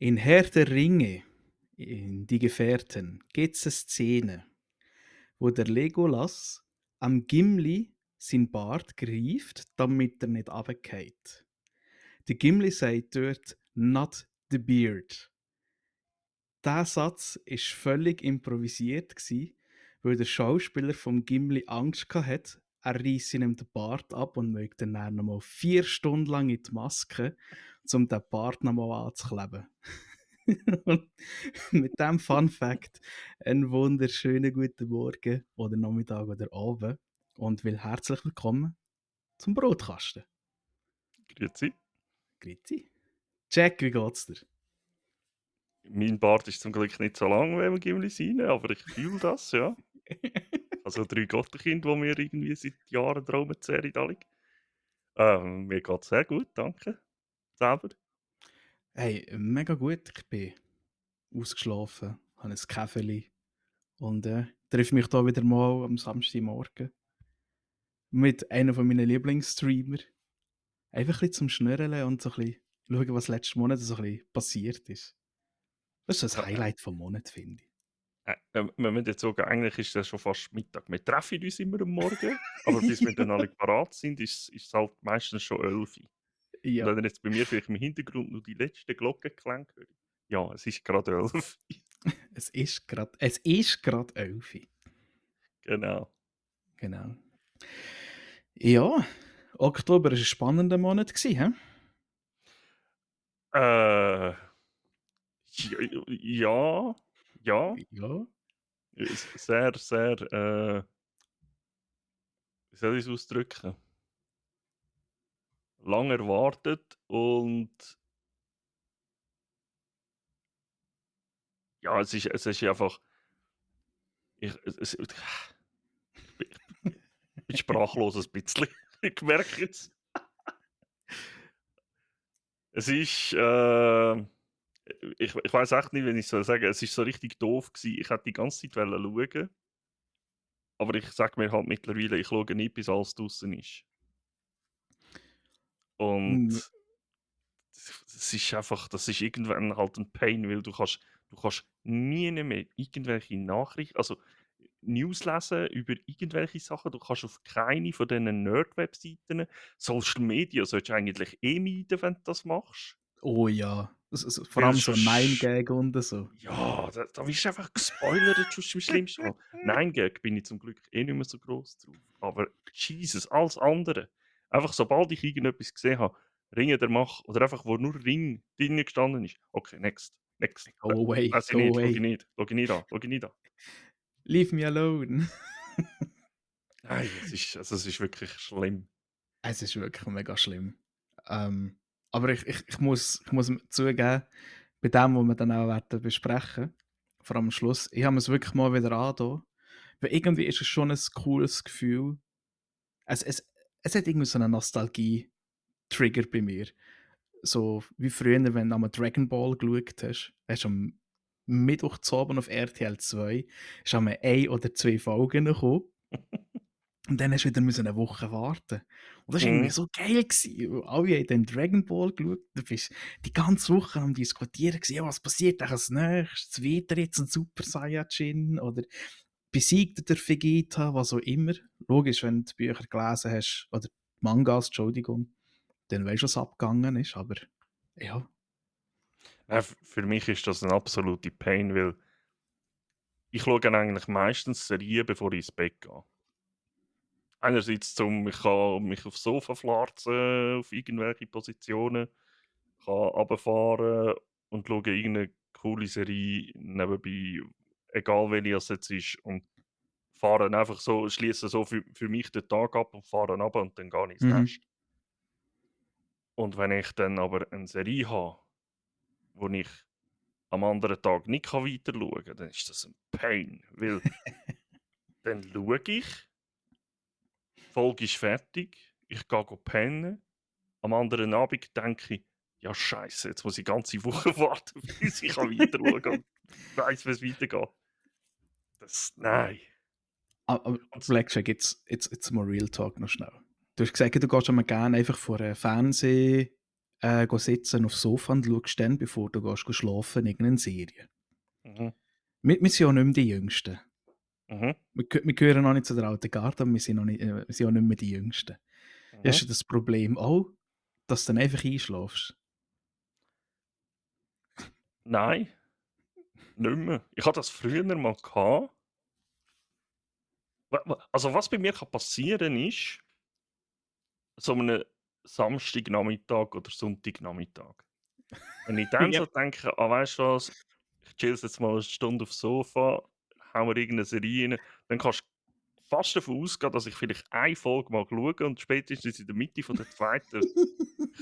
In Herr der Ringe, in Die Gefährten, gibt es eine Szene, wo der Legolas am Gimli sein Bart greift, damit er nicht runterfällt. Der Gimli sagt dort «Not the beard». Dieser Satz war völlig improvisiert, weil der Schauspieler vom Gimli Angst hatte, er reisse ihm den Bart ab und möchte dann nochmal 4 Stunden lang in die Maske, um den Bart nochmal anzukleben. Und mit diesem Fun Fact einen wunderschönen guten Morgen oder Nachmittag oder Abend und herzlich willkommen zum Brotkasten. Grüezi. Grüezi. Jack, wie geht's dir? Mein Bart ist zum Glück nicht so lang, wenn wir Gimli sind, aber ich fühle das, ja. Also 3 Gottenkinder, die mir irgendwie seit Jahren Traum zehren, alle. Mir geht's sehr gut, danke. Selber? Hey, mega gut. Ich bin ausgeschlafen, habe ein Käferli und treffe mich da wieder mal am Samstagmorgen mit einem von meinen Lieblingsstreamer. Einfach ein bisschen zum Schnörren und so ein bisschen schauen, was letzten Monat so ein bisschen passiert ist. Das ist so Ja, ein Highlight vom Monat, finde ich. wir müssen jetzt sagen, eigentlich ist das schon fast Mittag. Wir treffen uns immer am Morgen, aber bis wir dann alle parat sind, ist es halt meistens schon 11 Uhr. Und Ja, wenn ihr jetzt bei mir vielleicht im Hintergrund nur die letzten Glockenklänge hört, ja, es ist gerade 11 Uhr. es ist grad 11 Uhr. Genau. Genau. Ja, Oktober war ein spannender Monat, hä? Äh, ja, ja. Ja. Sehr, sehr, wie soll ich es ausdrücken? Lang erwartet und ja, es ist einfach, ich bin sprachlos ein bisschen. Ich merke jetzt. Es ist, ich weiß echt nicht, wie ich soll sagen. Es ist so richtig doof gewesen. Ich hätte die ganze Zeit schauen, aber ich sage mir halt mittlerweile, ich schaue nicht, bis alles draussen ist. Hm, Und es ist einfach, das ist irgendwann halt ein Pain, weil du kannst nie mehr irgendwelche Nachrichten, also News lesen über irgendwelche Sachen. Du kannst auf keine von diesen Nerd-Webseiten, Social Media solltest du eigentlich meiden, wenn du das machst. oh ja. Vor Weil allem so sonst, 9gag und so. ja, da wirst du einfach gespoilert, schon im schlimmsten Fall. 9gag bin ich zum Glück eh nicht mehr so groß drauf. Aber Jesus, alles andere. Einfach sobald ich irgendetwas gesehen habe, Ringe der Macht, oder einfach, wo nur Ring drin gestanden ist. Okay, next, next. Go away, Weiß ich go nicht, schau ich away. nicht, schau ich nicht an, schau ich nicht an. Leave me alone. Nein, es ist wirklich schlimm. Es ist wirklich mega schlimm. Aber ich muss zugeben, bei dem, was wir dann auch werden besprechen, vor allem am Schluss, ich habe es wirklich mal wieder angetan, weil irgendwie ist es schon ein cooles Gefühl. Es hat irgendwie so eine Nostalgie-Trigger bei mir. So wie früher, wenn du einmal Dragon Ball geschaut hast, hast du am Mittwoch zu Abend auf RTL 2 ist einmal 1 oder 2 Folgen gekommen. Und dann hast du wieder eine Woche warten. Und das war irgendwie Mhm. so geil gewesen, weil alle haben dann Dragon Ball geschaut. Du bist die ganze Woche am Diskutieren gewesen, ja, was passiert eigentlich als Nächstes? Wird er jetzt ein Super Saiyajin? Oder besiegt er den Vegeta? Was auch immer. Logisch, wenn du die Bücher gelesen hast, oder die Mangas, Entschuldigung, dann weißt du, was abgegangen ist. Aber ja, Für mich ist das ein absolute Pain, weil ich schaue eigentlich meistens Serien, bevor ich ins Bett gehe. Einerseits ich kann mich aufs Sofa flarzen, auf irgendwelche Positionen, kann runterfahren und schaue irgendeine coole Serie nebenbei, egal welche es jetzt ist, und fahre dann einfach so, schließe so für mich den Tag ab und fahre dann runter und dann gehe ich ins mhm. Nest. Und wenn ich dann aber eine Serie habe, wo ich am anderen Tag nicht weiter schauen kann, dann ist das ein Pain, weil dann schaue ich, die Folge ist fertig, ich gehe pennen. Am anderen Abend denke ich: «Ja Scheiße, jetzt muss ich die ganze Woche warten, bis ich weiter schauen kann und weiss, wie es weitergeht.» Nein. Aber Und Blackjack, jetzt mal Real Talk noch schnell. Du hast gesagt, du gehst immer gerne einfach vor einem Fernseher sitzen aufs Sofa und schaust dann, bevor du gehst schlafen, irgendeine Serie. Mhm. Wir sind ja nicht mehr die Jüngsten. Mhm. Wir gehören noch nicht zu der alten Garde, aber wir sind, wir sind ja nicht mehr die Jüngsten. Mhm. Hast du das Problem auch, dass du dann einfach einschläfst? Nein, nicht mehr. Ich hatte das früher mal gehabt. Also was bei mir kann passieren ist, so einem Samstagnachmittag oder Sonntagnachmittag. Wenn ich dann Ja. so denke, weißt du was, ich chill jetzt mal eine Stunde aufs Sofa, hau mir irgendeine Serie rein, dann kannst du fast davon ausgehen, dass ich vielleicht eine Folge mal schaue und spätestens in der Mitte von der zweiten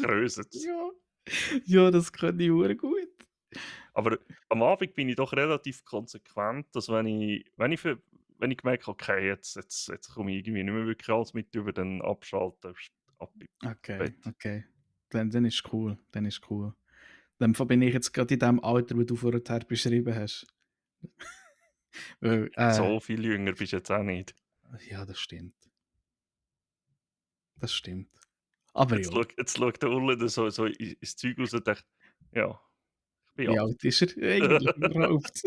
kröselt es. Ja. Ja, das kann ich hure gut. Aber am Abend bin ich doch relativ konsequent, dass wenn ich merke, okay, jetzt komme ich irgendwie nicht mehr wirklich alles mit über, dann abschalten, ab ins Okay, Bett. okay. Dann ist cool, dann ist cool. Dann bin ich jetzt gerade in dem Alter, wo du vorher beschrieben hast. Weil, So viel jünger bist du jetzt auch nicht. ja, das stimmt. Das stimmt. Aber ja, Jetzt schaut der Urlaub so ins Zeug raus und denkt, ja, ich bin wie alt. alt ist er eigentlich überhaupt?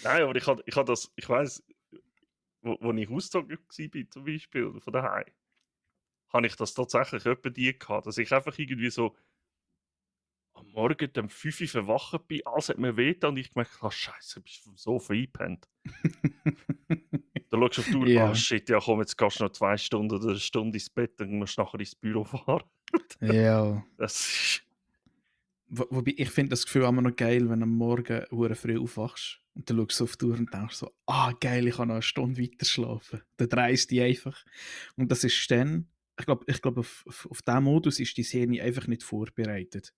Nein, aber ich weiss, wo ich ausgezogen war, zum Beispiel, von daheim, habe ich das tatsächlich etwa die gehabt, dass ich einfach irgendwie so am Morgen um 5 Uhr verwacht bin, alles hat mir wehgetan und ich gemerkt habe: «Scheisse, bist du vom Sofa eingepennt.» Dann schaust du auf die Uhr: «Ah Ja, shit, ja komm, jetzt gehst du noch 2 Stunden oder 'ne Stunde ins Bett, dann musst du nachher ins Büro fahren.» ja. Das ist Wobei, ich finde das Gefühl immer noch geil, wenn du am Morgen hure früh aufwachst und dann schaust du auf die Uhr und denkst so, geil, ich kann noch eine Stunde weiter schlafen. Dann dreist die einfach. Und das ist dann, ich glaube auf diesen Modus ist die Serie einfach nicht vorbereitet.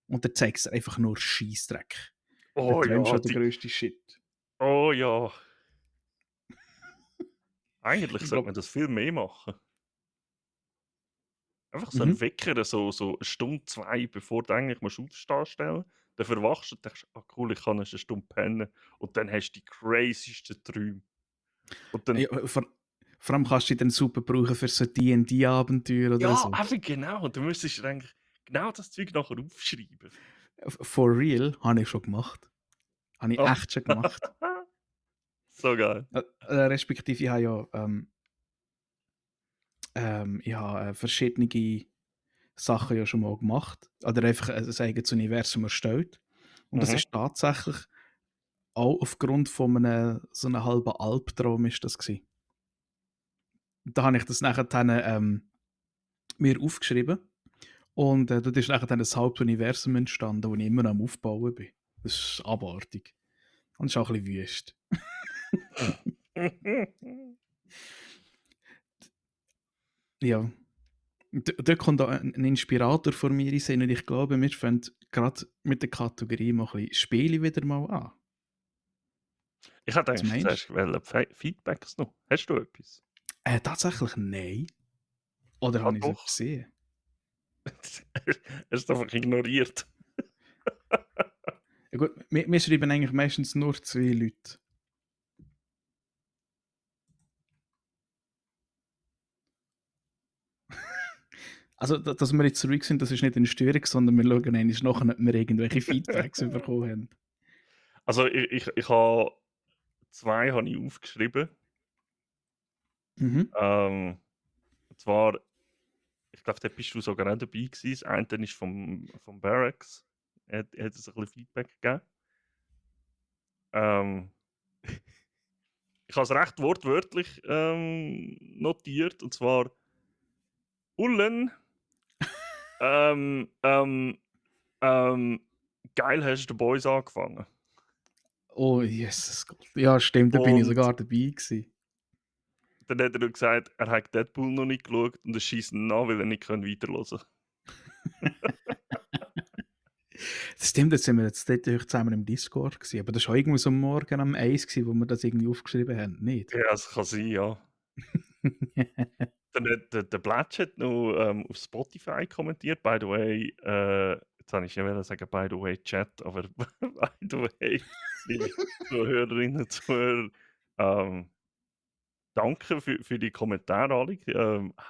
Und dann zeigst du einfach nur Scheissdreck. Dann oh träumst du ja, auch den grössten Shit. oh ja. Eigentlich Ich sollte glaube, man das viel mehr machen. Einfach so 'n mhm. Wecker, so 'ne Stunde, 2, bevor du eigentlich musst aufstehen stellen. Dann verwachst du und denkst: «Ah cool, ich kann noch 'ne Stunde pennen.» Und dann hast du die craziesten Träume. Und dann Ja, vor allem kannst du die dann super brauchen für so D&D-Abenteuer oder ja, so. eben genau. Und du müsstest dir eigentlich genau das Zeug nachher aufschreiben. For real, habe ich schon gemacht. Habe ich Ah. echt schon gemacht. So geil. Respektive, ich habe ja ich habe verschiedene Sachen ja schon mal gemacht. Oder einfach ein eigenes Universum erstellt. Und das Mhm. ist tatsächlich auch aufgrund von einem so einem halben Albtraum ist das gewesen. Da habe ich das nachher dann, mir aufgeschrieben und dort ist nachher dann ein Hauptuniversum entstanden, wo ich immer noch am Aufbauen bin. Das ist abartig. Und das ist auch ein bisschen wüst. Ja. Dort kommt auch ein Inspirator von mir in den Sinn und ich glaube, wir fangen gerade mit der Kategorie mal ein bisschen Spiele wieder mal an. Ich hätte Was eigentlich meinst zuerst wollen Feedbacks noch. Hast du etwas? du? Tatsächlich nein. Oder Ah habe ich es doch. übersehen? Hast es einfach ignoriert. Ja gut, wir schreiben eigentlich meistens nur 2 Leute. Also, dass wir jetzt zurück sind, das ist nicht eine Störung, sondern wir schauen einmal nachher, ob wir irgendwelche Feedbacks bekommen haben. Also ich habe 2 habe ich aufgeschrieben. Mhm. Und zwar, ich glaube, da bist du sogar auch dabei gewesen. Das eine ist vom Barracks. Er hat uns ein bisschen Feedback gegeben. Ähm, ich habe es recht wortwörtlich notiert. Und zwar: «Ullen, ähm, ähm, ähm, geil hast du The Boys angefangen.» Oh, Jesus Gott. Ja, stimmt, da bin ich Und sogar dabei gewesen. dann hat er noch gesagt, er hat Deadpool noch nicht geschaut und er schießt ihn an, weil er nicht weiterhören kann. Das stimmt, jetzt sind wir jetzt dort zusammen im Discord gewesen, aber das war auch irgendwo so am Morgen um 1 gewesen, wo wir das irgendwie aufgeschrieben haben, nicht? Ja, es kann sein, ja. Dann hat der Blatsch hat noch auf Spotify kommentiert. By the way, jetzt habe ich nicht wollen sagen, by the way, Chat, aber by the way, liebe Zuhörerinnen und Zuhörer, ähm, danke für die Kommentare alle.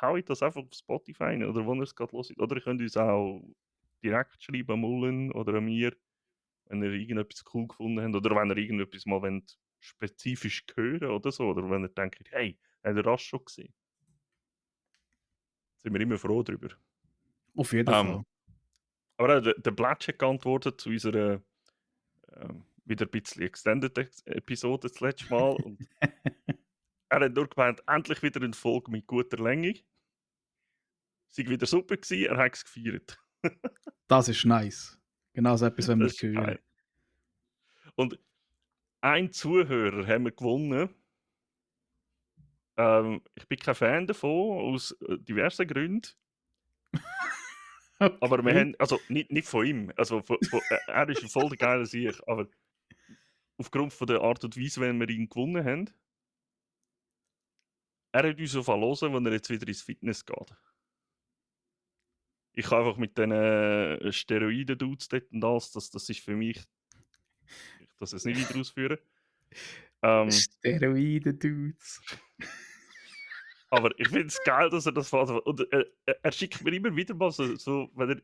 Haut das einfach auf Spotify rein oder wo ihr es gerade hört. Oder ihr könnt uns auch direkt schreiben, an Mullen oder an mir, wenn ihr irgendetwas cool gefunden habt oder wenn ihr irgendetwas mal wollt, spezifisch hören oder so. Oder wenn ihr denkt, hey, habt ihr das schon gesehen? Sind wir immer froh drüber. Auf jeden Ähm, Fall. aber auch der Blatsch hat geantwortet zu unserer wieder ein bisschen Extended-Episode das letzte Mal. Und er hat nur gemeint, endlich wieder eine Folge mit guter Länge. Sei wieder super gewesen, er hat es gefeiert. Das ist nice. Genau so etwas wollen wir Das ist hören. geil. Und ein Zuhörer haben wir gewonnen. Ich bin kein Fan davon, aus diversen Gründen. Aber wir Okay. haben, also nicht von ihm, also er ist ein voll der geile Sieg, aber aufgrund von der Art und Weise, wenn wir ihn gewonnen haben, er hat uns auf hören, wenn er jetzt wieder ins Fitness geht. Ich kann einfach mit diesen Steroiden-Dudes dort und alles, das ist für mich, ich das jetzt nicht weiter ausführen. Steroiden-Dudes. Aber ich finde es geil, dass er das fährt. Und er schickt mir immer wieder mal so wenn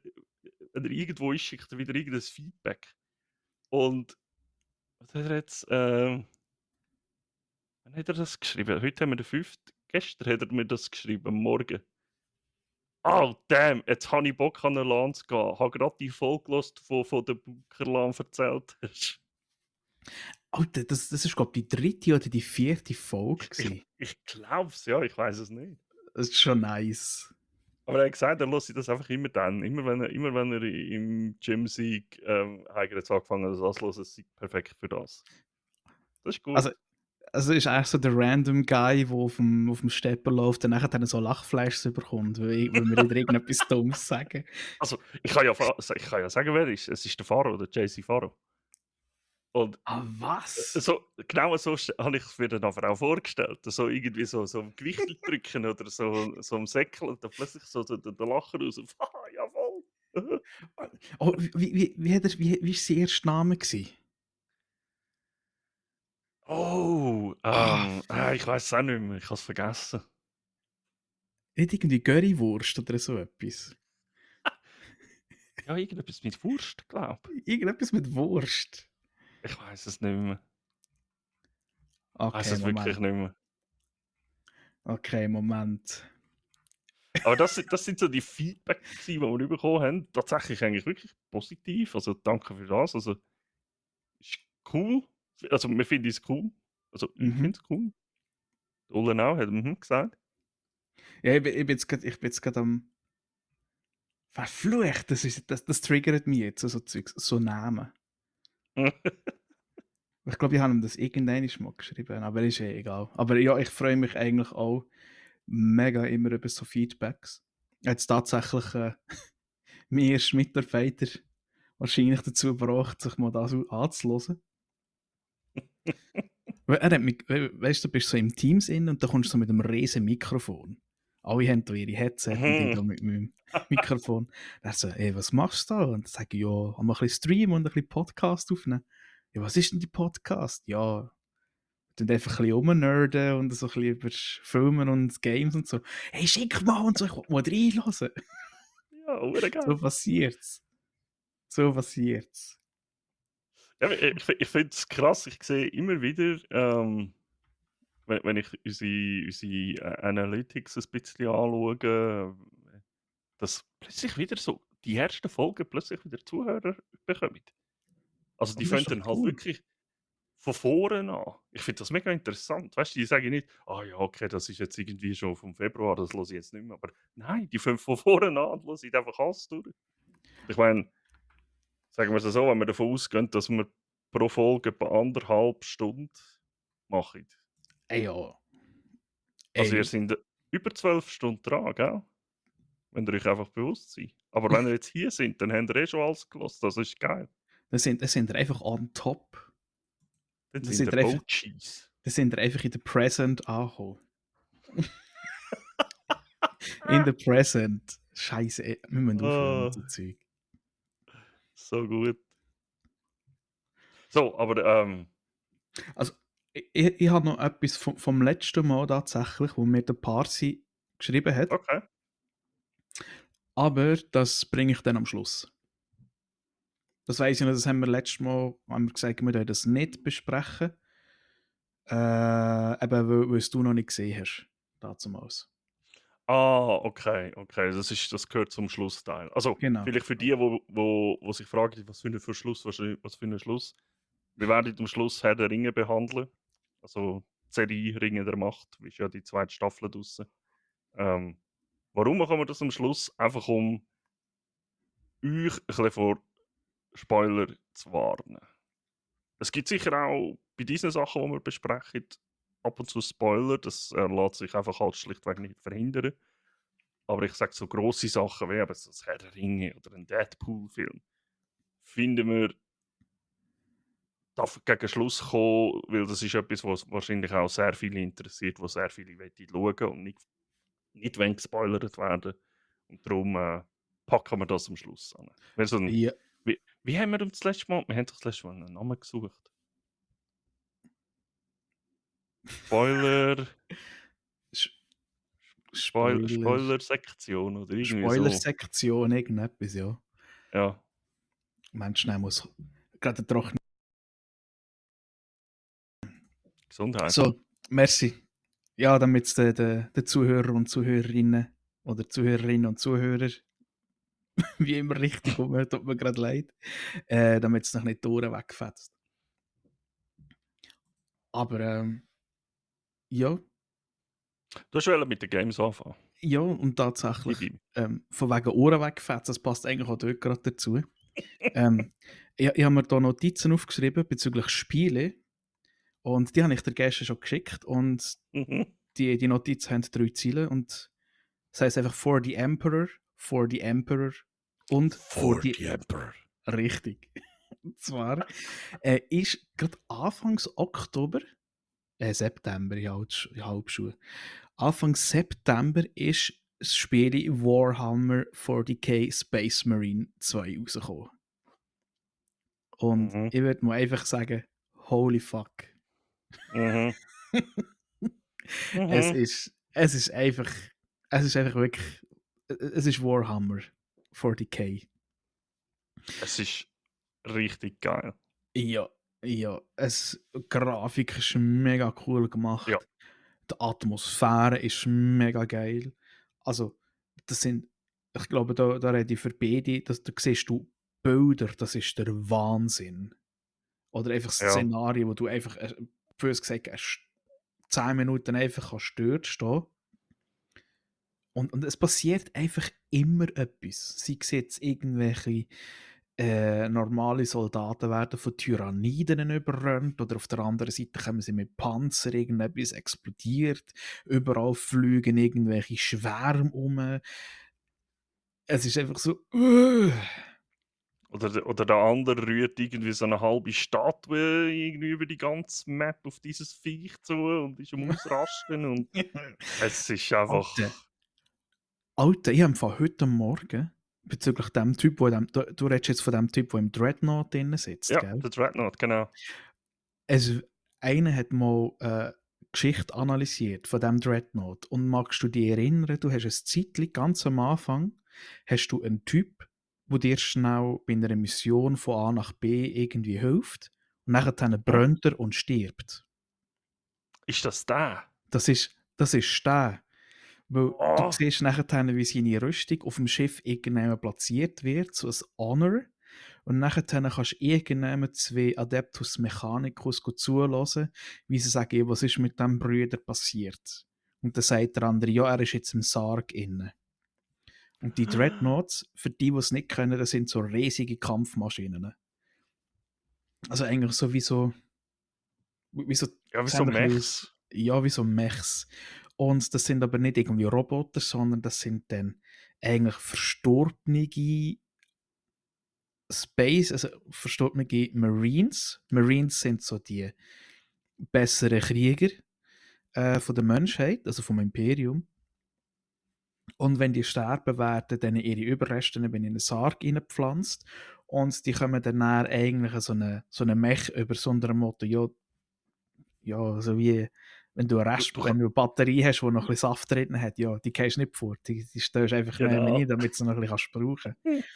er irgendwo ist, schickt er wieder irgendein Feedback. Und was hat er jetzt? Wann hat er das geschrieben? Heute haben wir den 5. Gestern hat er mir das geschrieben, am Morgen. Oh, damn, jetzt habe ich Bock an eine LAN zu gehen. Ich habe gerade die Folge gehört, von der Bunkerlan erzählt hast. Alter, das ist, glaube ich, die 3. oder die 4. Folge gewesen. Ich glaube es, ja, ich weiß es nicht. Das ist schon nice. Aber er hat gesagt, er lässt sich das einfach immer dann. Immer wenn er im Gym siegt, hat er jetzt angefangen, das anzuhören. Es sei perfekt für das. Das ist gut. Also ist eigentlich so der random Guy, der auf dem Stepper läuft und nachher dann so Lachfleisch bekommt, weil wir wieder irgendetwas Dummes sagen. Also, ich kann ja sagen, wer es ist. Es ist der Faro, der JC Faro. Und Ah, was? so, genau so habe ich es mir dann aber auch vorgestellt. So irgendwie so am Gewicht drücken oder so am Säckel und dann plötzlich so der Lacher raus. Ah, jawohl. Oh, wie ist sein erster Name gewesen? Oh, Ah, ich weiß es auch nicht mehr. Ich habe es vergessen. nicht irgendwie Currywurst oder so etwas. Ja, irgendetwas mit Wurst, glaube ich. Irgendetwas mit Wurst. Ich weiß es nicht mehr. Ich weiß Okay, es wirklich Moment. nicht mehr. Okay, Moment. Aber das sind so die Feedback, die wir bekommen haben. Tatsächlich eigentlich wirklich positiv. Also danke für das. Also ist cool. Also wir finden es cool. Also ich Mhm. finde es cool. Der Ulle auch hat gesagt. Ja, ich bin jetzt gerade am. Verflucht, das triggert mich jetzt, so Zeugs, so Namen. Ich glaube, ich habe ihm das irgendwann mal geschrieben, aber ist eh egal. Aber ja, ich freue mich eigentlich auch mega immer über so Feedbacks. Jetzt tatsächlich mein erster Mitarbeiter wahrscheinlich dazu gebracht, sich mal das anzuhören. Weil er hat mich, weißt du, du bist so im Teams in und da kommst du so mit einem riesen Mikrofon. Alle haben da ihre Headset und ich da mit meinem Mikrofon. Er so, ey, was machst du da? Und dann sage ich, ja, haben wir ein bisschen Stream und ein bisschen Podcast aufnehmen. Ja, was ist denn die Podcast? Ja, dann einfach ein bisschen rumnerden und so ein bisschen über Filmen und Games und so. Hey, schick mal und so, ich will mal reinhören. Ja, hure So geil. passiert's. So passiert's. Ja, ich finde es krass. Ich sehe immer wieder, wenn ich unsere Analytics ein bisschen anschaue, dass plötzlich wieder so die ersten Folgen plötzlich wieder Zuhörer bekommen. Also die Und das fangen ist doch dann halt cool. wirklich von vorne an. Ich finde das mega interessant. Weißt du, die sagen nicht, ah ja, okay, das ist jetzt irgendwie schon vom Februar, das höre ich jetzt nicht mehr. Aber nein, die fangen von vorne an und hören einfach alles durch. Ich meine, sagen wir es so, wenn wir davon ausgehen, dass wir pro Folge etwa 1,5 Stunden machen. Ey, ja. Also ihr Ey, seid über 12 Stunden dran, gell? Wenn ihr euch einfach bewusst seid. Aber wenn ihr jetzt hier sind, dann habt ihr eh schon alles gehört. Das ist geil. das sind einfach on top. Dann Das sind sind ihr einfach, OGs. das sind einfach in the present angekommen. In the present. Scheiße, ey, wir müssen aufhören mit Ah, so Zeug. so gut. So, aber Also, Ich habe noch etwas vom letzten Mal tatsächlich, wo mir der Parsi geschrieben hat, Okay. aber das bringe ich dann am Schluss. Das weiss ich noch, das haben wir letztes Mal haben wir gesagt, wir wollen das nicht besprechen, eben weil's du noch nicht gesehen hast, dazumals. Ah, okay, okay. Das gehört zum Schlussteil. Also, Genau. vielleicht für die, wo sich fragen, was für 'n Verschluss, was für 'n Schluss. Wir werden am Schluss Herr der Ringe behandeln. Also, die Serie Ringe der Macht, ist ja die zweite Staffel draussen. Ähm, warum machen wir das am Schluss? Einfach um euch ein bisschen vor Spoiler zu warnen. Es gibt sicher auch bei diesen Sachen, die wir besprechen, ab und zu Spoiler. Das lässt sich einfach halt schlichtweg nicht verhindern. Aber ich sage, so grosse Sachen wie eben so das Herr der Ringe oder ein Deadpool-Film, finden wir, darf gegen Schluss kommen, weil das ist etwas, was wahrscheinlich auch sehr viele interessiert, wo sehr viele schauen und nicht wollen gespoilert werden. Und darum packen wir das am Schluss an. Weil so ein, Ja, wie haben wir uns das letzte Mal? Wir haben doch das letzte Mal einen Namen gesucht. Spoiler, Sch Spoiler Spoiler-Sektion oder irgendwie so. Spoilersektion, irgendetwas, ja. Ja, Moment, schnell, muss grad 'n trocken Gesundheit. so, merci. Ja, damit's den Zuhörer und Zuhörerinnen oder Zuhörerinnen und Zuhörer, wie immer richtig tut mir grad leid, damit's noch nicht die Ohren wegfetzt. Aber, ja, Du wolltest mit den Games anfangen. ja, und tatsächlich, Gib ihm. von wegen Ohren wegfetzen, das passt eigentlich auch dort grad dazu. Ähm, ich habe mir da Notizen aufgeschrieben bezüglich Spiele und die habe ich dir gestern schon geschickt und Mhm. die Notizen haben 3 Zeilen und das heisst einfach for the Emperor und for For the the Emperor. richtig. Und zwar, ist grad Anfangs Oktober September, ich Halbschuhe. Anfang September ist das Spiel Warhammer 40k Space Marine 2 rausgekommen. Und Mhm. ich würde mal einfach sagen, holy fuck. Mhm. Es Mhm. ist es ist einfach es ist einfach wirklich es ist Warhammer 40k. Es ist richtig geil. Ja, ja, die Grafik ist mega cool Ja, gemacht. Die Atmosphäre ist mega geil. Also, das sind ich glaube, da rede ich für beide, da siehst du Bilder, das ist der Wahnsinn. Oder einfach ja. Szenarien, wo du einfach, bös gesagt, 10 Minuten einfach kannst dort stehen und es passiert einfach immer etwas. Sei es jetzt irgendwelche normale Soldaten werden von Tyranniden überrannt oder auf der anderen Seite kommen sie mit Panzer, irgendetwas explodiert, überall fliegen irgendwelche Schwärme um. Es ist einfach so. Oder der andere rührt irgendwie so eine halbe Statue irgendwie über die ganze Map auf dieses Viech zu und ist am Ausrasten und es ist Alter, einfach Alter, ich habe von heute Morgen bezüglich dem Typ, wo in dem, du redest jetzt von dem Typ, der im Dreadnought drin sitzt, ja, gell? der Dreadnought, genau. Es, einer hat mal Geschichte analysiert von dem Dreadnought und magst du dich erinnern, du hast ein Zeitchen ganz am Anfang, hast du einen Typ, der dir schnell bei einer Mission von A nach B irgendwie hilft und nachher Mhm. brennt er und stirbt. Ist das der? Das ist der. Weil du Oh, siehst nachher, wie seine Rüstung auf dem Schiff irgendwann platziert wird, so ein Honor. Und nachher kannst du irgendwann 2 Adeptus Mechanicus zulassen, wie sie sagen, «Ja, was ist mit diesem Brüder passiert?» Und dann sagt der andere, ja, er ist jetzt im Sarg inne. Und die Dreadnoughts, für die es nicht können, das sind so riesige Kampfmaschinen. Also eigentlich so wie so ja, wie sie so haben ein bisschen Mechs. ja, wie so Mechs. Und das sind aber nicht irgendwie Roboter, sondern das sind dann eigentlich verstorbene also verstorbene Marines. Marines sind so die besseren Krieger von der Menschheit, also vom Imperium. Und wenn die sterben, werden dann ihre Überreste in einen Sarg hineingepflanzt und die kommen dann eigentlich so eine Mech über so unter dem Motto, ja, Ja, so wie wenn du Du, du, wenn du eine Batterie hast, die noch ein bisschen Saft drin hat, ja, die gehst nicht fort. Die stellst du einfach neben genau. rein, damit du sie noch ein bisschen brauchen kannst.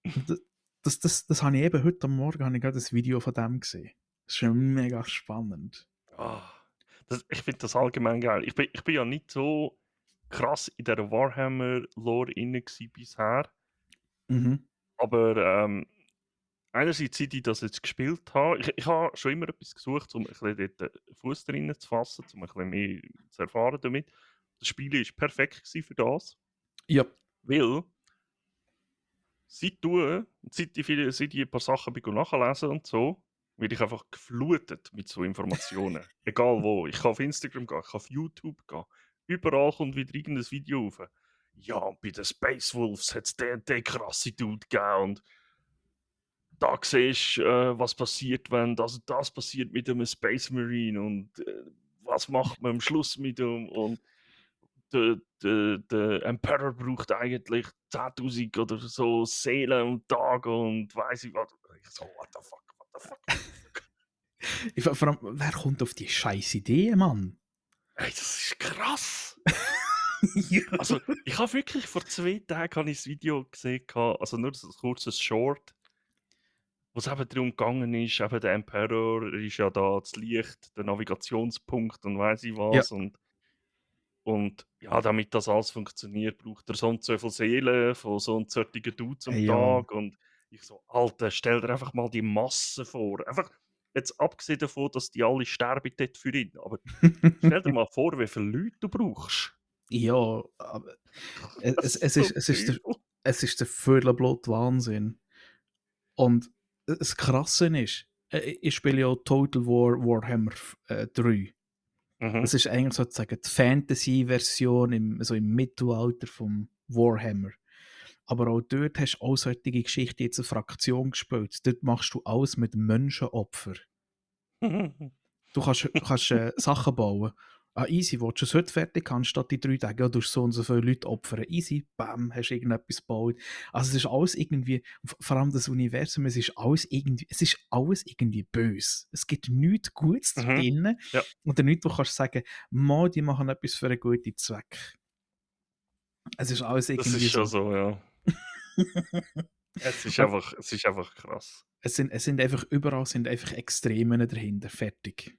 Und das habe ich eben heute am Morgen habe ich gerade ein Video von dem gesehen. Das ist schon mega spannend. Ah, ich finde das allgemein geil. Ich bin ja nicht so krass in der Warhammer-Lore inne gsi bisher, Mhm. aber einerseits, seit ich das jetzt gespielt habe, ich habe schon immer etwas gesucht, um ein bisschen dort Fuß drin zu fassen, um ein bisschen mehr zu erfahren damit. Das Spiel war perfekt gewesen für das, Ja. weil seit ich ein paar Sachen bin nachlesen und so, werde ich einfach geflutet mit so Informationen. Egal wo. Ich kann auf Instagram gehen, ich kann auf YouTube gehen. Überall kommt wieder irgendein Video rauf. Ja, und bei den Space Wolves hat es den krasse Dude gegeben und da siehst du, was passiert, wenn das und das passiert mit einem Space Marine und was macht man am Schluss mit ihm und der Emperor braucht eigentlich 10.000 oder so Seelen am Tag und weiss ich was. Ich so, what the fuck, what the fuck, what the fuck. Vor allem, wer kommt auf die scheiß Idee, Mann? Hey, das ist krass. Ja. Also, ich habe wirklich vor 2 Tagen habe ich das Video gesehen, also nur so ein kurzes Short, wo es eben darum gegangen ist, eben der Emperor ist ja da das Licht, der Navigationspunkt und weiss ich Ja. was und ja, damit das alles funktioniert, braucht er so und so viel Seelen von so und solchen Dudes am Ja. Tag. Und ich so, Alter, stell dir einfach mal die Masse vor. Einfach, jetzt abgesehen davon, dass die alle sterben dort für ihn. Aber stell dir mal vor, wie viele Leute du brauchst. Ja, aber Das ist so viel. es ist der Viertelblut Wahnsinn. Und das Krasse ist, ich spiele ja Total War Warhammer 3. Mhm. Das ist eigentlich sozusagen die Fantasy-Version so im Mittelalter vom Warhammer. Aber auch dort hast du auch solche Geschichten jetzt eine Fraktion gespielt. Dort machst du alles mit Menschenopfer. Du kannst Sachen bauen. Ah, easy, willst du es heute fertig haben, statt die 3 Tage, ja, du hast so und so viele Leute opfern. Easy, bam, hast irgendetwas gebaut. Also es ist alles irgendwie, vor allem das Universum, es ist alles irgendwie böse. Es gibt nichts Gutes da Mhm. drinnen. Ja, Oder nichts, wo du kannst sagen, mal, die machen etwas für einen guten Zweck. Es ist alles das ist irgendwie schon so. so, ja. Und Es ist einfach krass. es sind einfach, überall sind einfach Extremen dahinter, fertig.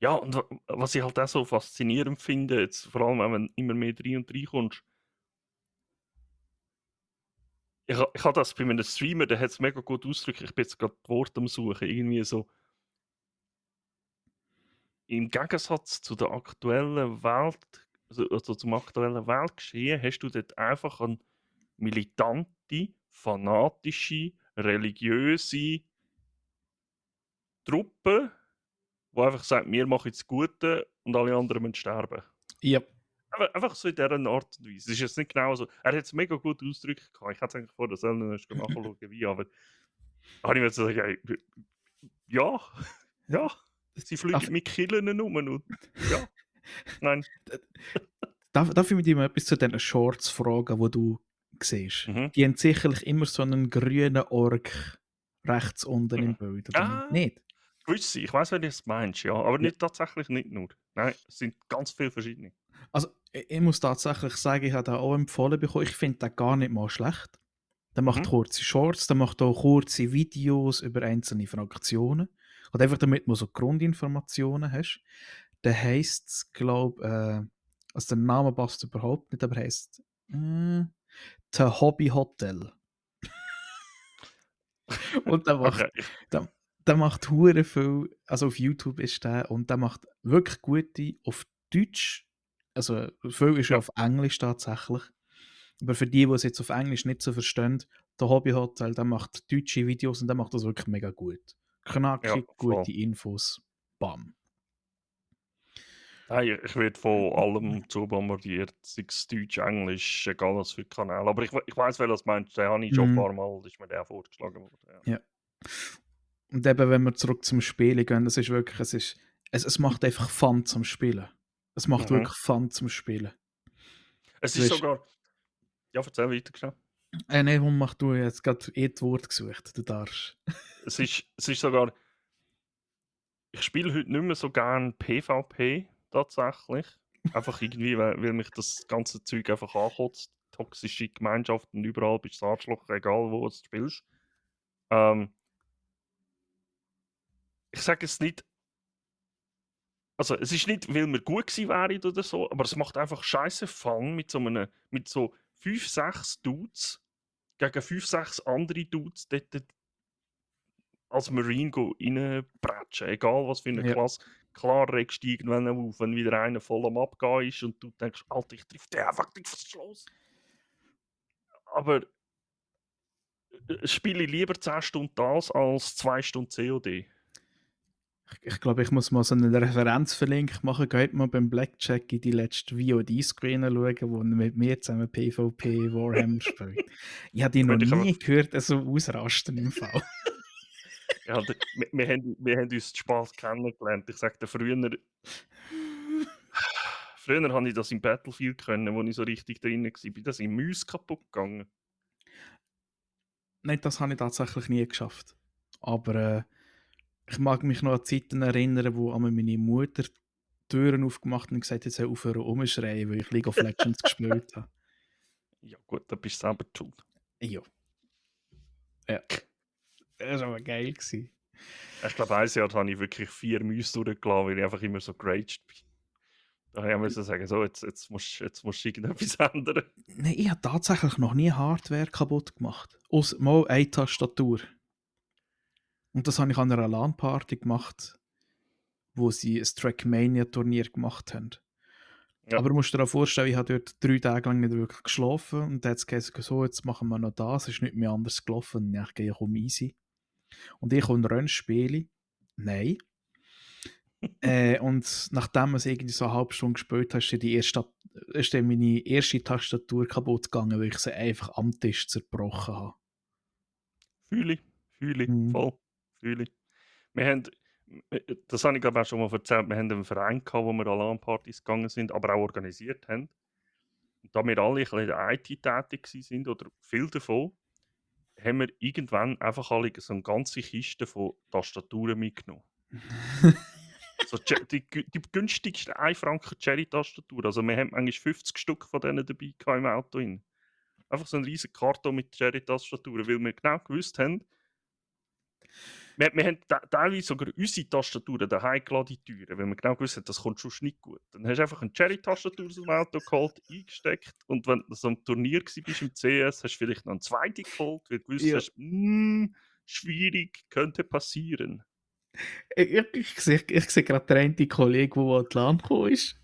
Ja, und was ich halt auch so faszinierend finde, jetzt vor allem, wenn man immer mehr rein und rein kommst, ich habe das bei einem Streamer, der hat es mega gut ausgedrückt. Ich bin jetzt gerade die Worte am Suchen. Irgendwie so, im Gegensatz zu der aktuellen Welt, also zum aktuellen Weltgeschehen, hast du dort einfach eine militante, fanatische, religiöse Truppe, die einfach sagt, wir machen jetzt das Gute und alle anderen müssen sterben. Ja. Einfach so in dieser Art und Weise. Es ist jetzt nicht genau so. Er hat es mega gut ausgedrückt. Ich hätte es eigentlich vor der Sendung nachschauen, wie, aber habe ich mir so gesagt, ja, ja, sie Darf, fliegen mit Killen um und ja, nein. darf ich dich mal etwas zu diesen Shorts fragen, die du siehst? Mhm. Die haben sicherlich immer so einen grünen Ork rechts unten im Mhm. Bild, oder nicht? Ah, Nicht? gewisse. Ich weiß, wer du es meinst, ja. Aber Ja. nicht, tatsächlich nicht nur. Nein, es sind ganz viele verschiedene. Also, ich muss tatsächlich sagen, ich habe den auch empfohlen bekommen. Ich finde den gar nicht mal schlecht. Der macht Mhm. kurze Shorts, der macht auch kurze Videos über einzelne Fraktionen. Und einfach damit du so Grundinformationen hast. Der heisst, glaube also der Name passt überhaupt nicht, aber heisst The Hobby Hotel. Und Okay. der, der macht hure viel, also auf YouTube ist der, und der macht wirklich gute auf Deutsch, also viel ist ja Ja, auf Englisch tatsächlich, aber für die es jetzt auf Englisch nicht so verstehen, der Hobby Hotel, der macht deutsche Videos und der macht das wirklich mega gut. ja, Knackig, voll. gute Infos, bam. Hey, ich werde von allem zubombardiert, sei es Deutsch, Englisch, egal was für Kanal. Aber ich weiß, wer das meint. Den habe ich schon ein Mhm. paar Mal, ist mir der vorgeschlagen worden. Ja. Ja. Und eben, wenn wir zurück zum Spielen gehen, das ist wirklich, es macht einfach Fun zum Spielen. Es macht Mhm. wirklich Fun zum Spielen. Es Du ist hast, sogar. Ja, erzähl weiter, schnell. nein, warum mach du jetzt gerade das Wort gesucht? Du darfst. Es ist sogar. Ich spiele heute nicht mehr so gern PvP tatsächlich. Einfach irgendwie, weil mich das ganze Zeug einfach ankotzt. Toxische Gemeinschaften, überall bist du das Arschloch, egal wo du spielst. Ähm, ich sage es nicht, also es ist nicht, weil wir gut gewesen wären oder so, aber es macht einfach scheiße Fun mit so 5, 6 Dudes gegen 5, 6 andere Dudes dort als Marine reinbretschen, egal was für eine Ja. Klasse. Klar regst du irgendwann auf, wenn wieder einer voll am Abgehen ist und du denkst, Alter, ich triff den einfach nicht aufs Schloss. Aber spiele ich lieber 10 Stunden das als 2 Stunden COD. Ich glaube, ich muss mal so einen Referenzverlink machen. Geht mal beim Blackjack in die letzte VOD-Screen schauen, wo er mit mir zusammen PvP Warhammer spielt. Ich habe die noch Könnte ich einfach, nie gehört, so ausrasten im Fall. ja, wir haben uns zu spät kennengelernt. Ich sage dir, früher habe ich das im Battlefield können, wo ich so richtig drin war. Bin das im Mäus kaputt gegangen. Nein, das habe ich tatsächlich nie geschafft. Aber ich mag mich noch an Zeiten erinnern, wo einmal meine Mutter die Türen aufgemacht und gesagt hat, sie soll aufhören rumschreien, weil ich League of Legends gespielt habe. Ja gut, da bist du selber schuld. Ja. Ja. Das war aber geil gewesen. Ich glaube, ein Jahr habe ich wirklich 4 Mäuse durchgelassen, weil ich einfach immer so geraged bin. Da habe ich auch müssen sagen, so, jetzt musst du irgendetwas ändern. Nein, ich habe tatsächlich noch nie Hardware kaputt gemacht. Aus mal eine Tastatur. Und das habe ich an einer LAN-Party gemacht, wo sie ein Trackmania-Turnier gemacht haben. Ja. Aber du musst dir auch vorstellen, ich habe dort 3 Tage lang nicht wirklich geschlafen und dann hat es gesagt, so, jetzt machen wir noch das, es ist nicht mehr anders gelaufen. Und ich gehe, komm, easy. Und ich komme Rennspiele. Nein. Und nachdem es irgendwie so eine halbe Stunde gespielt hat, ist dann meine erste Tastatur kaputt gegangen, weil ich sie einfach am Tisch zerbrochen habe. Fühle ich, Mhm. voll, fühle ich. Wir haben, das habe ich glaube auch schon mal erzählt, wir haben einen Verein gehabt, wo wir an LAN-Partys gegangen sind, aber auch organisiert haben. Und da wir alle ein bisschen in der IT tätig sind, oder viel davon, haben wir irgendwann einfach alle so eine ganze Kiste von Tastaturen mitgenommen. So die günstigste 1 Franken Cherry-Tastatur. Also wir haben eigentlich 50 Stück von denen dabei gehabt im Auto. Einfach so ein riesiger Karton mit Cherry-Tastaturen, weil wir genau gewusst haben, wir haben teilweise sogar unsere Tastaturen daheim gelassen, die teuren, weil wir genau gewusst haben, das kommt schon nicht gut. Dann hast du einfach eine Cherry-Tastatur aus dem Auto geholt, eingesteckt und wenn du so am Turnier bist im CS, hast du vielleicht noch eine zweite geholt, weil du gewusst Ja. hast, schwierig, könnte passieren. Ich sehe gerade den einen Kollegen, der an die LAN gekommen ist,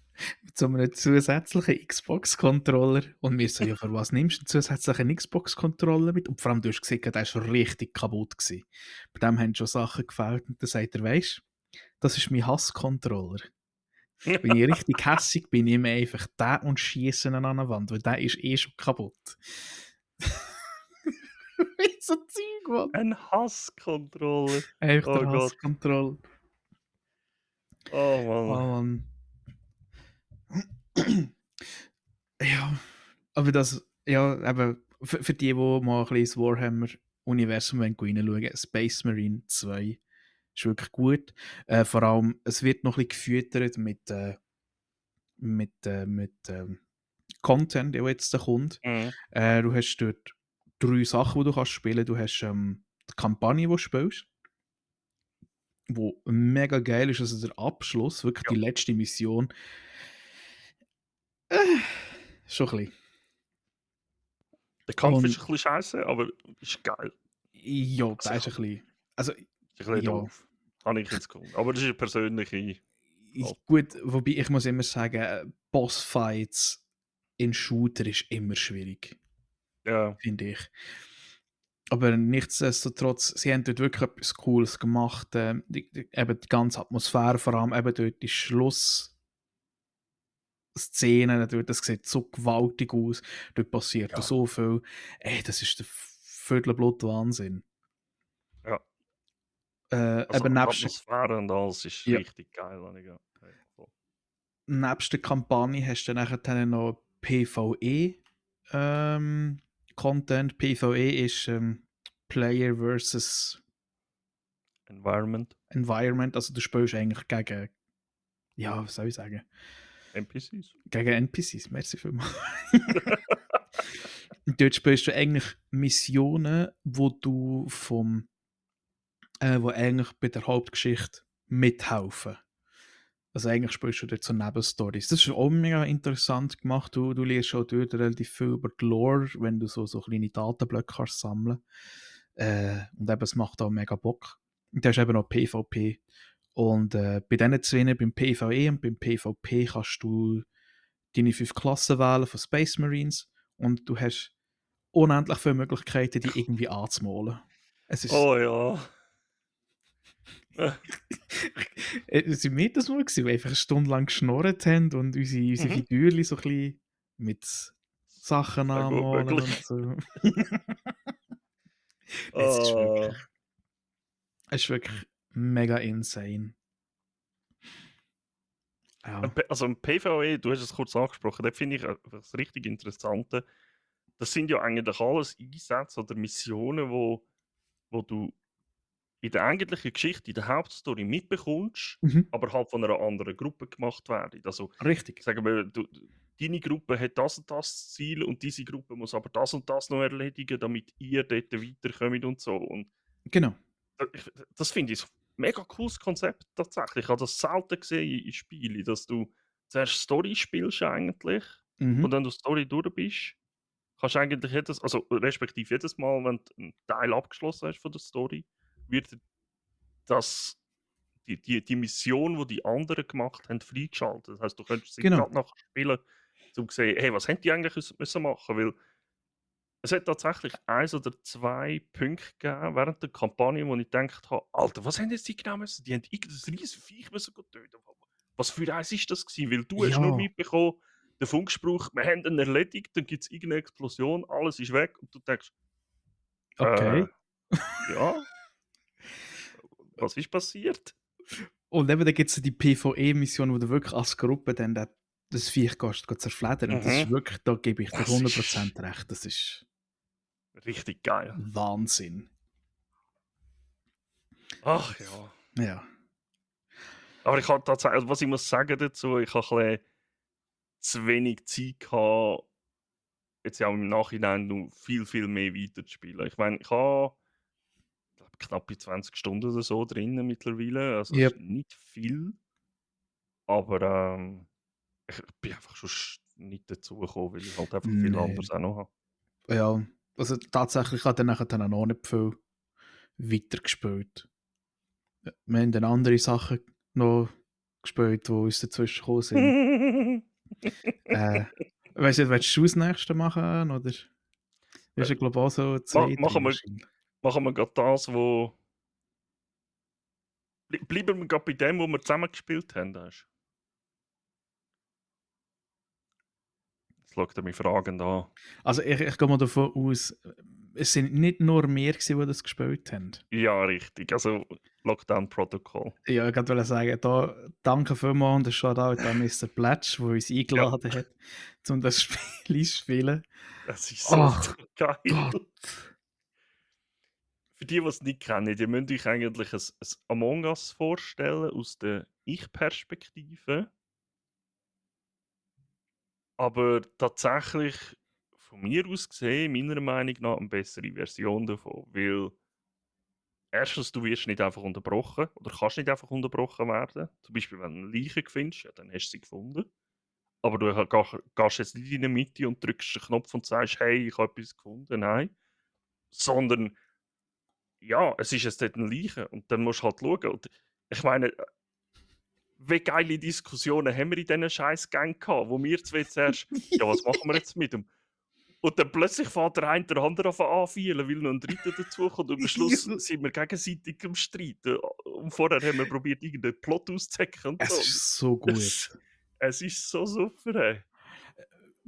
mit so einem zusätzlichen Xbox-Controller. Und wir so, ja, für was nimmst du einen zusätzlichen Xbox-Controller mit? Und vor allem, du hast gesehen, der war schon richtig kaputt gewesen. Bei dem haben schon Sachen gefällt. Und dann sagt er, weisst das ist mein Hass-Controller. Wenn ich richtig hässig bin, nehme ich einfach den und schiesse ihn an eine Wand, weil der ist eh schon kaputt. So Zeug, Mann. Ein Hasscontroller. Einfach der Oh Gott. Hass-Controller. Oh Oh Mann. Mann. Ja, aber das, ja, eben, für die mal ein bisschen ins Warhammer-Universum reinschauen, Space Marine 2 ist wirklich gut. Vor allem, es wird noch ein bisschen gefüttert mit Content, der jetzt da kommt. Mhm. Du hast dort 3 Sachen, die du kannst spielen. Du hast die Kampagne, die du spielst, wo mega geil ist, also der Abschluss, wirklich Ja. die letzte Mission. Äh, schon ein bisschen. Der Kampf ist Und ein bisschen scheiße, aber ist geil. ja, Also da ist ein bisschen. Also, ist ein bisschen ja. doof. Habe ich jetzt gefunden. Aber das ist eine persönliche. Oh. Gut, wobei ich muss immer sagen, Bossfights in Shooter ist immer schwierig, Ja. finde ich. Aber nichtsdestotrotz, sie haben dort wirklich etwas Cooles gemacht. Eben die ganze Atmosphäre, vor allem eben dort die Schlussszenen, dort, das sieht so gewaltig aus, dort passiert Ja. so viel. Ey, das ist der Viertelblut Wahnsinn. Ja. Also Eben die Atmosphäre und alles ist ja, richtig geil. Ja. Voll. nebst der Kampagne hast du dann nachher noch PvE Content. PvE ist Player versus Environment. Also du spielst eigentlich gegen, ja, was soll ich sagen? NPCs. Gegen NPCs, merci vielmals. Und dort spielst du eigentlich Missionen, wo eigentlich bei der Hauptgeschichte mithelfen. Also eigentlich spielst du dort so Nebenstories. Das ist auch mega interessant gemacht. Du lernst auch dort relativ viel über die Lore, wenn du so kleine Datenblöcke kannst sammeln. Und eben, es macht auch mega Bock. Und da ist eben noch PvP. Und bei diesen zwei, beim PvE und beim PvP, kannst du deine 5 Klassen wählen von Space Marines und du hast unendlich viele Möglichkeiten, die irgendwie anzumalen. Es ist. Oh ja. Sind wir das mal gewesen, wo wir einfach eine Stunde lang geschnorrt haben und unsere Mhm. Figürchen so ein bisschen mit Sachen Sehr gut anmalen möglich. und so. Ah. Es ist wirklich mega insane. Ja. Also im PvE, du hast es kurz angesprochen, da finde ich einfach das richtig Interessante. Das sind ja eigentlich alles Einsätze oder Missionen, wo du in der eigentlichen Geschichte, in der Hauptstory mitbekommst, Mhm. aber halt von einer anderen Gruppe gemacht werden. Also Richtig. sagen wir, deine Gruppe hat das und das Ziel und diese Gruppe muss aber das und das noch erledigen, damit ihr dort weiterkommt und so. Und Genau. das finde ich ein mega cooles Konzept tatsächlich. Ich habe das selten gesehen in Spielen, dass du zuerst Story spielst eigentlich Mhm. und wenn du Story durch bist, kannst du eigentlich respektive jedes Mal, wenn du einen Teil abgeschlossen hast von der Story, wird das, die Mission, die die anderen gemacht haben, freigeschaltet. Das heißt, du könntest sie Genau. gerade nachher spielen, um zu sehen, hey, was haben die eigentlich müssen machen? Weil es hat tatsächlich 1 oder 2 Punkte gegeben während der Kampagne, wo ich gedacht habe, Alter, was haben jetzt die genau müssen? Die haben irgendein riesen Viech müssen töten. Was für eins ist das gewesen? Weil du hast nur Ja. mitbekommen, der Funkspruch, wir haben ihn erledigt, dann gibt es irgendeine Explosion, alles ist weg und du denkst, äh, Okay. ja, was ist passiert? Und eben, da gibt es die PvE-Mission, wo du wirklich als Gruppe dann das Viech gehst zerfledern. Und das ist Mhm. wirklich, da gebe ich dir Das ist 100% recht. Das ist richtig geil. Wahnsinn. Ach ja. Ja. Aber ich habe tatsächlich, also was ich muss sagen dazu, ich habe ein bisschen zu wenig Zeit gehabt, jetzt ja im Nachhinein noch viel, viel mehr weiterzuspielen. Ich meine, ich habe glaube knappe 20 Stunden oder so drinnen mittlerweile. Also es Ja. ist nicht viel, aber ich bin einfach schon nicht dazu gekommen, weil ich halt einfach viel Nee. anderes auch noch habe. Ja. Also tatsächlich hat er nachher dann auch noch nicht viel weitergespielt. Ja, wir haben dann andere Sachen noch gespielt, die uns dazwischen gekommen sind. Äh, weißt du, willst du das nächste machen? Oder? Du hast ja, glaube ich, auch so Ma 2, 3 machen wir wahrscheinlich. machen wir gerade das, wo bleiben wir gerade bei dem, wo wir zusammen gespielt haben, weisst jetzt schaut er mich fragend an. Also ich gehe mal davon aus, es sind nicht nur wir gewesen, die das gespielt haben. Ja, richtig, also Lockdown Protocol. Ja, ich wollte sagen, da, danke vielmals und ein Shoutout an Mr. Pletsch, der uns Ja, eingeladen hat, um das Spiel zu spielen. es ist so Ach geil. Gott! Für die, die es nicht kennen, ihr müsst euch eigentlich ein Among Us vorstellen aus der Ich-Perspektive. Aber tatsächlich, von mir aus gesehen, meiner Meinung nach, eine bessere Version davon. Weil erstens, du wirst nicht einfach unterbrochen oder kannst nicht einfach unterbrochen werden. Zum Beispiel, wenn du eine Leiche findest, ja, dann hast du sie gefunden. Aber du gehst jetzt nicht in die Mitte und drückst den Knopf und sagst, hey, ich habe etwas gefunden. Nein. Sondern, ja, es ist jetzt dort eine Leiche und dann musst du halt schauen. Und ich meine, wie geile Diskussionen haben wir in diesen scheiß Gang gehabt, wo wir zwei zuerst, ja, was machen wir jetzt mit ihm? Und dann plötzlich fährt der eine der andere anfühlen, weil noch ein Dritter dazukommt. Und am Schluss sind wir gegenseitig am Streiten. Und vorher haben wir probiert, irgendeinen Plot auszuhacken und Es so. Und ist so gut. es ist so super, ey.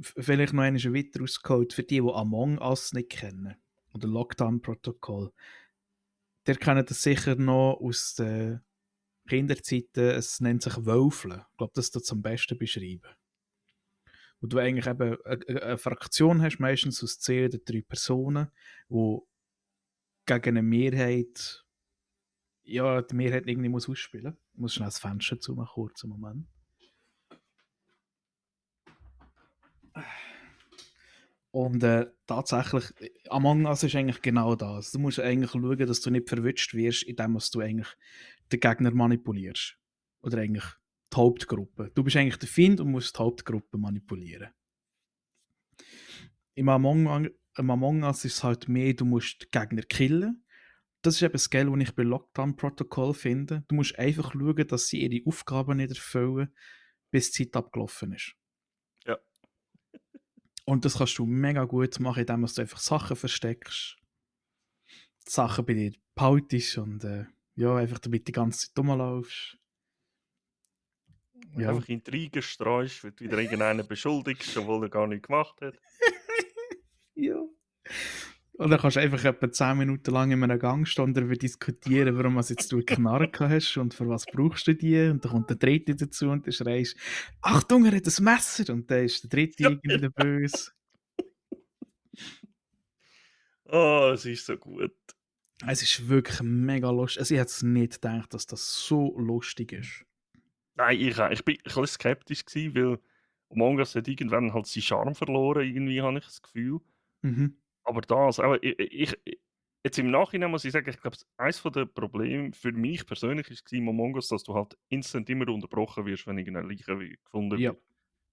Vielleicht noch einmal weiter ausgeholt für die Among Us nicht kennen. Oder Lockdown-Protokoll. Der kennt das sicher noch aus den Kinderzeiten. Es nennt sich Wölfeln. Ich glaube, das ist das am besten beschreiben. Wo du eigentlich eben eine Fraktion hast, meistens aus 10 oder 3 Personen, die gegen eine Mehrheit Ja, die Mehrheit irgendwie muss ausspielen. Ich muss schnell das Fenster zumachen, kurzen Moment. Und tatsächlich, Among Us ist eigentlich genau das. Du musst eigentlich schauen, dass du nicht verwünscht wirst, indem du eigentlich den Gegner manipulierst. Oder eigentlich die Hauptgruppe. Du bist eigentlich der Feind und musst die Hauptgruppe manipulieren. Im Among Us ist es halt mehr, du musst die Gegner killen. Das ist eben das Geile, was ich bei Lockdown Protocol finde. Du musst einfach schauen, dass sie ihre Aufgaben nicht erfüllen, bis die Zeit abgelaufen ist. Ja. Und das kannst du mega gut machen, indem du einfach Sachen versteckst, Sachen bei dir behaltest und ja, einfach damit die ganze Zeit rumlaufst. Ja. Einfach Intrigen streust, wird wieder irgendeinen beschuldigst, obwohl er gar nichts gemacht hat. Ja. Und dann kannst du einfach etwa 10 Minuten lang in einem Gang stehen und darüber diskutieren, warum du jetzt du eine Knarre gehabt hast und für was brauchst du die. Und dann kommt der Dritte dazu und dann schreist Achtung, er hat ein Messer. Und dann ist der Dritte Ja. irgendwie der Böse. Oh, es ist so gut. Es ist wirklich mega lustig. Also ich hätte nicht gedacht, dass das so lustig ist. Nein, ich bin ein bisschen skeptisch gewesen, weil Among Us hat irgendwann halt seinen Charme verloren, irgendwie habe ich das Gefühl. Mhm. Aber das, aber jetzt im Nachhinein muss ich sagen, ich glaube, eines der Probleme für mich persönlich war im Among Us, dass du halt instant immer unterbrochen wirst, wenn irgendeine Leiche gefunden Ja. wird.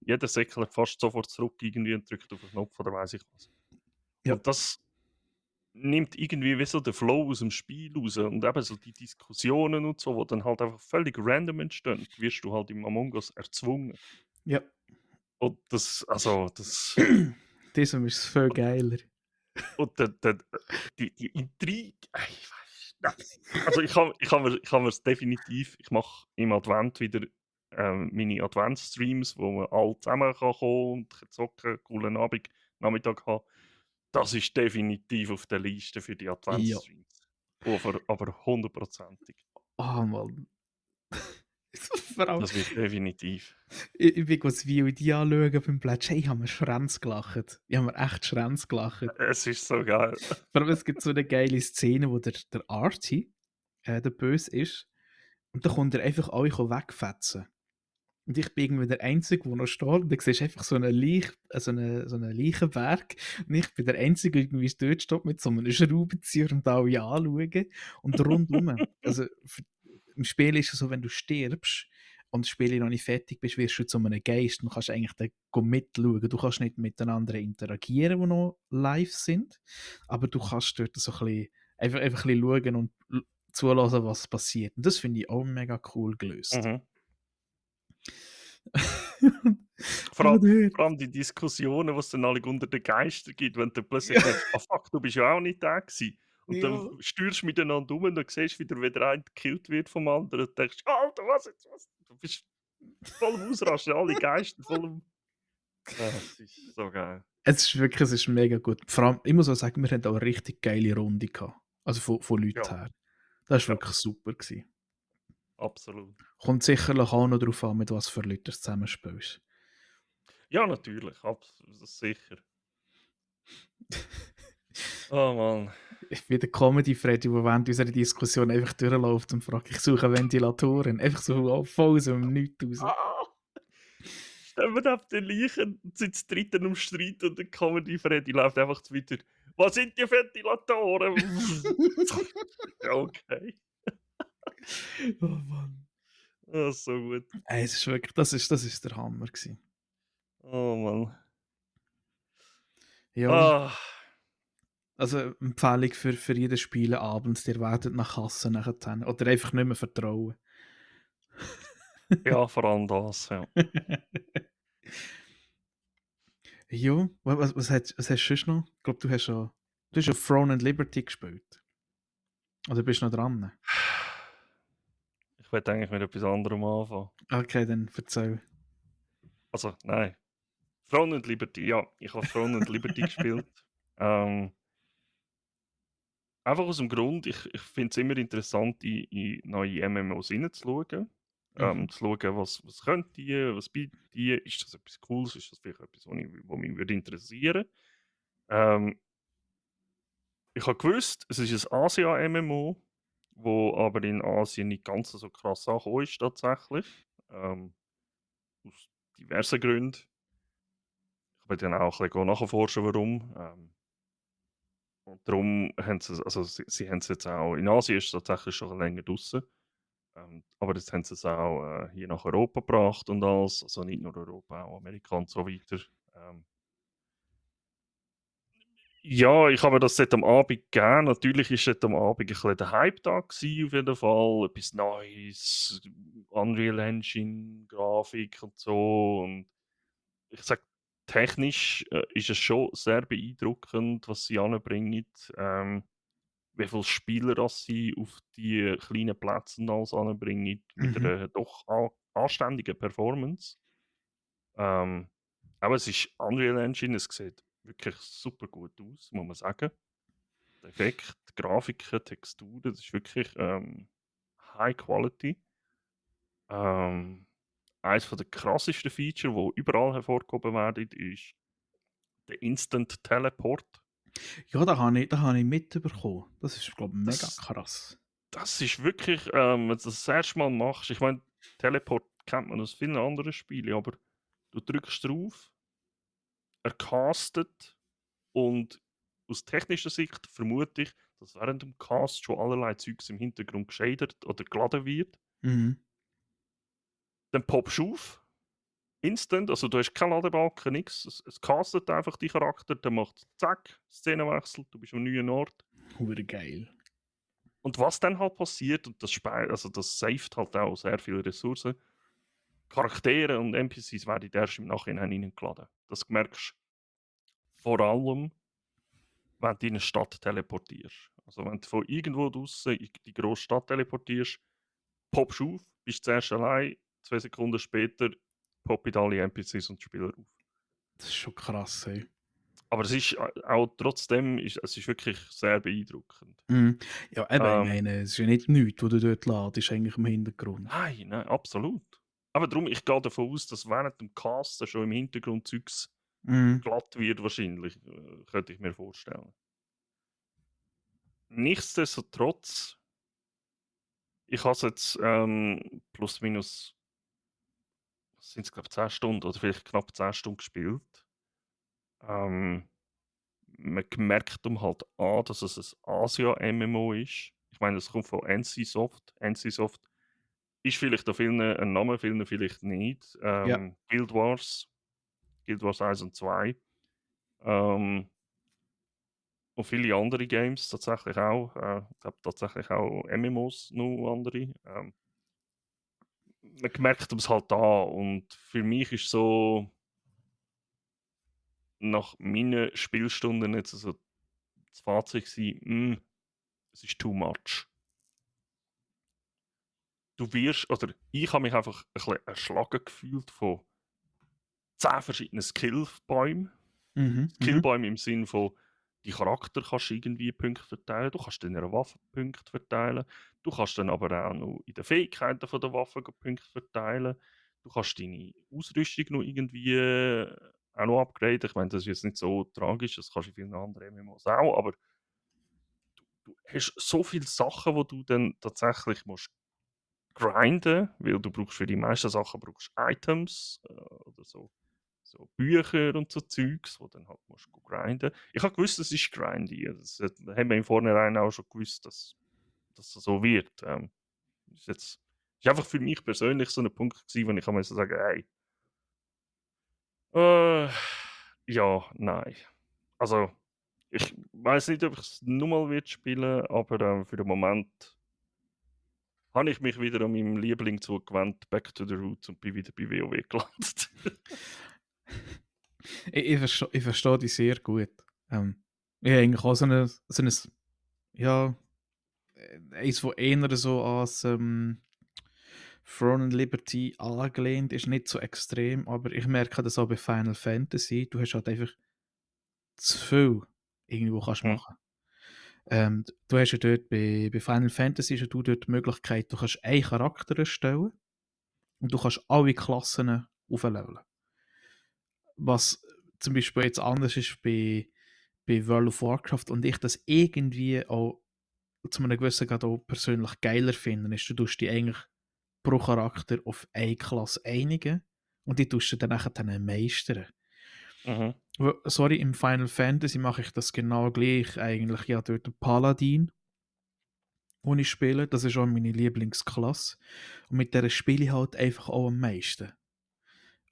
Jeder säckelt fast sofort zurück irgendwie und drückt auf den Knopf oder weiß ich was. Ja. Und das nimmt irgendwie wie so den Flow aus dem Spiel raus und eben so die Diskussionen und so, die dann halt einfach völlig random entstehen, wirst du halt im Among Us erzwungen. Ja. Und das, also, das. Diesem ist es viel geiler. Und die Intrige, ich weiß nicht. Also ich habe mir's definitiv, ich mache im Advent wieder meine Advent-Streams, wo wir alle zusammen kann kommen und zocken, coolen Nachmittag haben. Das ist definitiv auf der Liste für die Ja. Advents-Streams. Aber hundertprozentig. Oh Mann. Vor allem, Das wird definitiv. ich bin das VOD anschauen beim Plätsch. Hey, ich habe mir Schrenz gelacht. Ich habe mir echt Schrenz gelacht. Es ist so geil. Vor allem, es gibt so eine geile Szene, wo der Archie, der Böse ist, und dann kommt er einfach alle wegfetzen. Und ich bin irgendwie der Einzige, der noch steht. Und dann siehst du einfach so einen, so einen Leichenberg. Und ich bin der Einzige, der irgendwie dort steht mit so einem Schraubenzieher und alle anschauen. Und rundum. Also im Spiel ist es so, wenn du stirbst und das Spiel noch nicht fertig bist, wirst du zu einem Geist und kannst eigentlich dann mitschauen. Du kannst nicht miteinander interagieren, die noch live sind. Aber du kannst dort so ein bisschen, einfach ein bisschen schauen und zulassen, was passiert. Und das finde ich auch mega cool gelöst. Mhm. Aber Vor dort. allem die Diskussionen, die es dann alle unter den Geistern gibt, wenn du plötzlich merkst, ah fuck, du bist ja auch nicht da gewesen. Und Ja. dann stürzt du miteinander um und dann siehst du, wie der eine gekillt wird vom anderen und denkst, Alter, was jetzt? Was? Du bist voll im Ausrasten, alle Geister voll im. Das ist so geil. Es ist wirklich, es ist mega gut. Vor allem, ich muss auch sagen, wir hatten auch eine richtig geile Runde gehabt. Also von Leuten Ja, her. Das war ja, wirklich super gewesen. absolut. Kommt sicherlich auch noch darauf an, mit was für Leuten du zusammenspielst. Ja, natürlich, absolut, sicher. Oh Mann. Ich bin der Comedy-Freddy, der während unserer Diskussion einfach durchläuft und fragt, ich suche Ventilatoren. Einfach so voll aus dem Nichts raus. Ah! Stehen wir neben den Leichen und sind zu dritten am Streit und der Comedy Freddy läuft einfach weiter. Was sind die Ventilatoren? Ja, okay. Oh Mann. Ah, so gut. Es ist wirklich, das ist der Hammer gewesen. Oh Mann. Ja, Ah, also Empfehlung für jeden Spieleabend, ihr werdet nach Kasse nachher oder einfach nicht mehr vertrauen. ja, vor allem das, ja. Ja, was hast du sonst noch? Ich glaube, du hast ja Throne and Liberty gespielt. Oder bist du noch dran? Ich wollte eigentlich mit etwas anderem anfangen. Okay, dann erzähl. Also, nein. Throne and Liberty, ja. Ich habe Throne and Liberty gespielt. Ähm, einfach aus dem Grund, ich finde es immer interessant, in neue MMOs reinzuschauen. Mhm. Zu schauen, was können die, was bieten die, ist das etwas Cooles, ist das vielleicht etwas, was mich würde interessieren. Ähm, ich habe gewusst, es ist ein Asia-MMO wo aber in Asien nicht ganz so krass angekommen ist tatsächlich, aus diversen Gründen. Ich bin dann auch ein bisschen nachforschen, warum. Und darum haben sie haben es jetzt auch in Asien ist es tatsächlich schon länger draussen. Aber jetzt haben sie es auch hier nach Europa gebracht und alles. Also nicht nur Europa, auch Amerika und so weiter. Ähm, ja, ich habe mir das dort am Abend gegeben. Natürlich war dort am Abend ein bisschen der Hype da gewesen, auf jeden Fall. Etwas Neues, Unreal Engine, Grafik und so. Und ich sage, technisch ist es schon sehr beeindruckend, was sie anbringen. Wie viele Spieler das sie auf die kleinen Plätze und alles anbringen, mit Mhm. einer doch anständigen Performance. Ähm, aber es ist Unreal Engine, es sieht wirklich super gut aus, muss man sagen. Der Effekt, die Grafiken, Texturen, das ist wirklich High Quality. Ähm, eines der krassesten Features, die überall hervorgehoben werden, ist der Instant Teleport. Ja, da habe ich mitbekommen. Das ist, glaube ich, mega Das, krass. das ist wirklich, wenn du das erste Mal machst, ich meine, Teleport kennt man aus vielen anderen Spielen, aber du drückst drauf, er castet und aus technischer Sicht vermute ich, dass während dem Cast schon allerlei Zeugs im Hintergrund geschadert oder geladen wird. Mhm. Dann poppst du auf, instant, also du hast keinen Ladebalken, nichts. Es castet einfach die Charakter, dann macht zack, Szenenwechsel, du bist am neuen Ort. Hure geil. Und was dann halt passiert, und also das saved halt auch sehr viele Ressourcen, Charaktere und NPCs werden erst im Nachhinein reingeladen. Das merkst du vor allem, wenn du in eine Stadt teleportierst. Also wenn du von irgendwo draussen in die grosse Stadt teleportierst, poppst du auf, bist zuerst allein, 2 Sekunden später poppen alle NPCs und Spieler auf. Das ist schon krass, ey. Aber es ist auch trotzdem, es ist wirklich sehr beeindruckend. Mhm. Ja, eben, ich Ähm, meine, es ist ja nicht nichts, was du dort ladest, eigentlich im Hintergrund. nein, absolut. Aber darum, ich gehe davon aus, dass während dem Casten schon im Hintergrund Zeugs Mhm. glatt wird wahrscheinlich, könnte ich mir vorstellen. Nichtsdestotrotz, ich habe es jetzt plus minus, sind es glaube 10 Stunden oder vielleicht knapp 10 Stunden gespielt. Ähm, man merkt ihm halt an, dass es ein Asia-MMO ist. Ich meine, es kommt von NCSoft. NCSoft ist vielleicht an vielen ein Name, vielen vielleicht nicht. Ja. Guild Wars 1 und 2. Ähm, und viele andere Games tatsächlich auch. Ich glaube tatsächlich auch MMOs, noch andere. Man merkt es halt da und für mich ist so nach meinen Spielstunden jetzt also das Fazit gewesen, es ist too much. Du wirst, oder ich habe mich einfach ein bisschen erschlagen gefühlt von 10 verschiedenen Skillbäumen. Mhm. Mhm. Skillbäume im Sinne von, die Charakter kannst du irgendwie Punkte verteilen, du kannst deiner Waffe Punkte verteilen, du kannst dann aber auch noch in den Fähigkeiten von der Waffe Punkte verteilen, du kannst deine Ausrüstung noch irgendwie auch noch upgraden. Ich meine, das ist jetzt nicht so tragisch, das kannst du in vielen anderen MMOs auch, aber du hast so viele Sachen, wo du dann tatsächlich musst grinden, weil du brauchst für die meisten Sachen brauchst Items oder so Bücher und so Zeugs, wo dann halt musst du grinden. Ich habe gewusst, das ist grindy. Das haben wir im Vornherein auch schon gewusst, dass das so wird. Ist einfach für mich persönlich so ein Punkt gewesen, wo ich einmal so sagen, hey, äh, ja, nein. Also, ich weiß nicht, ob ich es nochmal wird spielen, aber für den Moment habe ich mich wieder an meinem Liebling zugewandt, Back to the Roots, und bin wieder bei WoW gelandet. Ich verstehe dich sehr gut. Ich habe eigentlich auch so ein ja, eins, das eher so als Throne and Liberty angelehnt ist, nicht so extrem, aber ich merke das auch bei Final Fantasy. Du hast halt einfach zu viel irgendwo kannst Mhm. machen. Du hast ja dort bei Final Fantasy hast ja du dort die Möglichkeit, du kannst einen Charakter erstellen und du kannst alle Klassen aufleveln. Was zum Beispiel jetzt anders ist bei World of Warcraft und ich das irgendwie auch zu einem gewissen Grad auch persönlich geiler finden, ist, du tust dich eigentlich pro Charakter auf eine Klasse einigen und die tust du dann nachher dann meistern. Mhm. Sorry, im Final Fantasy mache ich das genau gleich eigentlich. Ja, dort den Paladin, den ich spiele, das ist auch meine Lieblingsklasse. Und mit der spiele ich halt einfach auch am meisten.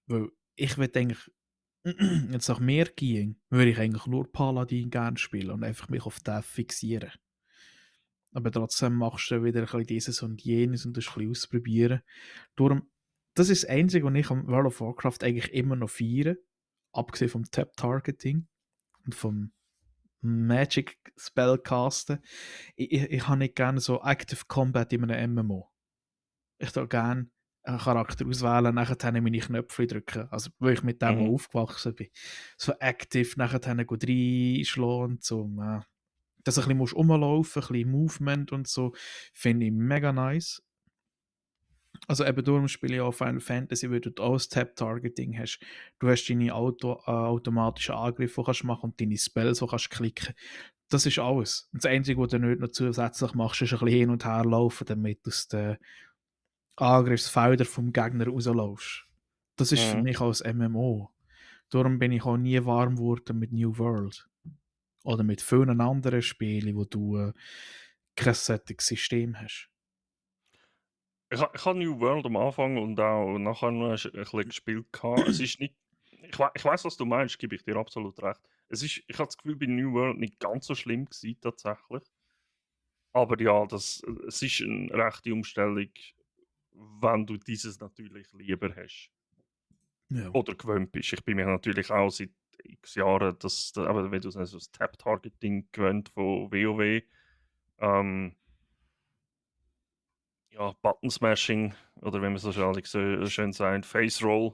Weil ich will eigentlich, jetzt nach mir gehen, würde ich eigentlich nur Paladin gerne spielen und einfach mich auf den fixieren. Aber trotzdem machst du wieder ein bisschen dieses und jenes und das ein bisschen ausprobieren. Darum, das ist das Einzige, was ich am World of Warcraft eigentlich immer noch feiere. Abgesehen vom Tap-Targeting und vom Magic Spellcasten. Ich habe nicht gerne so Active Combat in einem MMO. Ich würde gerne einen Charakter auswählen, nachher meine Knöpfe drücken. Also, weil ich mit dem Mhm. aufgewachsen bin. So active, nachher reinschlagen und so. Dass du ein bisschen rumlaufen musst, ein bisschen Movement und so, finde ich mega nice. Also eben darum spiele ich auch Final Fantasy, weil du auch das Tap-Targeting hast. Du hast deine automatischen Angriffe, die kannst machen und deine Spells, die kannst klicken. Das ist alles. Und das Einzige, was du nicht noch zusätzlich machst, ist ein bisschen hin und her laufen, damit du aus den Angriffsfeldern vom Gegner rauslaufst. Das ist für Mhm. mich als MMO. Darum bin ich auch nie warm geworden mit New World. Oder mit vielen anderen Spielen, wo du kein solches System hast. Ich habe New World am Anfang und auch nachher noch ein bisschen gespielt. Es ist nicht. Ich weiß, was du meinst, gebe ich dir absolut recht. Ich habe das Gefühl, bei New World nicht ganz so schlimm gewesen, tatsächlich. Aber ja, es ist eine rechte Umstellung, wenn du dieses natürlich lieber hast. Ja. Oder gewöhnt bist. Ich bin mir natürlich auch seit x Jahren, aber wenn du sagst, das Tap-Targeting gewöhnt von WoW. Ähm, ja, Button-Smashing oder wenn man so schön sagt, Face-Roll.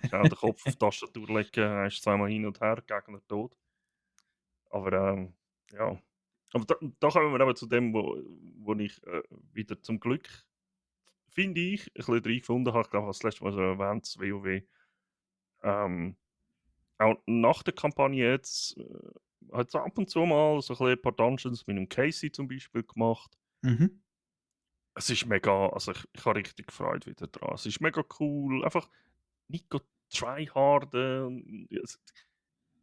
Schnell den Kopf auf die Tastatur legen, ist zweimal hin und her, Gegner tot. Aber ja. Aber da kommen wir eben zu dem, wo ich wieder zum Glück, finde ich, ein bisschen reingefunden habe. Ich glaube, das letzte Mal so erwähnt, das WoW. Ähm, auch nach der Kampagne jetzt hat es ab und zu mal so ein bisschen ein paar Dungeons mit einem Casey zum Beispiel gemacht. Mhm. Es ist mega, also ich habe richtig Freude wieder dran. Es ist mega cool, einfach nicht go tryharden.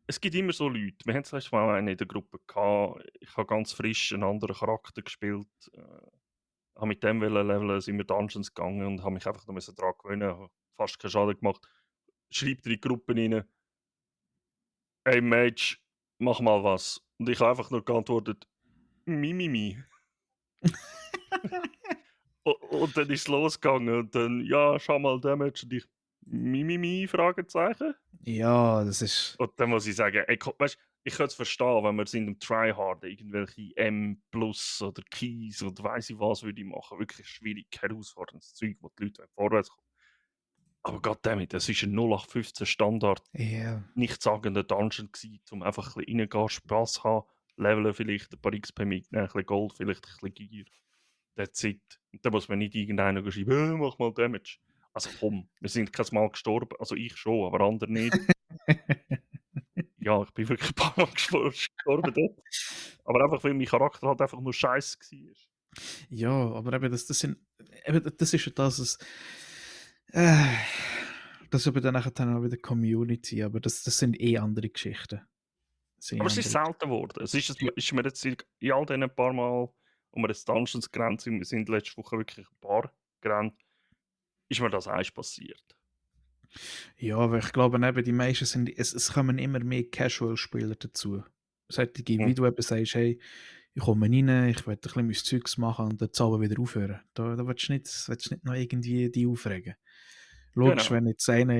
Es gibt immer so Leute. Wir haben zum Mal einen in der Gruppe gehabt. Ich habe ganz frisch einen anderen Charakter gespielt. Habe mit dem leveln, sind wir Dungeons gegangen und habe mich einfach noch daran gewöhnen. Habe fast keinen Schaden gemacht. Schreibt in die Gruppe rein, hey Mage, mach mal was. Und ich habe einfach nur geantwortet, Mimimi. Und dann ist es losgegangen und dann, ja, schau mal Damage und ich, Mimimi, Fragezeichen. Ja, das ist. Und dann muss ich sagen, ey, weißt, ich könnte es verstehen, wenn wir sind im Tryhard irgendwelche M plus oder Keys oder weiss ich was würde ich machen. Wirklich schwierig, herausforderndes Zeug, wo die Leute vorwärts kommen. Aber goddammit, das ist ein 0815 Standard, Ja. nichtssagender Dungeon gewesen, um einfach ein bisschen reingehen, Spass haben, leveln vielleicht, ein paar XP mitnehmen, ein bisschen Gold, vielleicht ein bisschen Gear. That's it. Und da muss man nicht irgendeiner schreiben, mach mal Damage. Also komm, wir sind kein Mal gestorben, also ich schon, aber andere nicht. Ja, ich bin wirklich ein paar Mal gestorben dort. Aber einfach, weil mein Charakter halt einfach nur scheiße war. Ja, aber eben, das sind. Eben, das ist ja das, äh, das ist aber dann nachher dann auch wieder Community, aber das sind eh andere Geschichten. Das sind eh Aber es ist andere. selten geworden. Ja. Ist mir jetzt in all diesen paar Mal, wo wir jetzt Dungeons gerannt sind, wir sind letzte Woche wirklich ein paar gerannt, ist mir das eins passiert. Ja, aber ich glaube eben, die meisten sind, es kommen immer mehr Casual-Spieler dazu. Solche, Hm. wie du eben sagst, hey, ich komme rein, ich will ein bisschen mein Zeugs machen und dann zaubern wieder aufhören. Da willst du nicht noch irgendwie die aufregen. Logisch, Genau. wenn jetzt einer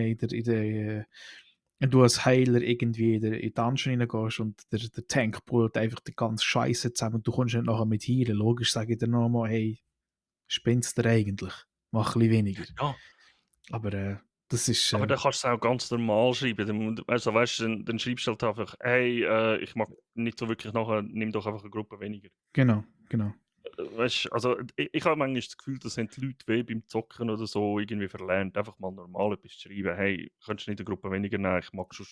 wenn du als Heiler irgendwie in die Dungeon reingehst und der Tank pullt einfach die ganze Scheiße zusammen und du kommst nicht nachher mit heilen. Logisch sage ich dir nochmal, hey, spinnst du eigentlich? Mach ein bisschen weniger. Ja, Aber das ist, aber dann kannst du es auch ganz normal schreiben. Also, weißt du, dann schreibst du halt einfach, hey, ich mag nicht so wirklich nachher, nimm doch einfach eine Gruppe weniger. genau, genau. Weißt du, also ich habe manchmal das Gefühl, dass haben die Leute weh beim Zocken oder so irgendwie verlernt, einfach mal normal etwas zu schreiben. Hey, könntest du nicht eine Gruppe weniger nehmen? Ich mag schon,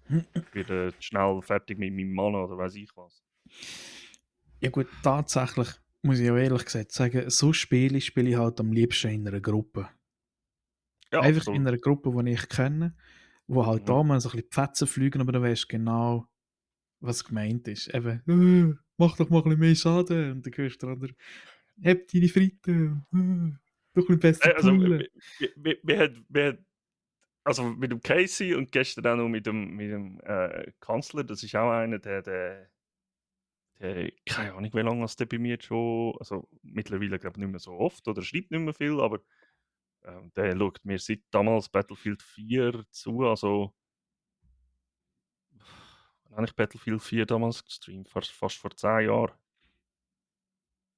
ich werde schnell fertig mit meinem Mann oder weiß ich was. Ja gut, tatsächlich muss ich auch ehrlich gesagt sagen, so spiele ich halt am liebsten in einer Gruppe. Ja, Einfach in absolut. einer Gruppe, die ich kenne, wo halt Mhm. da mal so ein bisschen die Fetzen fliegen, aber du weißt genau, was gemeint ist. Eben: mach doch mal ein bisschen mehr Schaden.» Und dann hörst du den anderen: «Heb deine Fritten, doch ein bisschen besser Also, pullen.» wir hat also, mit dem Casey und gestern auch noch mit dem Kanzler, das ist auch einer, der keine Ahnung, wie lange das der bei mir jetzt schon also, mittlerweile glaube ich nicht mehr so oft oder schreibt nicht mehr viel, aber, der schaut mir seit damals Battlefield 4 zu, also wann habe ich Battlefield 4 damals gestreamt? Fast vor 10 Jahren.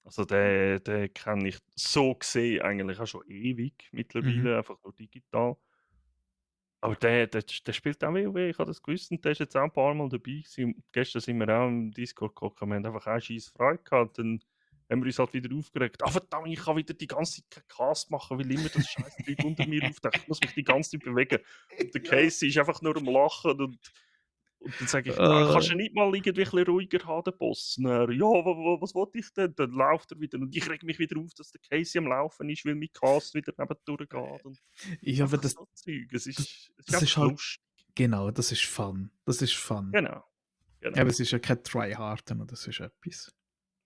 Also, den kenne ich so gesehen eigentlich auch schon ewig Mhm. mittlerweile, einfach nur digital. Aber der spielt auch WoW, ich habe das gewusst und der ist jetzt auch ein paar Mal dabei gewesen. Und gestern sind wir auch im Discord gehockt, wir haben einfach auch scheisse Freude gehabt. Dann haben wir uns halt wieder aufgeregt: «Ah verdammt, ich kann wieder die ganze Zeit keinen Cast machen, weil immer das scheiß Zeug unter mir auftaucht. Ich muss mich die ganze Zeit bewegen.» Und der Ja. Casey ist einfach nur am Lachen und dann sage ich: kannst du Äh, nicht mal irgendwie ein bisschen ruhiger haben, den Boss?» Und er: «Ja, was wollte ich denn?» Dann läuft er wieder und ich rege mich wieder auf, dass der Casey am Laufen ist, weil mein Cast wieder nebendurch geht und ja, aber einfach so Zeug. das Es ist das ist einfach halt lustig. genau, das ist Fun. Das ist Fun. Genau, Aber genau, es ist ja kein Tryharden oder so etwas.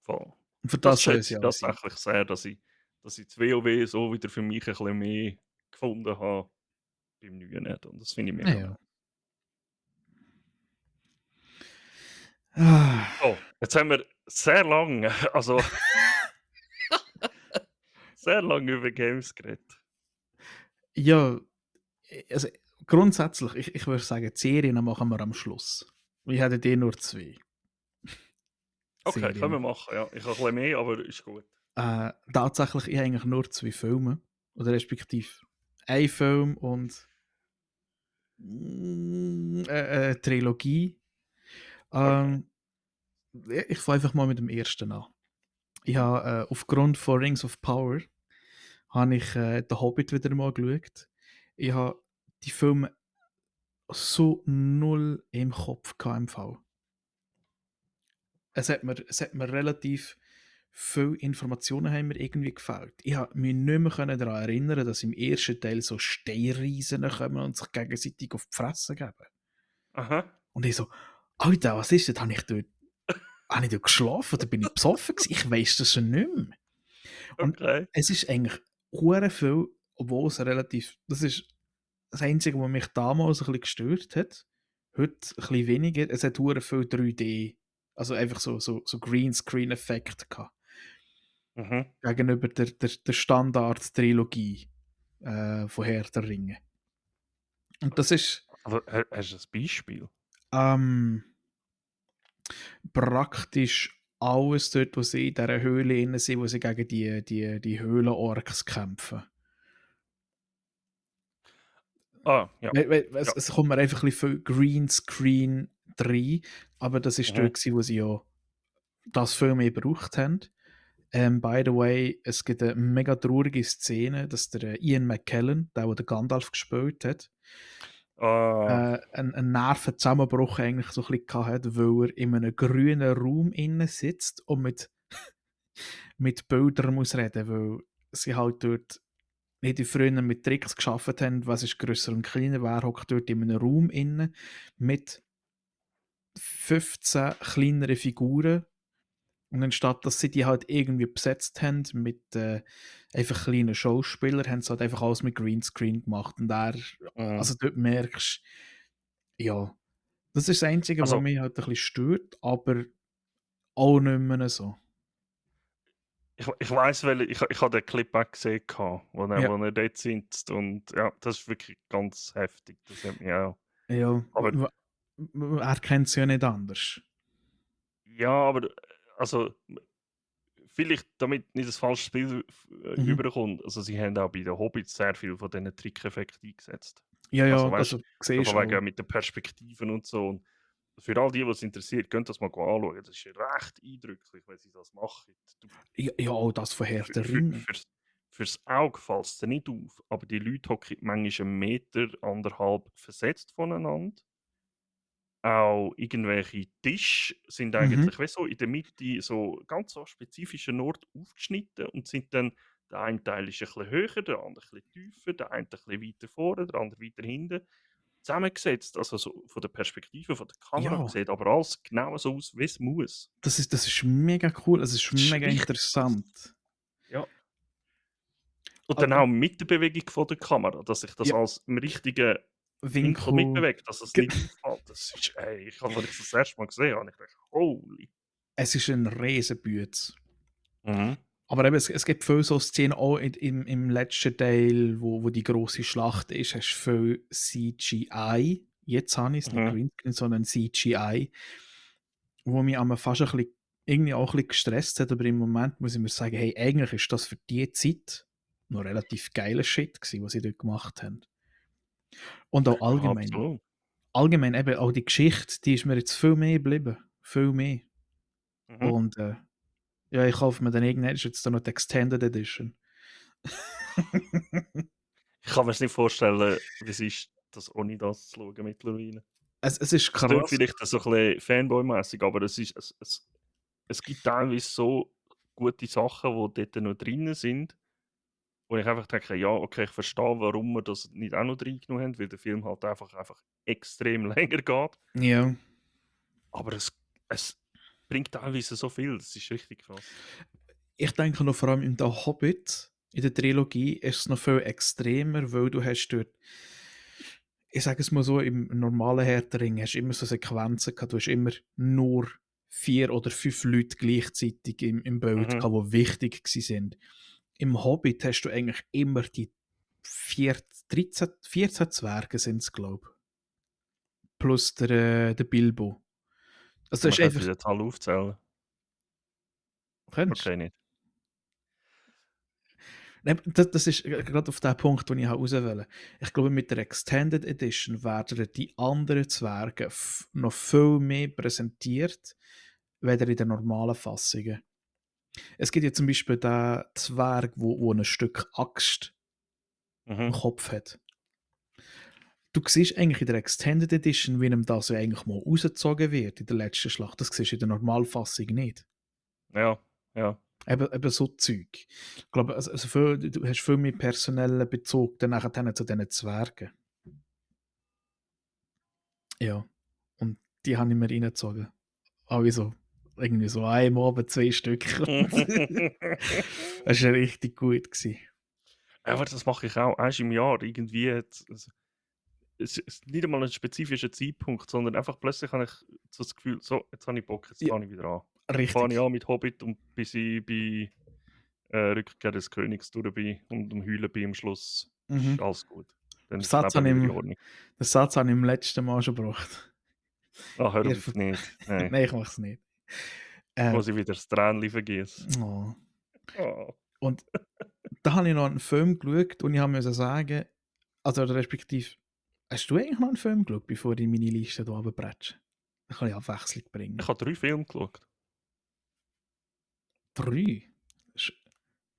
voll. Und für Das das soll es schätze ja ich auch sein. tatsächlich sehr, dass ich das WoW so wieder für mich ein bisschen mehr gefunden habe beim neuen Add-on. Das finde ich Ja, mega ja. nice. Ah, So, jetzt haben wir sehr lang, also sehr lange über Games geredet. ja, also grundsätzlich, ich würde sagen, die Serien machen wir am Schluss. Wir haben eh nur 2 Okay, können wir Serien. machen, ja. Ich habe ein bisschen mehr, aber ist gut. Tatsächlich, ich habe eigentlich nur 2 Filme oder respektive ein Film und, Trilogie. Okay. Ähm, ich fange einfach mal mit dem ersten an. Ich habe, aufgrund von Rings of Power habe ich, «Den Hobbit» wieder mal geschaut. Ich habe die Filme so null im Kopf gehabt im Fall. Es hat mir relativ viele Informationen haben mir irgendwie gefällt. Ich habe mich nicht mehr daran erinnern, dass im ersten Teil so Steinriesen kommen und sich gegenseitig auf die Fresse geben. Aha, Und ich so: «Alter, was ist das? Habe ich dort geschlafen oder bin ich besoffen gewesen? Ich weiss das schon nicht mehr.» Und okay. es ist eigentlich hure viel, obwohl es relativ das ist das Einzige, was mich damals ein bisschen gestört hat. Heute ein bisschen weniger. Es hat hure viel 3D, also einfach so Greenscreen-Effekte gehabt, Mhm. gegenüber der Standard-Trilogie, von Herr der Ringe. Und das ist, Aber hast du ein Beispiel? ähm, praktisch alles dort, wo sie in dieser Höhle innen sind, wo sie gegen die Höhlenorks kämpfen. Ah, ja. Es Ja. es kommt mir einfach ein bisschen viel Greenscreen rein, aber das ist Mhm. dort gewesen, wo sie ja das viel mehr gebraucht haben. By the way, es gibt eine mega traurige Szene, dass der Ian McKellen, der den Gandalf gespielt hat, Ah, einen Nervenzusammenbruch eigentlich so ein bisschen gehabt hat, weil er in einem grünen Raum innen sitzt und mit Bildern muss reden, weil sie halt dort nicht wie früher mit Tricks geschafft haben, was ist grösser und kleiner, wer hockt dort in einem Raum innen mit 15 kleineren Figuren. Und anstatt dass sie die halt irgendwie besetzt haben mit einfach kleinen Schauspielern, haben sie halt einfach alles mit Greenscreen gemacht. Und mhm. also dort merkst du, ja, das ist das Einzige, was Also, mich halt ein bisschen stört, aber auch nicht mehr so. ich weiss, ich habe den Clip auch gesehen gehabt, Ja, wo er dort sitzt und ja, das ist wirklich ganz heftig. Das hat mich auch ja, aber er kennt es ja nicht anders. ja, aber also, vielleicht, damit nicht das falsche Bild Mhm. überkommt, also sie haben auch bei den Hobbits sehr viel von diesen Trickeffekten eingesetzt. Ja, Also ja, weißt also du, so siehst von du auch. wegen mit den Perspektiven und so. Und für all die, was interessiert, könnt das mal anschauen. Das ist recht eindrücklich, wenn sie das machen. Du, Ja, ja, auch das von Herr für, der für, Ringe. fürs Auge fällt es dir nicht auf, aber die Leute hocken manchmal 1 Meter, 1,5 versetzt voneinander. auch irgendwelche Tische sind Mhm. eigentlich wie so in der Mitte so ganz so spezifischen Ort aufgeschnitten und sind dann der eine Teil ist ein bisschen höher, der andere ein bisschen tiefer, der eine ein bisschen weiter vorne, der andere weiter hinten zusammengesetzt. Also so von der Perspektive von der Kamera Ja, sieht aber alles genau so aus, wie es muss. das ist mega cool, es ist Das ist mega richtig krass. interessant. Ja. Und dann Also, auch mit der Bewegung von der Kamera, dass sich das ja, alles im richtigen Winkel Winkel, mitbewegt, dass es ge nicht auffällt. Das ist, ey, ich habe, als ich das erste Mal gesehen habe, ich gedacht, holy. es ist 'n Riesenbütz. Mhm. Aber eben, es gibt viele so Szenen auch im letzten Teil, wo die grosse Schlacht ist, hast du viel CGI. Jetzt habe ich's, nicht Mhm. Greenscreen, sondern CGI, wo mich einmal fast ein bisschen irgendwie auch ein bisschen gestresst hat, aber im Moment muss ich mir sagen: „Hey, eigentlich ist das für die Zeit noch relativ geiler Shit gewesen, was sie dort gemacht haben.“ Und auch Ja, allgemein. absolut. Allgemein eben auch die Geschichte, die ist mir jetzt viel mehr geblieben, viel mehr. Mhm. Und, ja, ich kaufe mir dann irgendwann jetzt da noch die Extended Edition. Ich kann mir's nicht vorstellen, wie es ist, das ohne das zu schauen mittlerweile. Es ist Es klingt krass. vielleicht so 'n bisschen Fanboy-mässig, aber es gibt teilweise so gute Sachen, die dort noch drin sind, wo ich einfach denke: „Ja, okay, ich verstehe, warum wir das nicht auch noch reingenommen haben“, weil der Film halt einfach extrem länger geht. Ja. Aber es bringt teilweise so viel, das ist richtig krass. Ich denke noch vor allem in «Der Hobbit», in der Trilogie, ist es noch viel extremer, weil du hast dort, ich sage es mal so, im normalen Herr der Ringe hast du immer so Sequenzen gehabt, du hast immer nur 4 oder 5 Leute gleichzeitig im Bild Mhm. gehabt, die wichtig gsi sind. Im «Hobbit» hast du eigentlich immer die 4 13 14 Zwerge sind's, glaube ich, plus der Bilbo. Also, Ja, man das ist könnte einfach, die Zahl aufzählen. kennst Okay, nicht. nein, das ist grad auf den Punkt, den ich raus wollte. Ich glaube, mit der Extended Edition werden die anderen Zwerge noch viel mehr präsentiert, weder in den normalen Fassungen. Es gibt ja zum Beispiel den Zwerg, wo ein Stück Axt im Mhm. Kopf hat. Du siehst eigentlich in der Extended Edition, wie ihm das ja eigentlich mal rausgezogen wird in der letzten Schlacht. Das siehst du in der Normalfassung nicht. Ja, ja. Eben so Zeug. Ich glaube, also viel, du hast viel mehr personellen Bezug dann nachher zu diesen Zwergen. Ja, und die habe ich mir reingezogen. Alle so irgendwie so einem Abend 2 Stück. Das war richtig gut gewesen. Ja, aber das mache ich auch einmal im Jahr irgendwie jetzt also, es ist nicht einmal ein spezifischer Zeitpunkt, sondern einfach plötzlich habe ich so das Gefühl: „So, jetzt habe ich Bock, jetzt Ja, fange ich wieder an.“ Fange ich richtig. an mit Hobbit und bis ich bei, Rückkehr des Königs durch bin und am Heulen bin am Schluss, Mhm. ist alles gut. Dann Den ist das Satz Leben habe ich wieder in im Ordnung. den Satz habe ich im letzten Mal schon gebracht. Ah, hör Ihr auf, nicht. Nein. Nein, ich mache es nicht. Äh, Muss ich wieder das Tränchen vergießen. oh. Oh. Und da habe ich noch einen Film geschaut und ich habe müssen sagen, also respektive, hast du eigentlich noch einen Film geschaut, bevor ich meine Liste hier runterbretsche? Dann kann ich Abwechslung Ich bringen. habe 3 Filme geschaut. 3?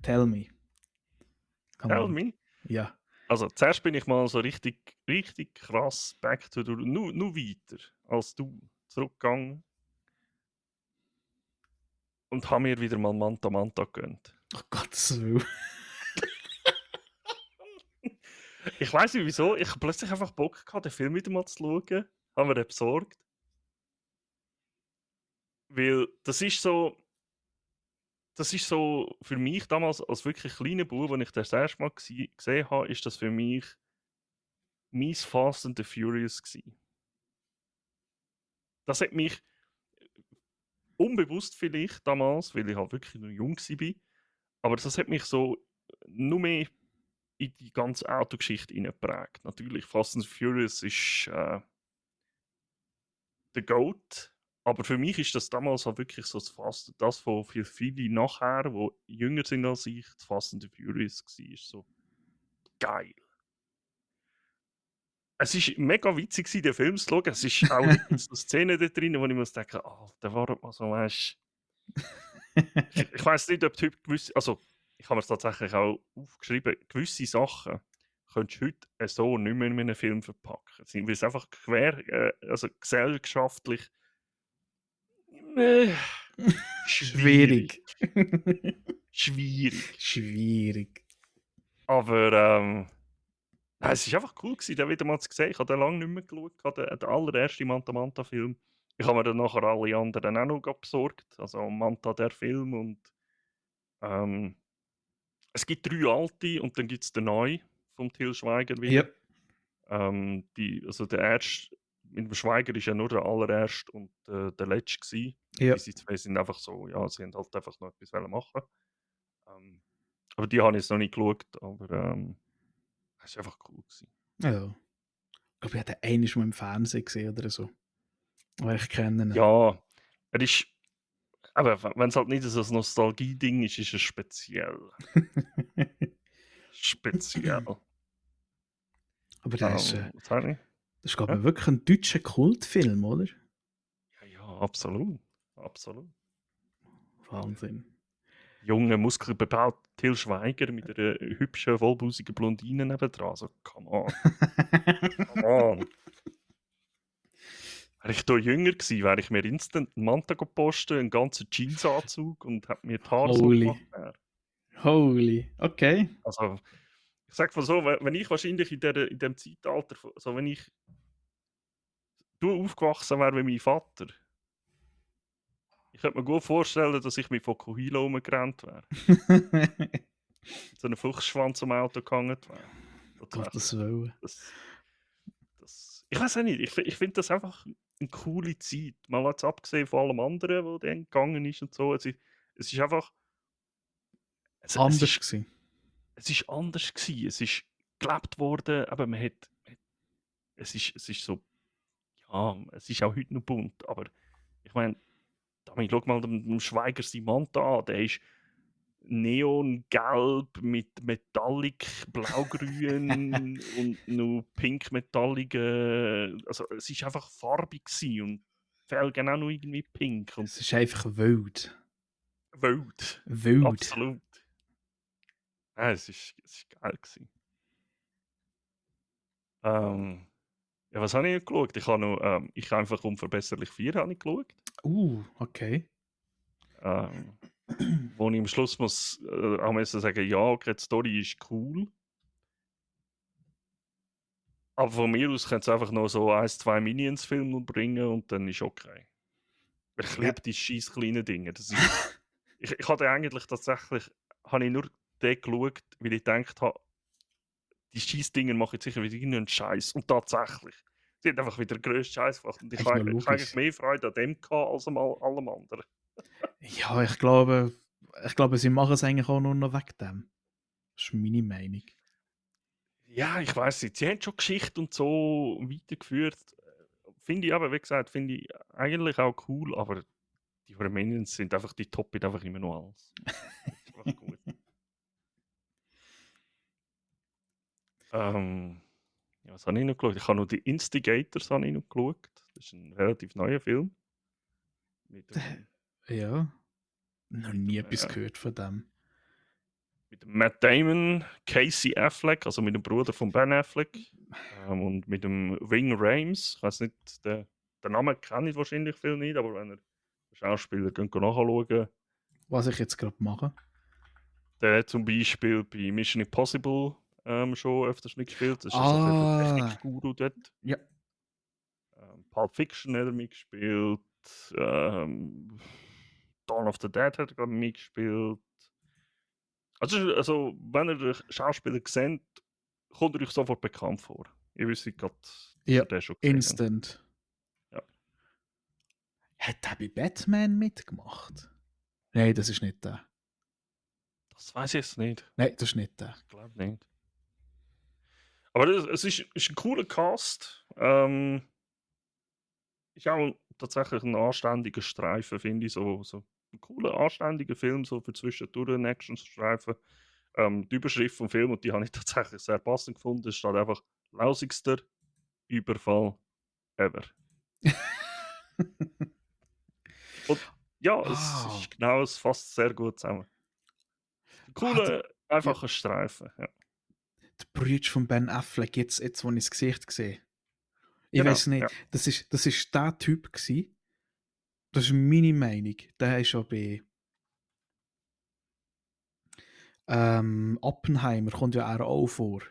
Tell me. Come Tell on. me. Ja. Also, zuerst bin ich mal so richtig krass back to the nur weiter als du zurückgegangen und habe mir wieder mal Manta Manta gegönnt. Oh Gottes Willen. Ich weiß nicht wieso, ich habe plötzlich einfach Bock gehabt, den Film wieder mal zu schauen, habe mir den besorgt, weil das ist so für mich damals als wirklich kleiner Bub, als ich das erste Mal gesehen habe, ist das für mich mein Fast and the Furious gewesen. Das hat mich unbewusst vielleicht damals, weil ich halt wirklich noch jung war, aber das hat mich so nur mehr in die ganze Autogeschichte hineingeprägt. Natürlich, Fast and Furious ist der GOAT, aber für mich ist das damals halt wirklich so das, was für viele nachher, die jünger sind als ich, das Fast and the Furious war. So geil. Es war mega witzig, den Film zu schauen. Es ist auch richtig so Szenen da drin, wo ich mir denke, Alter, warum mal so, weißt ich weiß nicht, ob Typ gewisse, also ich habe mir es tatsächlich auch aufgeschrieben, gewisse Sachen könntest du heute so nicht mehr in einem Film verpacken. Weil es einfach also gesellschaftlich äh, schwierig. Schwierig. Schwierig. Schwierig. Aber nein, es war einfach cool, den wieder mal zu sehen. Ich habe den lange nicht mehr geschaut, ich habe den allerersten Manta Manta-Film. Ich habe mir dann nachher alle anderen auch noch besorgt. Also Manta, der Film und ähm, es gibt 3 alte und dann gibt es den neuen vom Til Schweiger Ja, wieder. Also der erste mit dem Schweiger ist ja nur der allererste und der letzte gewesen. ja. Die 2 sind einfach so, ja, sie haben halt einfach noch etwas machen. Ähm, aber die habe ich jetzt noch nicht geschaut, aber es war einfach cool gewesen. Ja. Ich glaube, ich habe den einmal mal im Fernsehen gesehen oder so. Aber ich kenne ihn. Ja, er ist, aber wenn es halt nicht so ein Nostalgie-Ding ist, ist es speziell. Speziell. Aber das Was habe ich? ist, glaube Ja? ich, wirklich ein deutscher Kultfilm, oder? Ja, ja, absolut. Absolut. Wahnsinn. Junge, muskelbebaut Til Schweiger mit einer hübschen, vollbusigen Blondine nebendran. So, come on, come on. Wäre ich da jünger gewesen, wäre ich mir instant einen Manta posten, einen ganzen Jeansanzug und hätte mir die Haare so gemacht. Holy. Holy. Okay. Also, ich sage mal so, wenn ich wahrscheinlich in dem Zeitalter, so wenn ich aufgewachsen wäre wie mein Vater, ich könnte mir gut vorstellen, dass ich mit Fokuhila rumgerannt wäre. So einen Fuchsschwanz am Auto gehangen wäre. Gottes Willen. Ich weiß auch nicht, ich finde das einfach eine coole Zeit. Mal jetzt abgesehen von allem anderen, was dann gegangen ist und so. Es ist einfach. Anders gewesen. Es ist anders gewesen. Es ist gelebt worden, aber es ist so, ja, es ist auch heute noch bunt, aber ich meine, schau mal den Schweiger Simanta an, der ist neongelb mit Metallic blaugrün und noch pink Metallic, also es ist einfach farbig gewesen und die Felgen auch noch irgendwie pink und Es ist einfach wild. wild. Wild. Absolut. Ja, es ist geil gewesen. Ja, was habe ich noch geschaut? Ich habe noch, ich habe einfach Unverbesserlich 4 habe ich geschaut. Okay. Wo ich am Schluss muss auch müssen sagen, ja, okay, die Story ist cool. Aber von mir aus könnte es einfach noch so 1, 2 Minions-Filme bringen und dann ist okay. Ich Ja. liebe die scheiß kleinen Dinge. Das ist, ich hatte eigentlich tatsächlich, habe ich nur den geschaut, weil ich gedacht habe, die scheiß Dinge machen jetzt sicher wieder irgendeinen Scheiß. Und tatsächlich, sie haben einfach wieder den grössten Scheiß gemacht. Und ich Ist noch habe eigentlich logisch. mehr Freude an dem gehabt als an allem anderen. Ja, ich glaube, sie machen es eigentlich auch nur noch wegen dem. Das ist meine Meinung. Ja, ich weiß nicht. Sie haben schon Geschichte und so weitergeführt. Finde ich aber, wie gesagt, finde ich eigentlich auch cool, aber die Minions sind einfach, die toppen einfach immer noch alles. Das ist einfach gut. Ja, was habe ich noch geschaut? Ich habe noch die Instigators habe ich noch geschaut. Das ist ein relativ neuer Film. Mit dem, Ja. Noch nie dem, etwas gehört von dem. mit dem Matt Damon, Casey Affleck, also mit dem Bruder von Ben Affleck. Und mit dem Ving Rhames. Ich weiß nicht, den Namen kenne ich wahrscheinlich viel nicht, aber wenn ihr den Schauspieler nachschauen, Was ich jetzt gerade mache. der hat zum Beispiel bei Mission Impossible schon öfters mitgespielt. Das ist also für den Technikguru dort. Ja. Pulp Fiction hat er mitgespielt. Dawn of the Dead hat er glaub ich, mitgespielt. Also, wenn ihr den Schauspieler seht, kommt er euch sofort bekannt vor. Ihr wisst gerade, dass Ja, ihr den schon gesehen habt. instant. Ja. Hat er bei Batman mitgemacht? Nein, das ist nicht der. Das weiß ich jetzt nicht. Nein, das ist nicht der. Ich glaube nicht. Aber es ist ein cooler Cast. Ist auch tatsächlich ein anständiger Streifen, finde ich. So ein cooler, anständiger Film, so für zwischendurch ein Action-Streifen. Die Überschrift vom Film, und die habe ich tatsächlich sehr passend gefunden, steht einfach lausigster Überfall ever. Und ja, es ist genau, es fasst sehr gut zusammen. Cooler, einfacher Streifen. Ja. der Bruder von Ben Affleck, jetzt wo ich das Gesicht sehe. Ich Genau, weiß nicht, ja. das ist der Typ gsi. Das ist meine Meinung. Der ist schon bei Oppenheimer, kommt ja auch vor,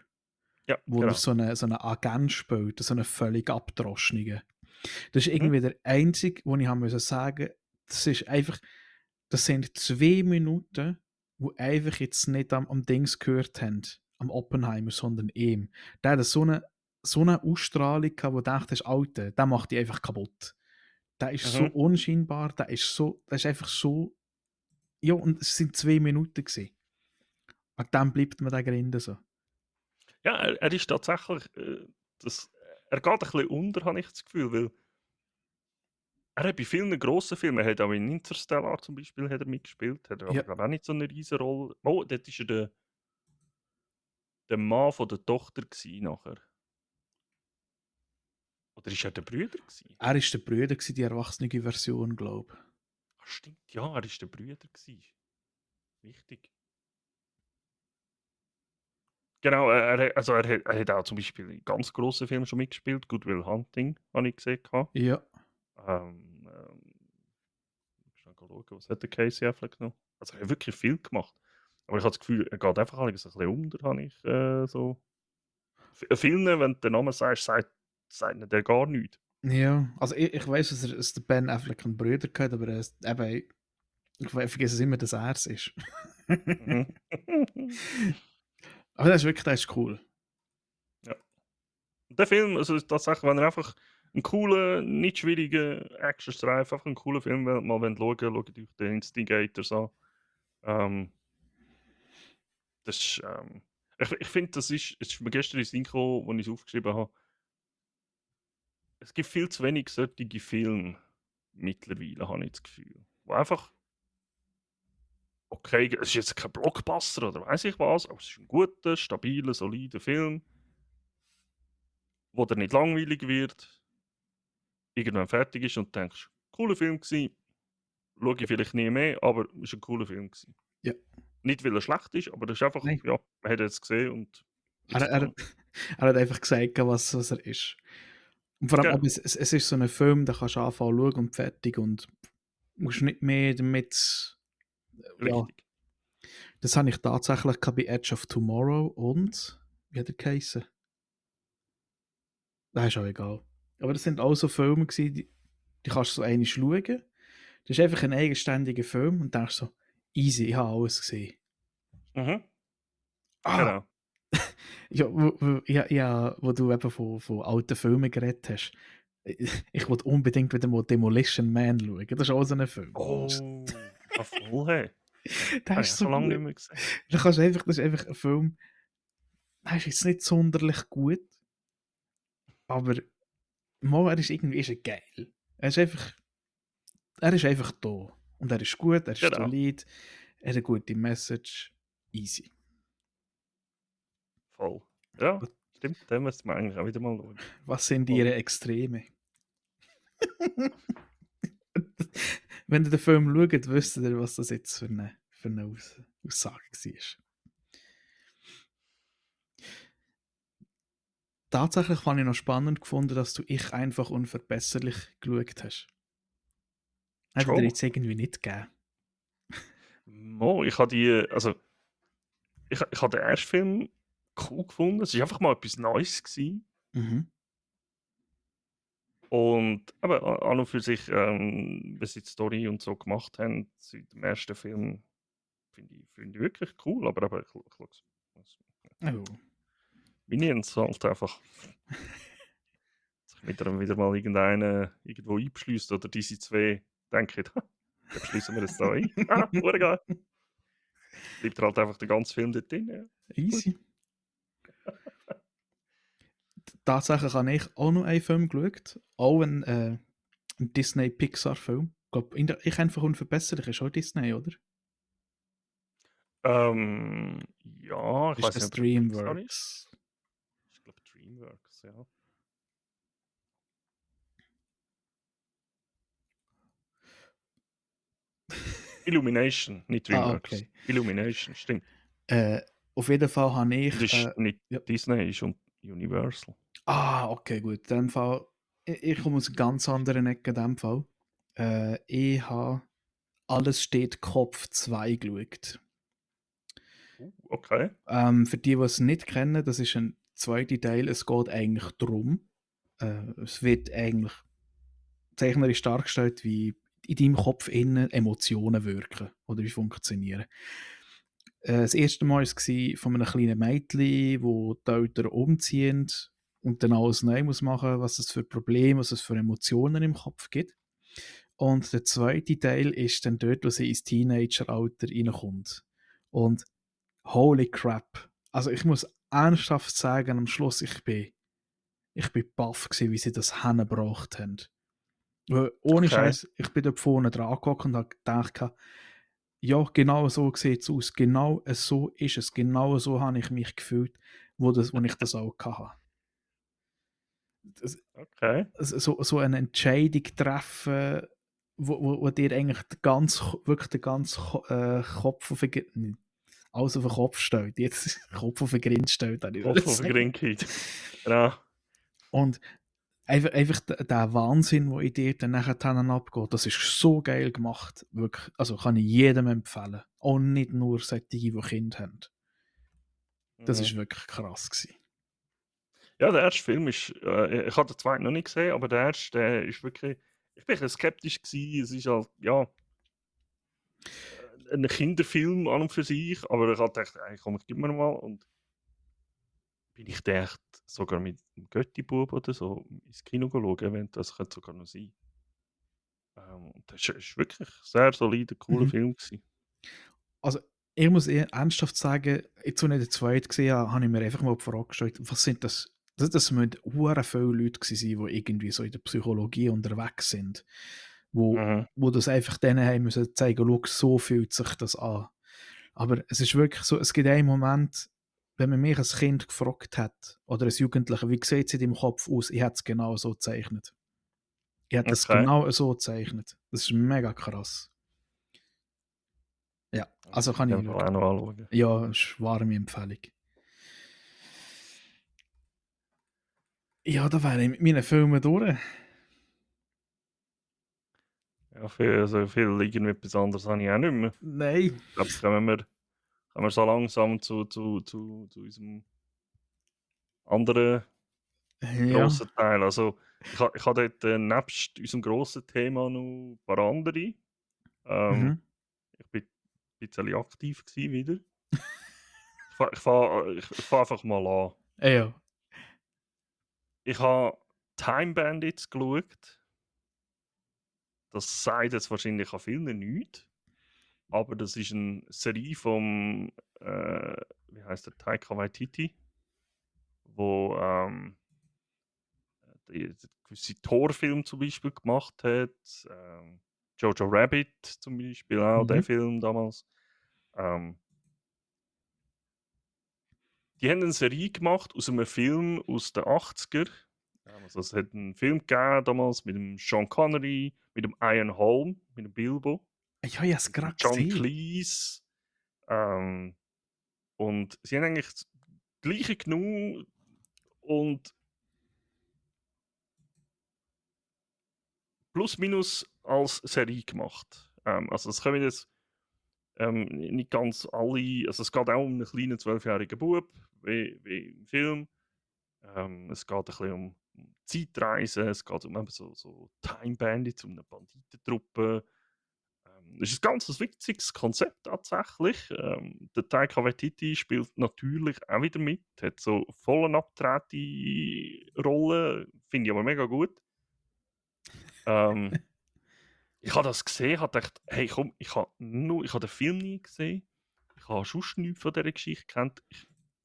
Ja, wo er genau. so einen Agent spielt, so einen völlig abgedroschenen. Das ist Mhm. irgendwie der einzige, wo ich haben müssen sagen, das ist einfach, das sind 2 Minuten, wo einfach jetzt nicht am Dings gehört haben, am Oppenheimer, sondern ihm. Der hat so eine Ausstrahlung gehabt, wo du dachtest, Alter, der macht die einfach kaputt. Der ist so Mhm. unscheinbar, der ist einfach so, ja, und es sind 2 Minuten gewesen. An dem bleibt mir der Grinde so. Ja, er ist tatsächlich, das, er geht ein bisschen unter, habe ich das Gefühl, weil er hat bei vielen grossen Filmen, er hat auch in Interstellar zum Beispiel hat er mitgespielt, hat er aber Ja, glaub auch nicht so eine riesen Rolle. Oh, dort ist er der Mann von der Tochter gsi nachher. Oder ist er der Brüder gsi? er ist der Bruder gewesen, die erwachsene Version, glaube ich. Ah, stimmt, ja, er ist der Brüder gsi. Richtig. Genau, er hat auch zum Beispiel in ganz grossen Filmen schon mitgespielt. Good Will Hunting habe ich gesehen. Ja. Ich muss schauen, was hat der Casey Affleck noch? Also er hat wirklich viel gemacht. Aber ich habe das Gefühl, er geht einfach alles ein bisschen unter, habe ich so. Vielen, wenn du den Namen sagst, sagt ihnen der gar nichts. Ja, also ich weiß, dass der Ben Affleck einen Bruder hat, aber eben, vergesse es immer, dass er es ist. Mhm. Aber das ist cool. Ja. Der Film, also tatsächlich, wenn ihr einfach einen coolen, nicht schwierigen Actionstreifen, einfach einen coolen Film mal schauen wollt, schaut euch den Instigators an. Ähm, das ist, ich finde, es ist mir gestern in den Sinn gekommen, als ich es aufgeschrieben habe, es gibt viel zu wenig solche Filme mittlerweile, habe ich das Gefühl. Wo einfach, okay, es ist jetzt kein Blockbuster oder weiß ich was, aber es ist ein guter, stabiler, solider Film, wo dir nicht langweilig wird, irgendwann fertig ist und du denkst, cooler Film gewesen, schaue ich vielleicht nie mehr, aber es war ein cooler Film gewesen. Ja. Nicht, weil er schlecht ist, aber das ist einfach, Nein. ja, man hat es gesehen und Er, ist er, gegangen. er hat einfach gesagt, was er ist. Und vor allem, aber Genau, es ist so ein Film, da kannst du anfangen zu schauen und fertig und musst nicht mehr damit. Ja, richtig. das habe ich tatsächlich gehabt bei Edge of Tomorrow und wie hat er geheißen? Das ist auch egal. Aber das sind auch so Filme gewesen, die kannst du so einmal schauen. Das ist einfach ein eigenständiger Film und denkst so, easy, ich habe alles gesehen. Mhm, Ah, genau. ja, ja, wo du eben von alten Filmen geredet hast. Ich wollte unbedingt wieder mal Demolition Man schauen. Das ist auch so ein Film. Oh, ja voll, hey. Der Habe ich ist auch so schon lange gut. nicht mehr gesehen. Das ist einfach ein Film, der ist jetzt nicht sonderlich gut, aber mal, er ist geil. Er ist einfach da. Und er ist gut, er ist Genau, solid, er hat eine gute Message. Easy. voll. Ja, stimmt, den müsste man eigentlich auch wieder mal schauen. Was sind Voll. ihre Extreme? Wenn ihr den Film schaut, wisst ihr, was das jetzt für eine Aussage war. Tatsächlich fand ich noch spannend gefunden, dass du Ich einfach unverbesserlich geschaut hast. Hätte dir Schon. jetzt irgendwie nicht gegeben. Mo, ich habe die, also ich habe den ersten Film cool gefunden. Es war einfach mal etwas Neues gewesen. Mhm. Und aber an und für sich, wie sie die Story und so gemacht haben, seit dem ersten Film, finde ich wirklich cool. Aber ich schaue es. Oh. Minions halt einfach. Sich wieder mal irgendeiner irgendwo einbeschließt oder diese zwei denken, dann beschließen wir das da ein. Ah, geil. Bleibt halt einfach der ganze Film dort drin. Ja. Ist gut. Easy. Tatsächlich habe ich auch noch einen Film geschaut. Auch ein Disney-Pixar-Film. Ich einfach unverbesserlich ist auch Disney, oder? Ja, ich Ist weiß das nicht, ob er Pixar ist. DreamWorks? Ich glaube Dreamworks, ja. Illumination, nicht Ah, Dreamworks. okay. Illumination, stimmt. Äh, Auf jeden Fall habe ich, Und ist nicht ja. Disney, ist Universal. Okay, gut. In dem Fall, ich komme aus einer ganz anderen Ecke in dem Fall. Ich habe «Alles steht Kopf 2» geschaut. Okay. Für die, die es nicht kennen, das ist ein zweiter Teil. Es geht eigentlich darum, es wird eigentlich zeichnerisch dargestellt, wie in deinem Kopf innen Emotionen wirken oder wie funktionieren. Das erste Mal war es von einem kleinen Mädchen, wo die Eltern umziehen und dann alles neu muss machen, was es für Probleme, was es für Emotionen im Kopf gibt. Und der zweite Teil ist dann dort, wo sie ins Teenageralter reinkommt. Und holy crap. Also ich muss ernsthaft sagen, am Schluss, ich bin baff gewesen, wie sie das hingebracht haben. Weil, ohne Okay. Scheiß, ich bin dort vorne dran gehockt und habe gedacht, ja, genau so sieht es aus. Genau so ist es. Genau so habe ich mich gefühlt, wo ich das auch hatte. Das, Okay. so eine Entscheidung treffen, wo dir eigentlich wirklich den ganzen Kopf alles auf den Kopf stellt. Jetzt Kopf auf den Grind stellt, habe ich wollte Kopf auf sagen. Grinkheit. Genau. Und einfach der Wahnsinn, der in dir dann nachher abgeht, das ist so geil gemacht. Wirklich, also kann ich jedem empfehlen. Auch nicht nur solche, die Kinder haben. Das Mhm. ist wirklich krass gewesen. Ja, der erste Film ist, ich habe den zweiten noch nicht gesehen, aber der erste, der ist wirklich, ich bin ein bisschen skeptisch gewesen. Es ist halt, ja, ein Kinderfilm an und für sich, aber ich habe gedacht, ey, komm, ich gib mir mal. Und bin ich dann echt sogar mit dem Götti-Bub oder so ins Kino schauen, das könnte sogar noch sein. Und das ist wirklich ein sehr solider, cooler Mhm. Film gewesen. Also, ich muss eher ernsthaft sagen, jetzt, als ich den zweiten gesehen habe, habe ich mir einfach mal die Frage gestellt, was sind das? Das müssen hure viele Leute gewesen sein, die irgendwie so in der Psychologie unterwegs sind, wo, Mhm. wo das einfach denen haben müssen zeigen, schau, so fühlt sich das an. Aber es ist wirklich so, es gibt einen Moment, wenn man mich als Kind gefragt hat, oder als Jugendlicher, wie sieht es in deinem Kopf aus? Ich hätte es genau so gezeichnet. Ich hätte es Okay. genau so gezeichnet. Das ist mega krass. Ja, Das also muss ich kann in ich dem Fall schauen. auch noch anschauen. Ja, ist warme Empfehlung. Ja, da wäre ich mit meinen Filmen durch. Ja, viel irgendetwas anderes habe ich auch nicht mehr. Nein. Ich glaube, kommen wir so langsam zu unserem anderen Ja. grossen Teil. Also, ich ha dort nebst unserem grossen Thema noch ein paar andere. Ähm, Mhm. ich bin ein bisschen aktiv gewesen wieder. Ich fang einfach mal an. Ja. Ich habe Time Bandits geschaut. Das sagt jetzt wahrscheinlich an vielen nichts, aber das ist eine Serie vom, wie heißt der, Taika Waititi, wo gewisse Torfilme zum Beispiel gemacht hat. Jojo Rabbit zum Beispiel auch, der Mhm. Film damals. Ähm, die haben eine Serie gemacht aus einem Film aus den 80er. Also es hat einen Film gegeben damals mit dem Sean Connery, mit dem Ian Holm, mit dem Bilbo, Ja, ich habe es mit dem gerade John gesehen. Cleese. Ähm, und sie haben eigentlich das Gleiche genommen und plus minus als Serie gemacht. Also es kommen jetzt nicht ganz alle, also es geht auch um einen kleinen 12-jährigen Bub, wie im Film. Es geht ein bisschen um Zeitreisen, es geht um eben so Time Bandits, um eine Banditentruppe. Es ist ein ganz witziges Konzept tatsächlich. Der Taika Waititi spielt natürlich auch wieder mit, hat so voll eine abgedrehte Rolle, finde ich aber mega gut. Ähm, ich habe das gesehen, habe gedacht, hey komm, ich habe den Film nie gesehen, ich habe sonst nichts von dieser Geschichte gekannt,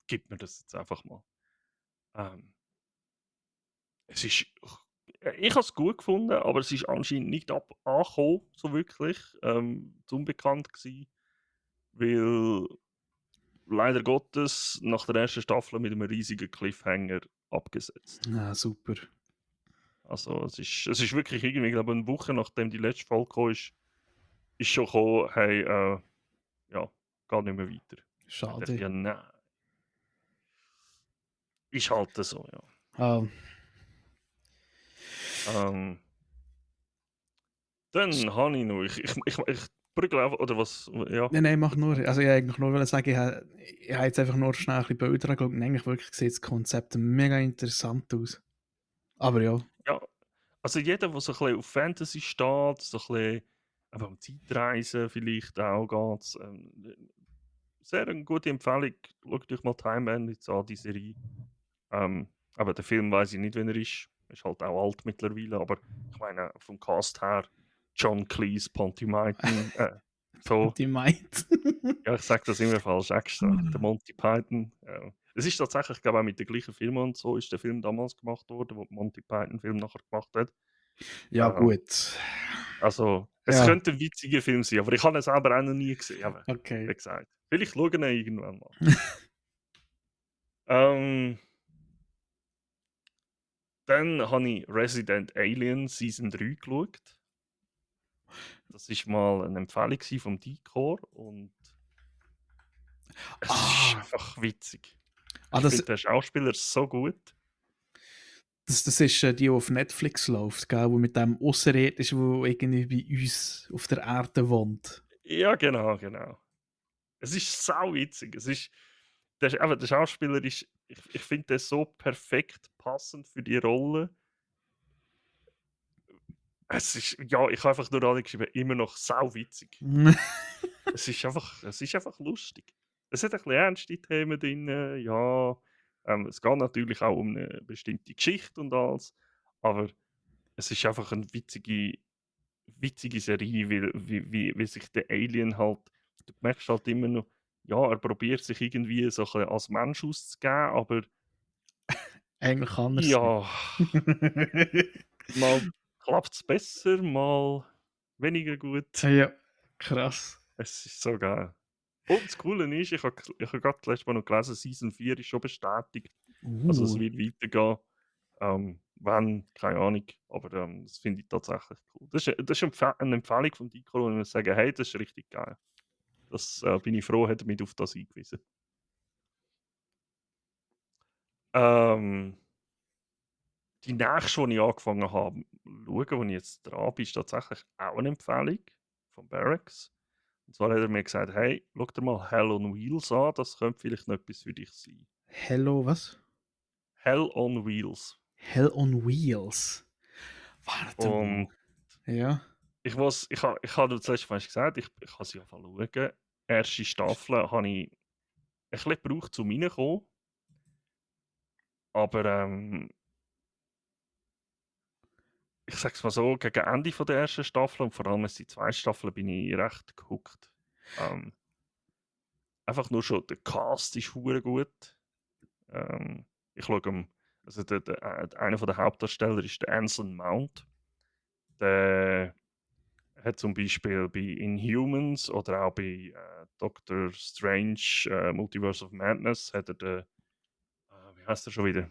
gib mir das jetzt einfach mal. Ähm, es ist, ich habe es gut gefunden, aber es ist anscheinend nicht angekommen, so wirklich. Zu unbekannt gewesen, weil leider Gottes nach der ersten Staffel mit einem riesigen Cliffhanger abgesetzt. Ah, super. Also es ist wirklich irgendwie, ich glaube, eine Woche nachdem die letzte Folge gekommen ist schon gekommen, hey, ja, geht nicht mehr weiter. Ich dachte, Schade. ja, nein. Ist halt so, ja. Ah, Ähm, dann habe ich noch, ich prügel einfach, oder was, ja. nein, nein, mach nur. Also ich wollte eigentlich nur sagen, ich habe jetzt einfach nur schnell ein bisschen Bilder angeschaut und eigentlich wirklich sieht das Konzept mega interessant aus. Aber ja, Ja, also jeder, der so ein bisschen auf Fantasy steht, so ein bisschen aber um Zeitreisen vielleicht auch geht, sehr eine gute Empfehlung. Schaut euch mal Time Bandits an, die Serie. Aber der Film weiß ich nicht, wenn er ist. Ist halt auch alt mittlerweile, aber ich meine, vom Cast her, John Cleese, Ponty Python, so. die meint. Ja, ich sage das immer falsch extra. Der Monty Python. Es ist tatsächlich, ich glaube auch mit der gleichen Firma und so ist der Film damals gemacht worden, wo der Monty Python-Film nachher gemacht hat. Ja, Ähm, gut. also, es Ja, könnte ein witziger Film sein, aber ich habe ihn selber auch noch nie gesehen. Aber okay. wie gesagt, vielleicht schauen wir ihn irgendwann mal. Ähm, dann habe ich Resident Alien Season 3 geschaut. Das war mal eine Empfehlung vom Decor und es ist Ah, einfach witzig. ah Ich finde den Schauspieler so gut. das ist die auf Netflix läuft, gell? Wo mit dem Außerirdischen, wo irgendwie bei uns auf der Erde wohnt. Ja, genau, genau. Es ist sau witzig. Es ist, der Schauspieler ist, ich finde den so perfekt passend für die Rolle. Es ist, ja, ich habe einfach nur alle geschrieben, immer noch sau witzig. Es ist einfach lustig. Es hat ein bisschen ernste Themen drin, ja. Es geht natürlich auch um eine bestimmte Geschichte und alles, aber es ist einfach eine witzige Serie, wie sich der Alien halt, du merkst halt immer noch, ja, er probiert sich irgendwie so ein bisschen als Mensch auszugeben, aber Eigentlich kann er es nicht. ja, mal klappt es besser, mal weniger gut. Ja, krass. Es ist so geil. Und das Coole ist, ich habe gerade letztes Mal noch gelesen, Season 4 ist schon bestätigt. Also es Uh, wird weitergehen. Wann, keine Ahnung. Aber das finde ich tatsächlich cool. Das ist eine Empfehlung von Dico, und wir sagen, hey, das ist richtig geil. Das bin ich froh, hat er mich auf das hingewiesen. Ähm, die nächste, die ich angefangen habe, schauen, wo ich jetzt dran bin, ist tatsächlich auch eine Empfehlung von Barracks. Und zwar hat er mir gesagt, hey, schau dir mal Hell on Wheels an, das könnte vielleicht noch etwas für dich sein. Hello, was? Hell on Wheels. Hell on Wheels. Warte mal. Und Ja. ich habe das letzte Mal gesagt, ich kann sie einfach schauen. Erste Staffel habe ich ein bisschen gebraucht, um reinzukommen. Aber ich sage es mal so, gegen Ende von der ersten Staffel und vor allem die zweite Staffel bin ich recht gehuckt. Ähm, einfach nur schon, der Cast ist hure gut. Ich schaue, also einer der Hauptdarsteller ist der Anson Mount. Der hat zum Beispiel bei Inhumans oder auch bei Doctor Strange Multiverse of Madness hat er den, wie heißt er schon wieder?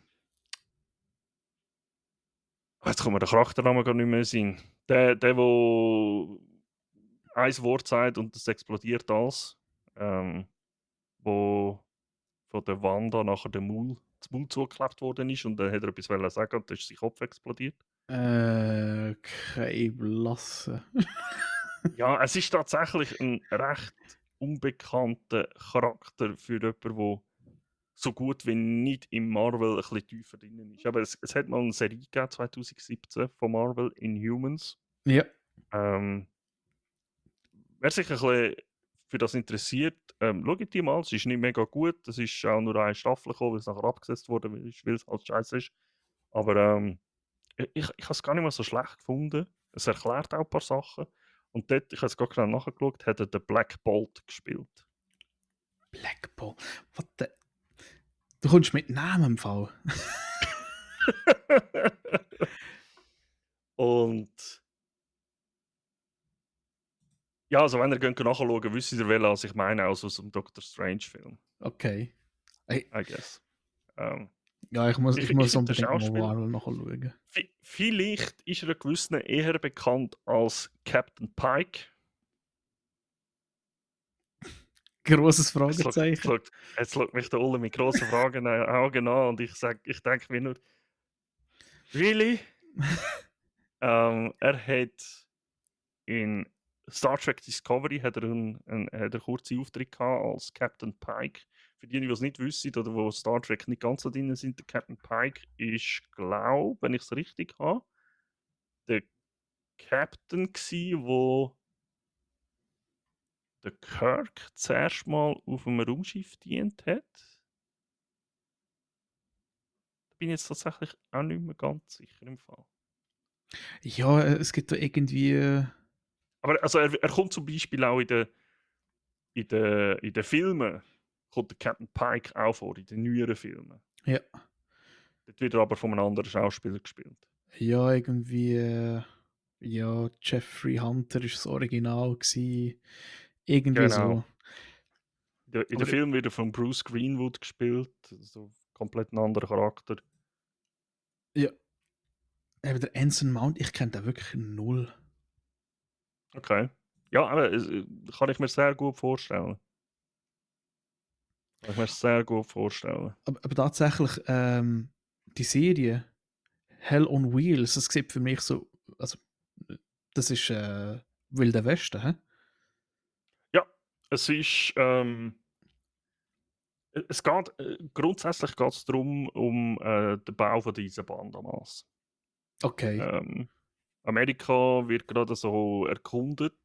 Jetzt kommt mir der Charakternamen gar nicht mehr in den Sinn. Wo ein Wort sagt und es explodiert alles. Wo von der Wanda nachher das Maul zugeklebt worden ist und dann hat er etwas wollen sagen und dann ist sein Kopf explodiert. Kein Blasse. Ja, es ist tatsächlich ein recht unbekannter Charakter für jemanden, der so gut wie nicht im Marvel ein bisschen tiefer drin ist. Aber es hat mal eine Serie gegeben, 2017 von Marvel, Inhumans. Ja. Wer sich ein bisschen für das interessiert, schaut die mal. Es ist nicht mega gut. Es ist auch nur eine Staffel gekommen, weil es nachher abgesetzt wurde, weil es halt scheiße ist. Aber ich habe es gar nicht mal so schlecht gefunden. Es erklärt auch ein paar Sachen. Und dort, ich habe es gerade genau nachgeschaut, hat er den Black Bolt gespielt. Black Ball. Was the... Du kommst mit Namen im Fall. Und ja, also wenn ihr nachschauen, wisst ihr, welchen als ich meine, also aus dem Doctor Strange-Film, Okay. Ey, I guess. ja, ich Ich muss finde den unbedingt mal Schauspieler, Marvel nachschauen. vielleicht ist er gewissen eher bekannt als Captain Pike. Grosses Jetzt schaut, jetzt, Fragezeichen. schaut, jetzt schaut mich der Ulle mit grossen Augen an und ich denke mir nur, really? Er hat in Star Trek Discovery hat er kurze Auftritt gehabt als Captain Pike. Für die es nicht wissen oder wo Star Trek nicht ganz so drin sind, der Captain Pike ist, glaube wenn ich es richtig habe, der Captain gsi, wo der Kirk zuerst mal auf einem Raumschiff dient hat. Da bin ich jetzt tatsächlich auch nicht mehr ganz sicher im Fall. Ja, es gibt da irgendwie. Aber also er kommt zum Beispiel auch in den Filmen, kommt der Captain Pike auch vor, in den neueren Filmen. Ja, Dort wird er aber von einem anderen Schauspieler gespielt. ja, irgendwie. Ja, Jeffrey Hunter ist das Original gewesen. Irgendwie Genau. so. In Aber den Filmen wird er von Bruce Greenwood gespielt, so komplett ein anderer Charakter. ja, eben der Anson Mount, ich kenne den wirklich null. Okay. Ja, aber kann ich mir sehr gut vorstellen. Kann ich mir sehr gut vorstellen. Aber tatsächlich, die Serie Hell on Wheels, das sieht für mich so. Also, das ist Wilder Westen, hä? Ja, es ist. Es geht, grundsätzlich geht es darum, um den Bau von der Eisenbahn damals. Okay. Amerika wird gerade so erkundet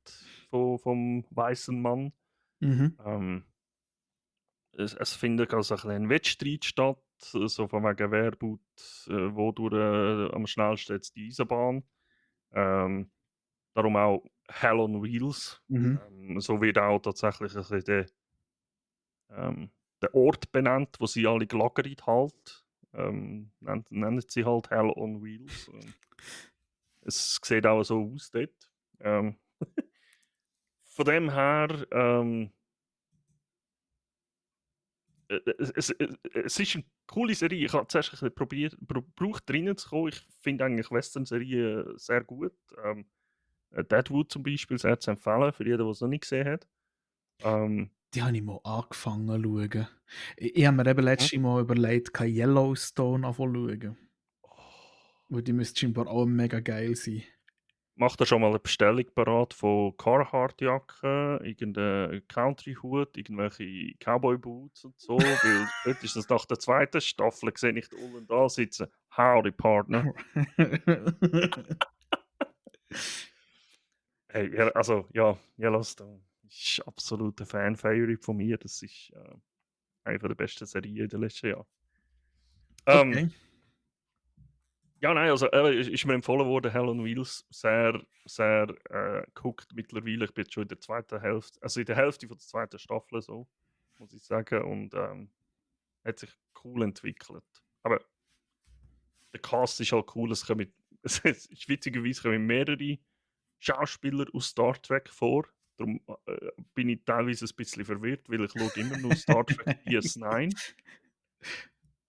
vom weißen Mann. Mhm. Es findet also ein bisschen ein Wettstreit statt, so von wegen wer baut wodurch am schnellsten jetzt die Eisenbahn. Ähm, Darum auch Hell on Wheels. Mhm. So wird auch tatsächlich ein bisschen der Ort benannt, wo sie alle gelagert halt. Nennen sie halt Hell on Wheels. Es sieht auch so aus dort. Ähm, von dem her, es ist eine coole Serie. Ich habe zuerst ein bisschen gebraucht, drinnen zu kommen. Ich finde eigentlich Western-Serien sehr gut. Deadwood zum Beispiel sehr zu empfehlen, für jeden, der es noch nicht gesehen hat. Die habe ich mal angefangen zu schauen. Ich habe mir eben Hm? letztes Mal überlegt, kein Yellowstone anfangen zu schauen. Weil die müsste scheinbar auch mega geil sein. Mach dir schon mal eine Bestellung parat von Carhartt-Jacken, irgendeinen Country-Hut, irgendwelche Cowboy-Boots und so, weil dort ist das nach der zweiten Staffel, sehe ich da unten da sitzen. Howdy, Partner. Hey, ja, also ja, Yellowstone ist absoluter Fan-Favorite von mir. Das ist eine der besten Serien in den letzten Jahren. Okay. Ja, nein, also ist mir empfohlen worden, Hell on Wheels. Sehr, sehr geguckt mittlerweile. Ich bin jetzt schon in der zweiten Hälfte, also in der Hälfte von der zweiten Staffel, so, muss ich sagen. Und hat sich cool entwickelt. Aber der Cast ist halt cool. Es ist witzigerweise kommen mehrere Schauspieler aus Star Trek vor. Darum bin ich teilweise ein bisschen verwirrt, weil ich schaue immer nur Star Trek DS9.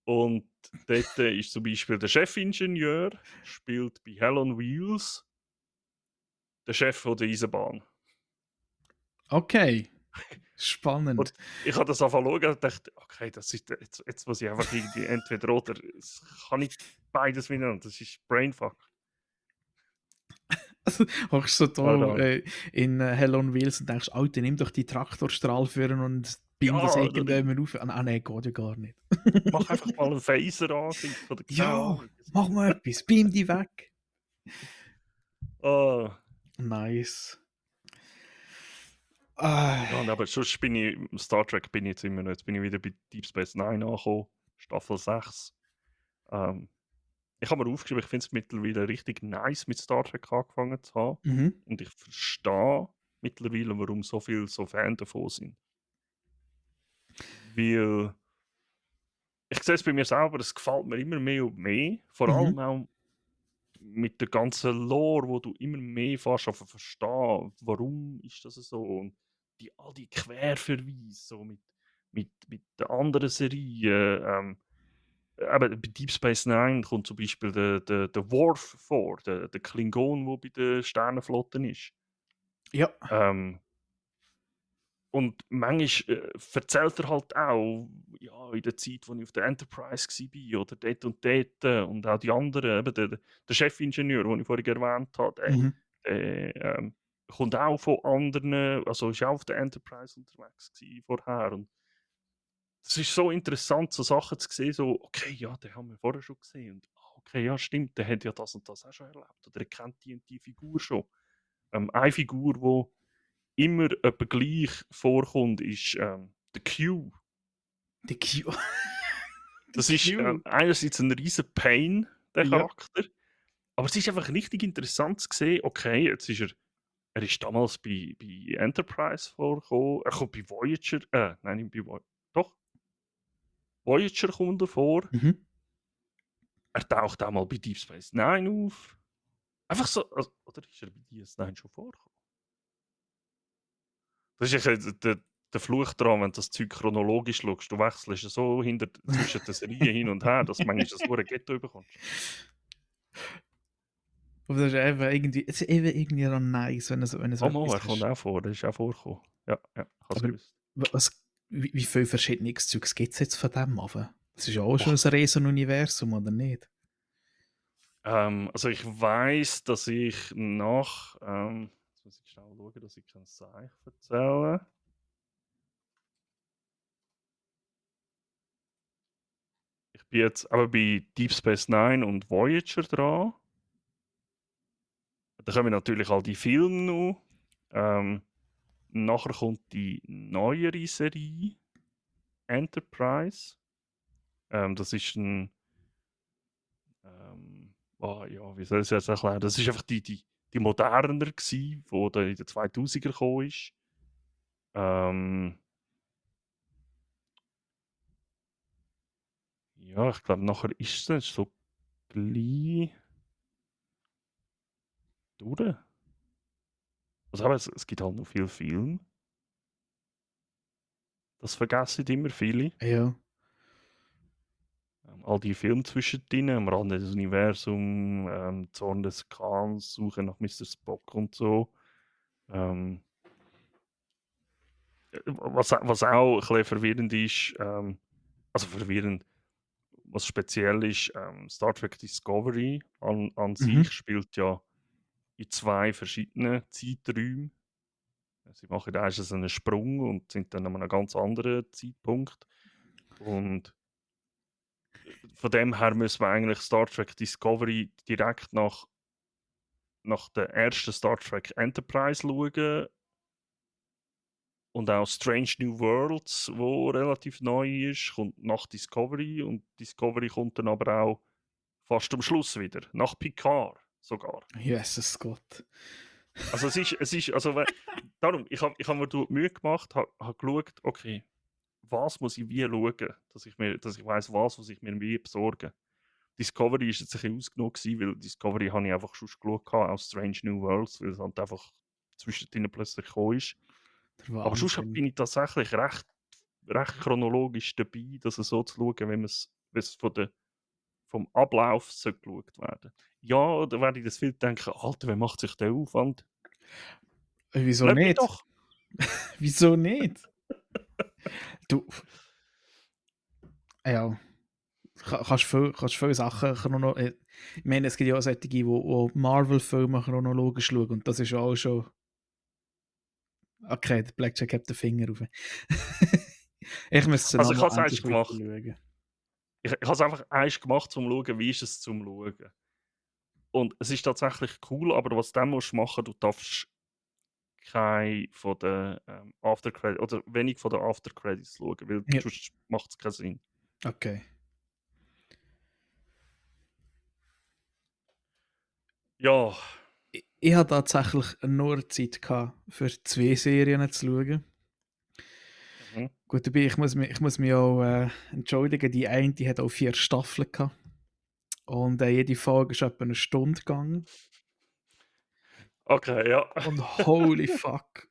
Und dort ist zum Beispiel der Chefingenieur, spielt bei Hell on Wheels der Chef von der Eisenbahn. Okay. Spannend. Und ich habe das angefangen zu schauen und dachte, okay, das ist, jetzt muss ich einfach irgendwie entweder oder. Es kann nicht beides miteinander. Das ist Brainfuck. Hockst so da Alter. in Hell on Wheels und denkst, Alter, nimm doch die Traktorstrahl führen und bind das Ja, irgendjemand auf. Ah, nein, geht ja gar nicht. mach einfach mal einen Phaser-Angriff oder keine Ja, Ahnung. mach mal etwas, beam die weg. Ah. Nice. Ja, aber sonst bin ich, Star Trek bin ich jetzt immer noch, jetzt bin ich wieder bei Deep Space Nine angekommen, Staffel 6. Ich habe mir aufgeschrieben, ich finde es mittlerweile richtig nice, mit Star Trek angefangen zu haben. Mhm. Und ich verstehe mittlerweile, warum so viele so Fan davon sind. Weil ich sehe es bei mir selber, es gefällt mir immer mehr und mehr. Vor allem Mhm. auch mit der ganzen Lore, wo du immer mehr fast verstehen, warum ist das so. Und all die Querverweise so mit den anderen Serien. Aber bei Deep Space Nine kommt zum Beispiel der Worf vor, der Klingon, der bei der Sternenflotte ist. Ja. Ähm, Und manchmal erzählt er halt auch, ja, in der Zeit, wo ich auf der Enterprise war oder dort und dort und auch die anderen, eben der Chefingenieur, den ich vorhin erwähnt habe, Mhm. kommt auch von anderen, also ist auch auf der Enterprise unterwegs gewesen vorher. Und es ist so interessant, so Sachen zu sehen, so, okay, ja, den haben wir vorher schon gesehen. Und okay, ja, stimmt, der hat ja das und das auch schon erlebt. Oder er kennt die und die Figur schon. Eine Figur, die immer etwa gleich vorkommt, ist der Q. Die Q. Die Das ist Q. einerseits ein riesen Pain, der Ja. Charakter. Aber es ist einfach richtig interessant zu sehen, okay, jetzt ist er ist damals bei Enterprise vorgekommen, er kommt bei Voyager, nein, nicht bei Voyager, doch, Voyager kommt er vor, Mhm. er taucht auch mal bei Deep Space Nine auf. Einfach so, also, oder ist er bei DS9 schon vorgekommen? Das ist echt der Fluch daran, wenn du das Zeug chronologisch schaust. Du wechselst ja so zwischen den Serien hin und her, dass du manchmal das hure Ghetto bekommst. Aber das ist eben irgendwie, es ist eben irgendwie noch nice, wenn es Oh Mo, er etwas kommt hast. auch vor, der ist auch vorgekommen. Ja, ja, ich habe es Aber gewusst. wie viele verschiedene Zeugs gibt es jetzt von dem Anfang? Das ist ja auch schon Boah. ein Riesen-Universum, oder nicht? Also ich weiß, dass ich nach, jetzt muss ich schnell schauen, dass ich kein Seich erzähle. Ich bin jetzt aber bei Deep Space Nine und Voyager dran. Da kommen natürlich all die Filme noch. Nachher kommt die neuere Serie, Enterprise. Das ist ein, ja, wie soll ich es jetzt erklären? Das ist einfach die moderner gewesen, die dann in den 2000er gekommen ist. Ja, ich glaube, nachher ist es so gleich durch. Also, aber es gibt halt noch viel Film. Das vergessen immer viele. Ja. All die Filme zwischendrin, am Rande des Universums, Zorn des Khans, Suche nach Mr. Spock und so. Ähm, was auch ein bisschen verwirrend ist, also verwirrend, was speziell ist, Star Trek Discovery an Mhm. sich spielt ja in zwei verschiedenen Zeiträumen. Sie machen da erst so einen Sprung und sind dann an einem ganz anderen Zeitpunkt. Und von dem her müssen wir eigentlich Star Trek Discovery direkt nach der ersten Star Trek Enterprise schauen. Und auch Strange New Worlds, wo relativ neu ist, kommt nach Discovery. Und Discovery kommt dann aber auch fast am Schluss wieder, nach Picard sogar. Jesus Gott. Also also darum, ich hab mir die Mühe gemacht, hab geschaut, okay, was muss ich wie schauen, dass ich weiss, was muss ich mir wie besorgen. Discovery ist jetzt ein bisschen ausgenommen gewesen, weil Discovery habe ich einfach schon geschaut, auch Strange New Worlds, weil es halt einfach zwischendrin plötzlich gekommen ist. Der Aber sonst Wahnsinn. bin ich tatsächlich recht chronologisch dabei, das so zu schauen, wenn es vom Ablauf so geschaut werden. Ja, da werde ich das viel denken, Alter, wer macht sich den Aufwand? Wieso Lass mich nicht? doch! Wieso nicht? Du, ja, kannst viele Sachen ich meine, es gibt ja auch solche, die Marvel-Filme chronologisch schauen und das ist ja auch schon. Okay, der Blackjack hebt den Finger auf. Ich müsste sie Also ich nochmal habe es endlich erst wieder gemacht. schauen. Ich habe es einfach erst gemacht, um zu schauen, wie ist es zum Schauen. Und es ist tatsächlich cool, aber was du dann musst machen, du darfst kein von den After-Credits oder wenig von den After-Credits schauen, weil Ja, sonst macht es keinen Sinn. okay. Ja, Ich hatte tatsächlich nur Zeit gehabt, für 2 Serien zu schauen. mhm. Gut, dabei, ich muss mich auch entschuldigen, die eine die hat auch 4 Staffeln gehabt. Und jede Folge ist etwa eine Stunde gegangen. Okay, ja. Und holy fuck.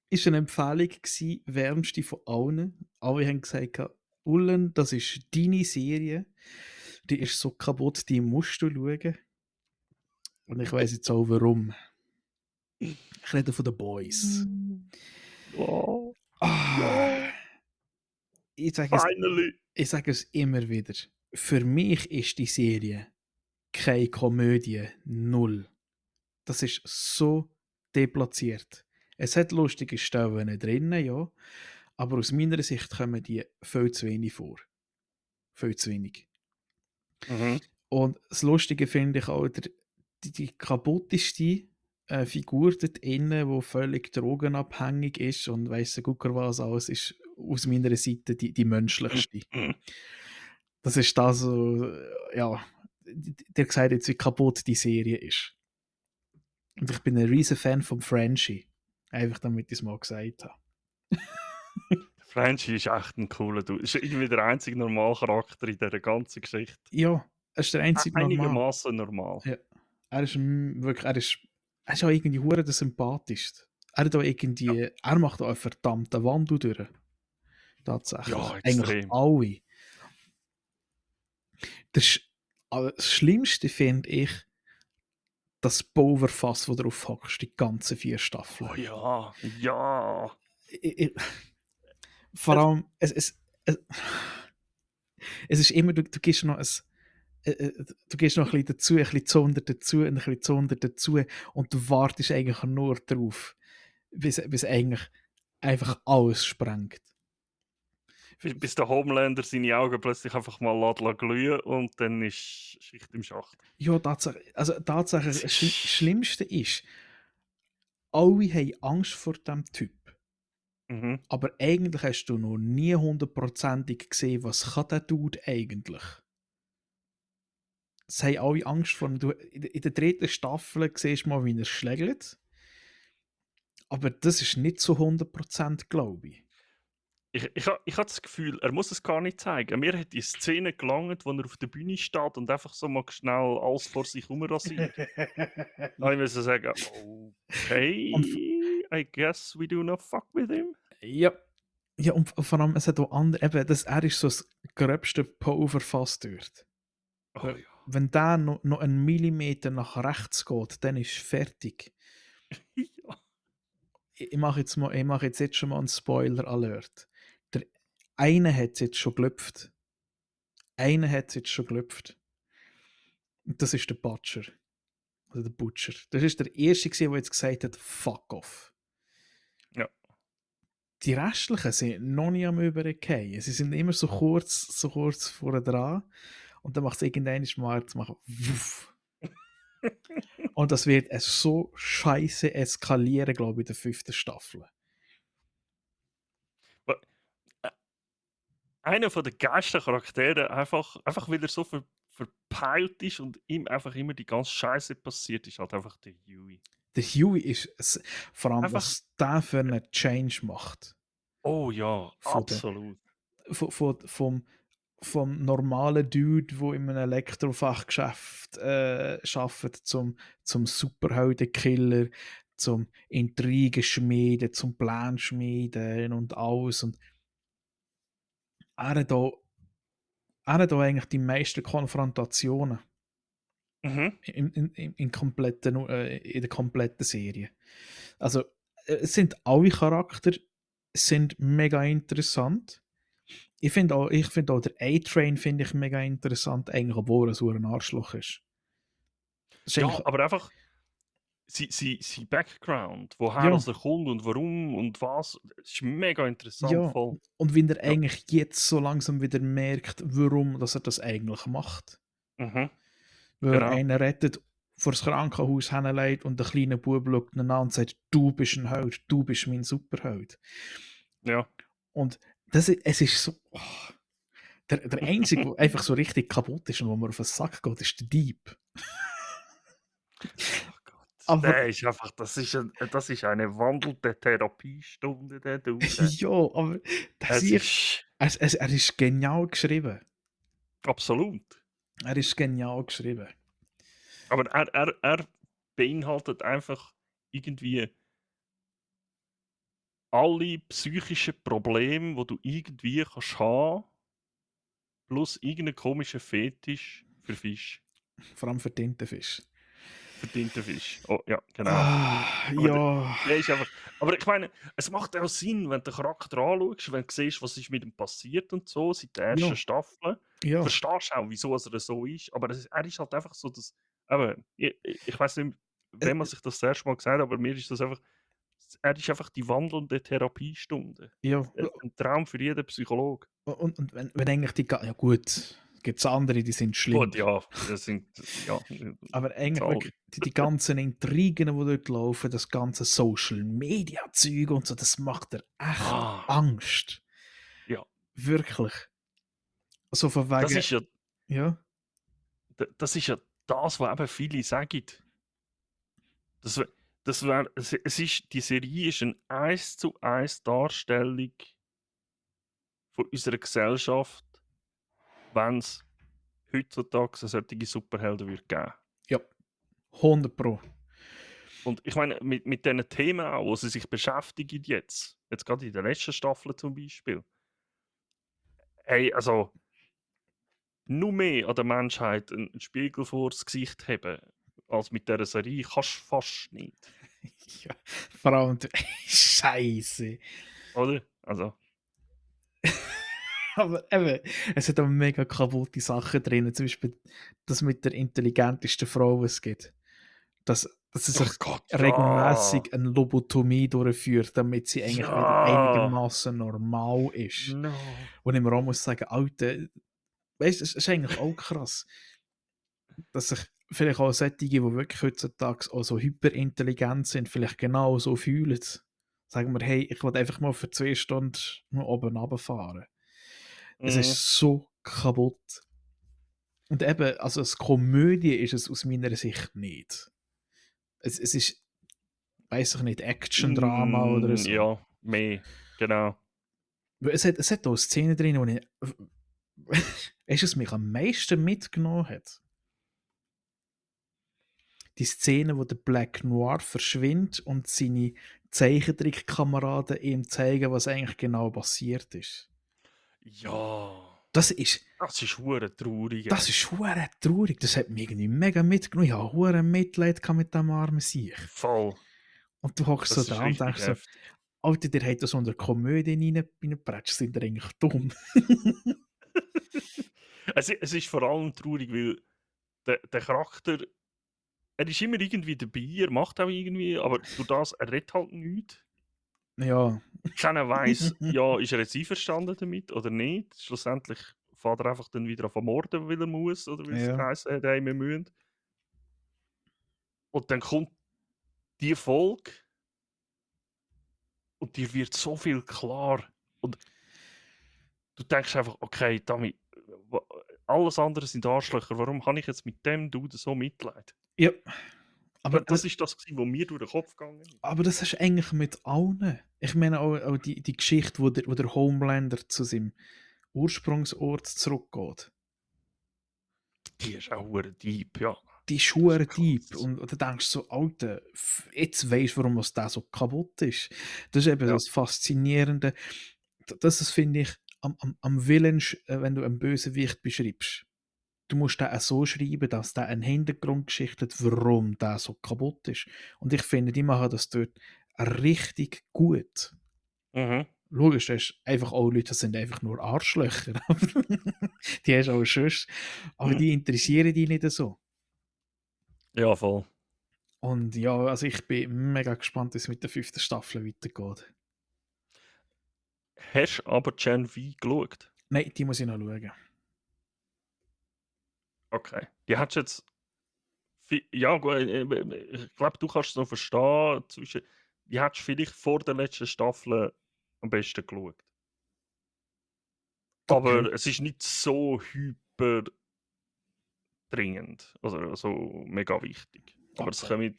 Ist eine Empfehlung gewesen, wärmste von allen. Alle haben gesagt, Ullen, das ist deine Serie. Die ist so kaputt, die musst du schauen. Und ich weiß jetzt auch warum. Ich rede von The Boys. Oh. Ah, Ja, ich sage es finally. ich sage es immer wieder. Für mich ist die Serie keine Komödie, null. Das ist so deplatziert. Es hat lustige Stellen drinnen, ja, aber aus meiner Sicht kommen die viel zu wenig vor. Viel zu wenig. Mhm. Und das Lustige finde ich auch, die kaputteste Figur dort innen, die völlig drogenabhängig ist und weiss der Gucker was alles, ist aus meiner Seite die menschlichste. Das ist das, ja, der sagt jetzt, wie kaputt die Serie ist. Und ich bin ein riesen Fan vom Frenchie. Einfach damit ich es mal gesagt habe. Frenchie ist echt ein cooler Dude. Ist irgendwie der einzige Normalcharakter in dieser ganzen Geschichte. Ja, er ist der einzige normal. Einigermaßen normal. Ja. Er ist wirklich, er ist auch irgendwie hure der sympathischste. Er hat auch Ja, irgendwie, er macht auch einen verdammten Wandel durch. Tatsächlich. ja, Eigentlich extrem. alle. Das, das Schlimmste finde ich, das Pulverfass, das drauf hockst, die ganzen 4 Staffeln. Oh ja, ja. Ich, vor Es, allem, es ist immer, du gibst noch du gehst noch ein bisschen dazu, ein bisschen Zunder dazu, ein bisschen Zunder dazu und du wartest eigentlich nur darauf, bis eigentlich einfach alles sprengt. bis der Homelander seine Augen plötzlich einfach mal glühen und dann ist Schicht im Schacht. Ja, tatsächlich, Es das ist. Schlimmste ist, alle haben Angst vor dem Typ. Mhm. Aber eigentlich hast du noch nie hundertprozentig gesehen, was kann der Dude eigentlich. Es haben alle Angst vor ihm. In der dritten Staffel siehst du mal, wie er schlägt. Aber das ist nicht zu 100% glaube ich. Ich habe das Gefühl, er muss es gar nicht zeigen. Mir hat die Szene gelangt, wo er auf der Bühne steht und einfach so mal schnell alles vor sich herum rasiert. Da ich müssen sagen, Und okay, I guess we do not fuck with him. ja, ja, und vor allem, es hat auch andere, eben, er ist so das gröbste Pulverfass dort. Oh ja. Wenn der noch einen Millimeter nach rechts geht, dann ist fertig. Ja. Ich mache jetzt schon mal einen Spoiler-Alert. Der eine hat es jetzt schon gelüpft. Einer hat es jetzt schon gelüpft. Und das ist der Butcher. Oder der Butcher. Das ist der Erste, der jetzt gesagt hat, fuck off. Ja. Die restlichen sind noch nicht am Übergehen. Sie sind immer so kurz vorne dran. Und dann macht es irgendwann mal zu machen, wuff. Und das wird so scheiße eskalieren, glaube ich, in der 5. Staffel. Aber, äh, einer von den geilsten Charakteren, einfach weil er so verpeilt ist und ihm einfach immer die ganze Scheiße passiert, ist halt einfach der Huey. Der Huey ist, vor allem, Einfach, was der für einen Change macht. oh ja, Von der, absolut. vom normalen Dude, der in einem Elektrofachgeschäft arbeitet, zum Superheldenkiller, zum Intrigenschmieden, zum Planschmieden und alles. Und er hat auch, er hat auch eigentlich die meisten Konfrontationen Mhm. in der kompletten Serie. Also, es sind alle Charakter sind mega interessant. Ich finde auch der A-Train finde ich mega interessant, eigentlich, obwohl er so ein Arschloch ist. Das ist Ja, eigentlich, aber einfach sein Background, woher ja, das er kommt und warum und was, das ist mega interessant, ja. voll. Und wenn er Ja. eigentlich jetzt so langsam wieder merkt, warum dass er das eigentlich macht. Mhm. Weil er Genau. einen rettet, vor das Krankenhaus hinlegt und der kleine Bub schaut ihn an und sagt, du bist ein Held, du bist mein Superheld. Ja. Und es ist so, der Einzige, der einfach so richtig kaputt ist und wo man auf den Sack geht, ist der Dieb. Oh Gott. Aber Der ist einfach, das ist eine wandelnde Therapiestunde, der Dude. ja, aber das Es ist, ist er ist genial geschrieben. absolut. Er ist genial geschrieben. Aber er beinhaltet einfach irgendwie alle psychischen Probleme, die du irgendwie kannst haben, plus irgendeinen komischen Fetisch für Fisch. Vor allem für Tintenfisch. verdienter Fisch. Oh, ja, genau. Aber Ja, der ist einfach. Aber ich meine, es macht auch Sinn, wenn du den Charakter anschaust, wenn du siehst, was ist mit ihm passiert und so, seit der ersten ja, Staffel. ja. Verstehst auch, wieso er so ist. Aber er ist halt einfach so, dass. Aber ich weiß nicht, Äh, wenn man sich das erste Mal gesagt hat, aber mir ist das einfach. Er ist einfach die wandelnde Therapiestunde. ja. Ein Traum für jeden Psychologe. Und wenn eigentlich ja gut, gibt es andere, die sind schlimmer. Gut, ja, das sind. Ja, Aber eigentlich alle. wirklich die ganzen Intrigen, die dort laufen, das ganze Social-Media-Zeug und so, das macht dir echt Ah, Angst. ja. Wirklich. So von Das wegen, ist ja. ja, Das ist ja das, was eben viele sagen. Das wär es ist die Serie ist 'ne 1:1 Darstellung von unserer Gesellschaft, wenn's heutzutage so solche Superhelden würde geben. ja, 100 Pro. Und ich meine, mit diesen Themen auch, wo sie sich beschäftigen jetzt grade in der letzten Staffel zum Beispiel. Hey, also, nur mehr an der Menschheit 'n Spiegel vors Gesicht haben als mit dieser Serie kannst du fast nicht, Ja, vor allem, Scheiße. oder? Also, Aber eben, es hat auch mega kaputte Sachen drin. Zum Beispiel das mit der intelligentesten Frau, die es gibt. Dass sie sich oh Gott, ja! regelmäßig eine Lobotomie durchführt, damit sie eigentlich wieder Ja! einigermaßen normal ist. No. Und ich mir auch muss sagen, Alter, weißt du, es ist eigentlich auch krass, dass sich vielleicht auch solche, die wirklich heutzutage auch so hyperintelligent sind, vielleicht genau so fühlen. Sagen wir, hey, ich will einfach mal für 2 Stunden nur oben runterfahren. Es Mhm. ist so kaputt. Und eben, also als Komödie ist es aus meiner Sicht nicht. Es ist, weiß ich nicht, Action-Drama oder so. Ja, mehr, genau. Weil es hat auch Szenen drin, wo ich. Weißt du, was mich am meisten mitgenommen hat? Die Szene, wo der Black Noir verschwindet und seine Zeichentrickkameraden ihm zeigen, was eigentlich genau passiert ist. Ja, Das ist, das ist hure traurig, das ey. ist hure traurig. Das hat mich irgendwie mega mitgenommen. Ich habe hure Mitleid gehabt mit dem armen Sieg. Voll. Und du hockst so Das ist da und richtig denkst so, heftig. Alter, der hat das unter Komödie reingepratscht, sind ihr eigentlich dumm? Es ist vor allem traurig, weil der Charakter, er ist immer irgendwie dabei, er macht auch irgendwie, aber durch das, er redet halt nichts. Ja. Keiner weiss, ja, ist er jetzt einverstanden damit oder nicht. Schlussendlich fährt er einfach dann wieder an morden, weil er muss oder weil es Ja. geheißen hat, hey, wir müssen. Und dann kommt die Folge und dir wird so viel klar. Und du denkst einfach, okay, damit, alles andere sind Arschlöcher. Warum habe ich jetzt mit dem Dude so Mitleid? Ja. Aber, Das ist das, was mir durch den Kopf gegangen ist. aber das ist eigentlich mit allen. Ich meine auch die Geschichte, wo der Homelander zu seinem Ursprungsort zurückgeht. Die ist auch hure deep, ja. Die ist Das ist hure deep. krass. Und dann denkst du so, Alter, jetzt weisst du, warum was der so kaputt ist. Das ist eben Ja. das Faszinierende. Das ist, finde ich, am Willen, wenn du einen Bösewicht beschreibst. Du musst den auch so schreiben, dass der eine Hintergrundgeschichte hat, warum der so kaputt ist. Und ich finde, die machen das dort richtig gut. Mhm. Logisch, du hast einfach auch Leute, das sind einfach nur Arschlöcher. Die hast du auch sonst. Aber die interessieren dich nicht so. Ja, voll. Und ja, also ich bin mega gespannt, wie es mit der 5. Staffel weitergeht. Hast du aber Gen V geschaut? Nein, die muss ich noch schauen. Okay. Die hättest du jetzt. Ja, gut, ich glaube, du kannst es noch verstehen. Die hättest du vielleicht vor der letzten Staffel am besten geschaut. Okay. Aber es ist nicht so hyper dringend. Also so mega wichtig. Aber es Okay. kommen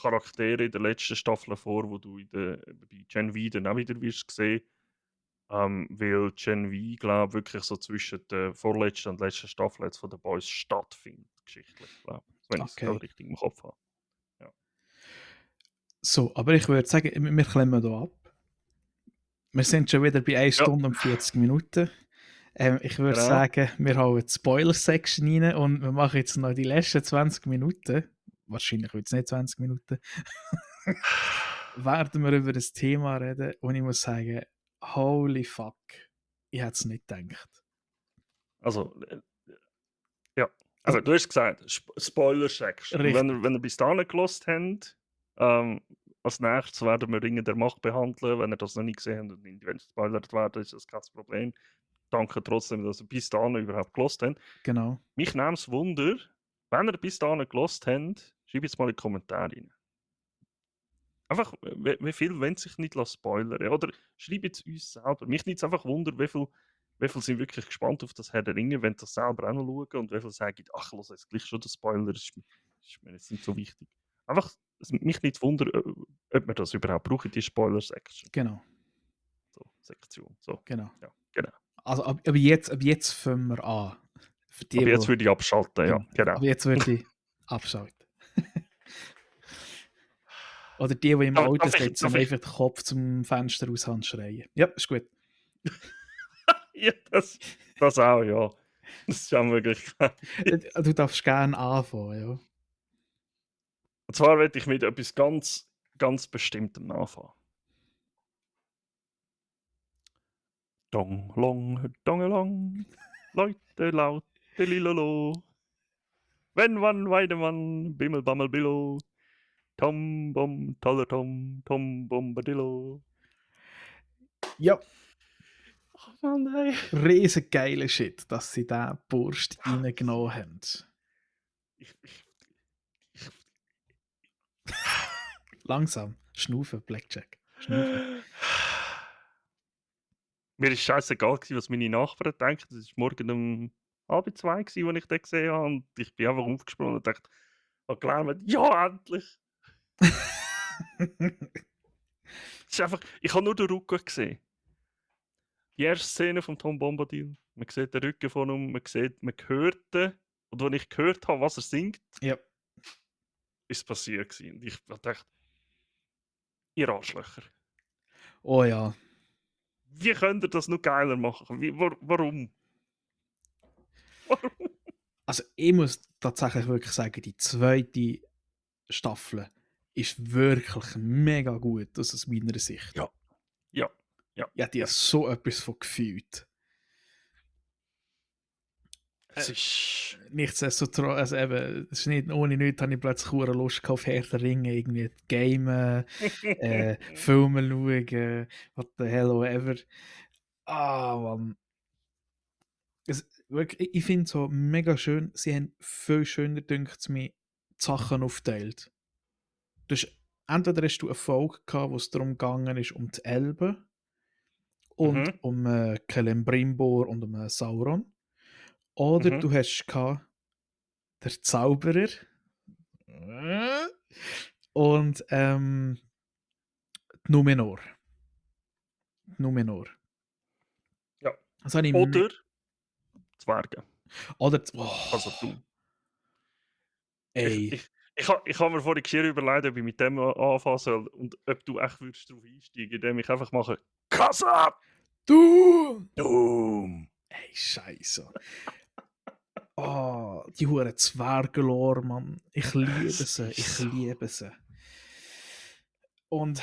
Charaktere in der letzten Staffel vor, wo du bei Gen V dann auch wieder wirst sehen. Weil Gen V, glaube ich, wirklich so zwischen der vorletzten und letzten Staffel jetzt von den Boys stattfindet, geschichtlich, glaube ich. Wenn ich es Okay. gerade richtig im Kopf habe. Ja. So, aber ich würde sagen, wir klemmen hier ab. Wir sind schon wieder bei 1 Ja, Stunde und 40 Minuten. Ich würde genau. sagen, wir hauen die Spoiler-Section rein und wir machen jetzt noch die letzten 20 Minuten. wahrscheinlich wird es nicht 20 Minuten, werden wir über das Thema reden und ich muss sagen, holy fuck, ich hätte es nicht gedacht. Also, ja. Also, Aber du hast gesagt, Spoiler-Section. Und richtig, wenn ihr bis dahin gelost habt, als nächstes werden wir Ringe der Macht behandeln. Wenn ihr das noch nicht gesehen habt und nicht gespoilert werden, ist das kein Problem. Danke trotzdem, dass ihr bis dahin überhaupt gelost habt. genau. Mich nimmt es Wunder, wenn ihr bis dahin gelost habt, schreibt jetzt mal in die Kommentare rein. Einfach, wie viel wollen sich nicht spoilern? Oder schreibt es uns selber. Mich nimmt es einfach Wunder, wie viel sind wirklich gespannt auf das Herr der Ringe, wenn das selber auch noch schauen und wie viel sagen, ach, los, jetzt gleich schon der Spoiler, ist mir jetzt nicht so wichtig. Einfach, mich nicht Wunder, ob wir das überhaupt brauchen, die Spoiler-Section. Genau, So, Sektion. So, genau. ja, genau. Also ab jetzt fangen wir an. Für die, Aber jetzt würde ich abschalten, ja, genau. Ab jetzt würde ich abschalten. Oder die im Darf- Auto darf ich- sitzen darf und ich- einfach den Kopf zum Fenster raus und schreien. Ja, ist gut. Ja, das auch, ja. Das ist auch möglich. Du darfst gerne anfangen, ja. Und zwar werde ich mit etwas ganz, ganz Bestimmtem anfangen. Dong, long, dongelong, Leute laut, lilolo. Wenn wann Weidemann, Bimmel, Bammel, Billo, Tom, Bom, toller Tom, Tom, Bombadillo. Ja, Oh Mann, ey. riesen geiler Shit, dass sie diesen Burst reingenommen haben. Ich, Langsam. Schnaufen, Blackjack. Schnaufen. Mir war scheißegal, was meine Nachbarn denken. Das war morgen um 1:30, als ich den gesehen habe. Und ich bin einfach aufgesprungen und dachte, gelernt, ja, endlich. Es ist einfach, ich habe nur den Rücken gesehen. Die erste Szene von Tom Bombadil. Man sieht den Rücken von ihm, man hört ihn. Und als ich gehört habe, was er singt, Ja. ist es passiert gewesen. Und ich dachte, ihr Arschlöcher. Oh ja. Wie könnt ihr das noch geiler machen? Warum? Warum? Also ich muss tatsächlich wirklich sagen, die zweite Staffel ist wirklich mega gut aus meiner Sicht. Ja. Ja. Ja. Ich habe so etwas von gefühlt. Es ist... Nichtsdestotrotz, also eben, es ist nicht, ohne nichts habe ich plötzlich hure Lust gehabt auf Herr der Ringe, irgendwie gamen, Filme schauen, what the hell, whatever. Ah, Mann. Wirklich, ich finde es so mega schön, sie haben viel schöner, denkt es mir, die Sachen aufgeteilt. Entweder hast du eine Folge gehabt, wo es darum gegangen ist, um die Elben und um Celebrimbor und um Sauron. Oder du hast gehabt, der Zauberer und die Numenor. Numenor. Ja. Das habe ich Oder Zwerge. Oder Also du. Ey. Ich habe mir vor der Geschichte überlegt, ob ich mit dem anfangen soll und ob du echt würdest darauf einsteigen, indem ich einfach mache Kassa! Du! Doom! Ey, Scheiße. Oh, die hure Zwergelor, Mann. Ich liebe sie. Ich liebe sie. Und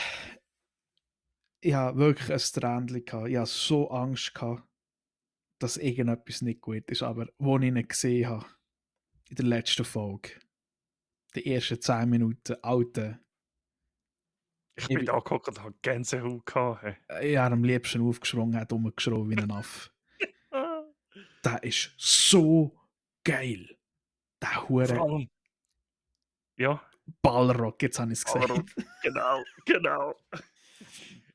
ich hatte wirklich ein Tränchen gehabt. Ich hatte so Angst gehabt, dass irgendetwas nicht gut ist. Aber als ich ihn gesehen habe, in der letzten Folge, die ersten 10 Minuten, Alter. Ich bin da geguckt und habe Gänsehaut gehabt. Ich habe am liebsten aufgesprungen, hat rumgeschrien wie ein Affe. Der ist so geil. Der hure Ja. Ballrock, jetzt habe ich es gesagt. Genau.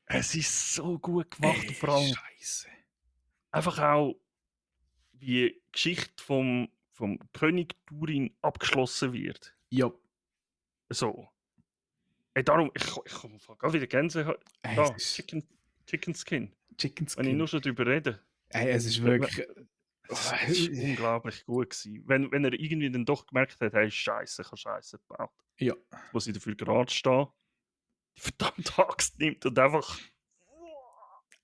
Es ist so gut gemacht. Ey, vor allem Scheiße. einfach auch, wie die Geschichte vom König Durin abgeschlossen wird. Ja. So. Ey, darum, ich komme gerade wieder Gänsehaut. Da, Chicken Skin. Chicken Skin. Wenn ich nur schon darüber rede. Ey, es ist wirklich... Es ist unglaublich gut gewesen. Wenn er irgendwie dann doch gemerkt hat, hey, Scheiße, ich habe Scheiße gebaut. Ja. Muss ich dafür gerade stehen, die verdammte Axt nimmt und einfach...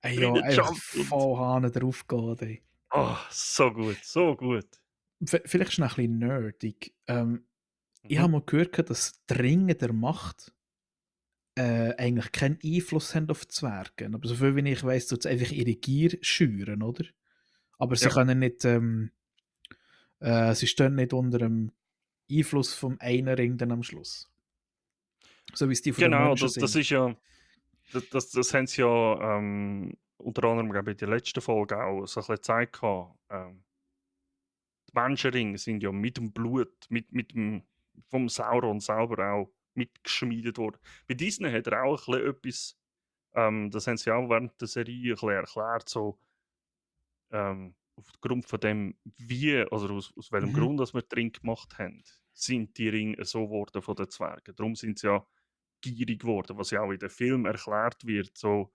Ey, ja, einfach voll Hahn drauf geht, ey. Oh, so gut, so gut. Vielleicht ist es noch ein bisschen nerdig. Ich habe Mhm. mal gehört, dass die Ringe der Macht eigentlich keinen Einfluss haben auf die Zwerge. Aber soviel wie ich weiss, tut's einfach ihre Gier schüren, oder? Aber sie Ja, können nicht, sie stehen nicht unter dem Einfluss vom einen Ring dann am Schluss. So wie es die von den genau, Menschen das sind. ist ja, das haben sie ja unter anderem, glaube ich, in der letzten Folge auch so ein bisschen gezeigt. Die Menschenringe sind ja mit dem Blut, mit dem, vom Sauron selber auch mitgeschmiedet worden. Bei Disney hat er auch ein bisschen etwas, das haben sie auch während der Serie ein bisschen erklärt, so aufgrund von dem, wie, also aus welchem Mhm. Grund, dass wir den Ring gemacht haben, sind die Ringe so geworden von den Zwergen. Darum sind sie ja gierig geworden, was ja auch in dem Film erklärt wird, so,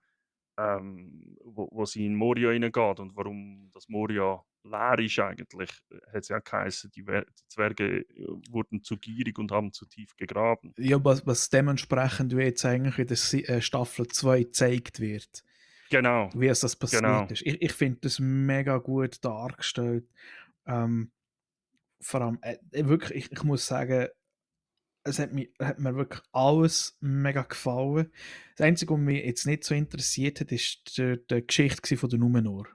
wo sie in Moria reingeht und warum das Moria leer ist eigentlich, hat es ja geheißen, die Zwerge wurden zu gierig und haben zu tief gegraben. Ja, was dementsprechend wie jetzt eigentlich in der Staffel 2 gezeigt wird, Genau, wie es das passiert genau. ist. Ich finde das mega gut dargestellt. Ähm, vor allem, wirklich, ich muss sagen, hat mir wirklich alles mega gefallen. Das Einzige, was mich jetzt nicht so interessiert hat, ist die Geschichte von der Numenor.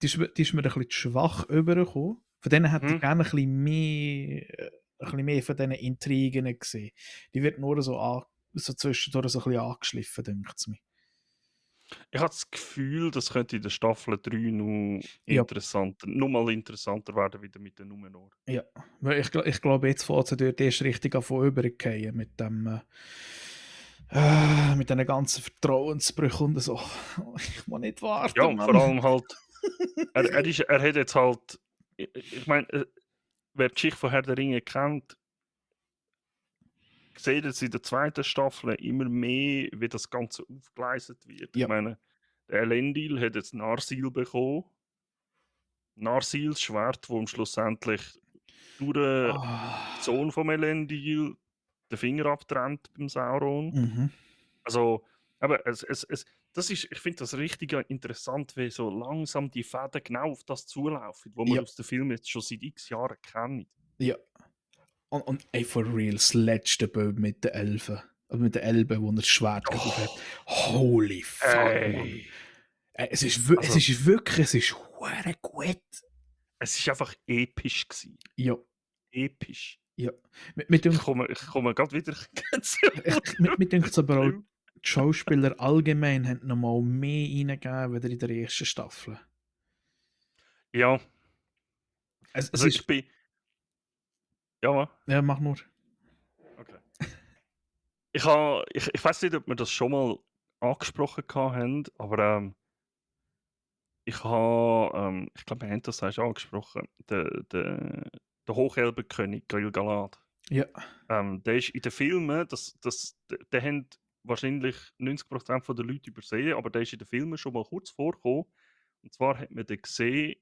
Die ist mir ein bisschen zu schwach übergekommen. Von denen hätte ich Mhm. gerne ein bisschen mehr von diesen Intrigen gesehen. Die wird nur so zwischendurch so ein bisschen angeschliffen, denkt es mir. Ich habe das Gefühl, das könnte in der Staffel 3 Ja, noch mal interessanter werden wieder mit den Numenor. ja. Weil ich glaube, jetzt fängt sie dort erst richtig an von übergehen mit diesen ganzen Vertrauensbrüchen und so. Ich muss nicht Ja, warten, und vor Mann. allem halt, er hat jetzt halt, ich meine, wer die Geschichte von Herr der Ringe kennt, sieht jetzt in der zweiten Staffel immer mehr, wie das Ganze aufgegleist wird. Ich Ja. meine, der Elendil hat jetzt Narsil bekommen. Narsils Schwert, wo schlussendlich durch den Ah. Sohn vom Elendil den Finger abtrennt beim Sauron. Mhm. Also, aber das ist, ich finde das richtig interessant, wie so langsam die Fäden genau auf das zulaufen, wo man Ja, aus dem Film jetzt schon seit x Jahren kennt. ja. Und ey, for real, das letzte Bild mit den Elfen. Also mit den Elben, wo er das Schwert gerade aufhebt. Oh, Holy fuck, Mann. ey. Es Also, ist wirklich, es ist hure gut. es ist einfach episch gewesen. Ja, Episch. ja. Mir dünkt, Ich komme gerade wieder mir dünkt's aber auch, Film. die Schauspieler allgemein haben noch mal mehr reingegeben, als in der ersten Staffel. Ja, Es also ich ist, bin. Ja, Mann. ja, mach nur. Okay. Ich weiß nicht, ob wir das schon mal angesprochen haben, aber ich glaube, wir haben das auch schon angesprochen. Der Hochelbenkönig Gil-galad. Ja, Der ist in den Filmen, den haben wahrscheinlich 90% der Leute übersehen, aber der ist in den Filmen schon mal kurz vorgekommen. Und zwar hat man den gesehen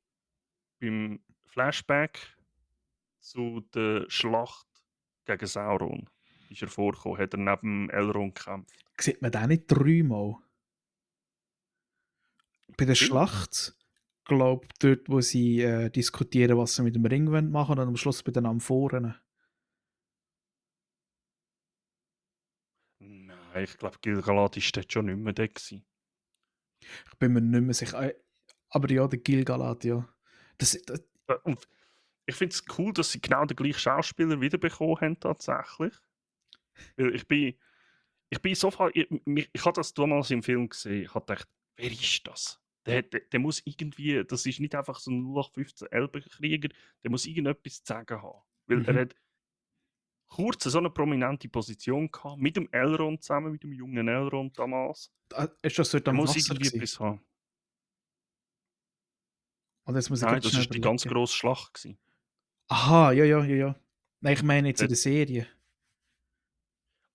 beim Flashback zu der Schlacht gegen Sauron. Ist er vorgekommen, hat er neben Elrond gekämpft. sieht man den nicht dreimal? Bei der Film? Schlacht, glaube dort, wo sie diskutieren, was sie mit dem Ring machen wollen, und am Schluss bei den Amphoren. Nein, ich glaube, Gil-galad ist dort schon nicht mehr da gewesen. Ich bin mir nicht mehr sicher. Aber ja, der Gil-galad, ja. Das, Und ich finde es cool, dass sie genau den gleichen Schauspieler wiederbekommen haben tatsächlich. Weil ich bin sofort, ich habe das damals im Film gesehen, ich habe gedacht, wer ist das? Der muss irgendwie, das ist nicht einfach so ein 0815 Elbenkrieger, der muss irgendetwas zu sagen haben. Weil mhm. er hat kurz so eine prominente Position gehabt, mit dem Elrond zusammen, mit dem jungen Elrond damals. Ist das dort Der am muss Wasser irgendwie gewesen? etwas haben. Oder jetzt muss ich Nein, gerade das schnell ist die ganz überlegen. grosse Schlacht gewesen. Aha, ja, ja, ja, ja. Nein, ich meine jetzt in Dort, der Serie.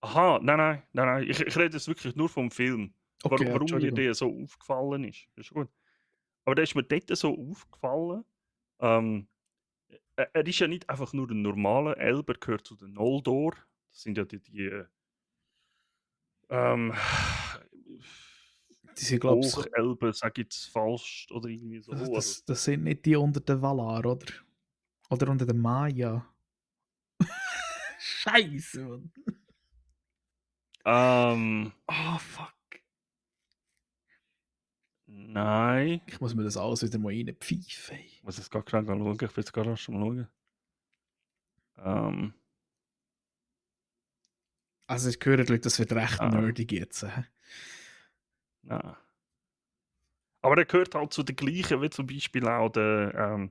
aha, nein, ich rede jetzt wirklich nur vom Film. Okay, ja, Warum mir Entschuldigung. der so aufgefallen ist. Ist gut. Aber der ist mir dort so aufgefallen. Ähm, er ist ja nicht einfach nur ein normaler Elber, gehört zu den Noldor. Das sind ja ähm, Die sind, glaube ich, so. Hochelben, sage ich jetzt falsch, oder irgendwie so. Also, Das sind nicht die unter den Valar, oder? Oder unter den Maya. Scheiße, Mann. Ähm, Oh, fuck. nein. Ich muss mir das alles wieder mal reinpfeifen. Ich muss jetzt gerade schnell schauen. Ich will jetzt gerade schon mal schauen. Also ich höre, Leute, das wird recht Ah. nerdig jetzt. Nein. Aber er gehört halt zu den gleichen, wie zum Beispiel auch der.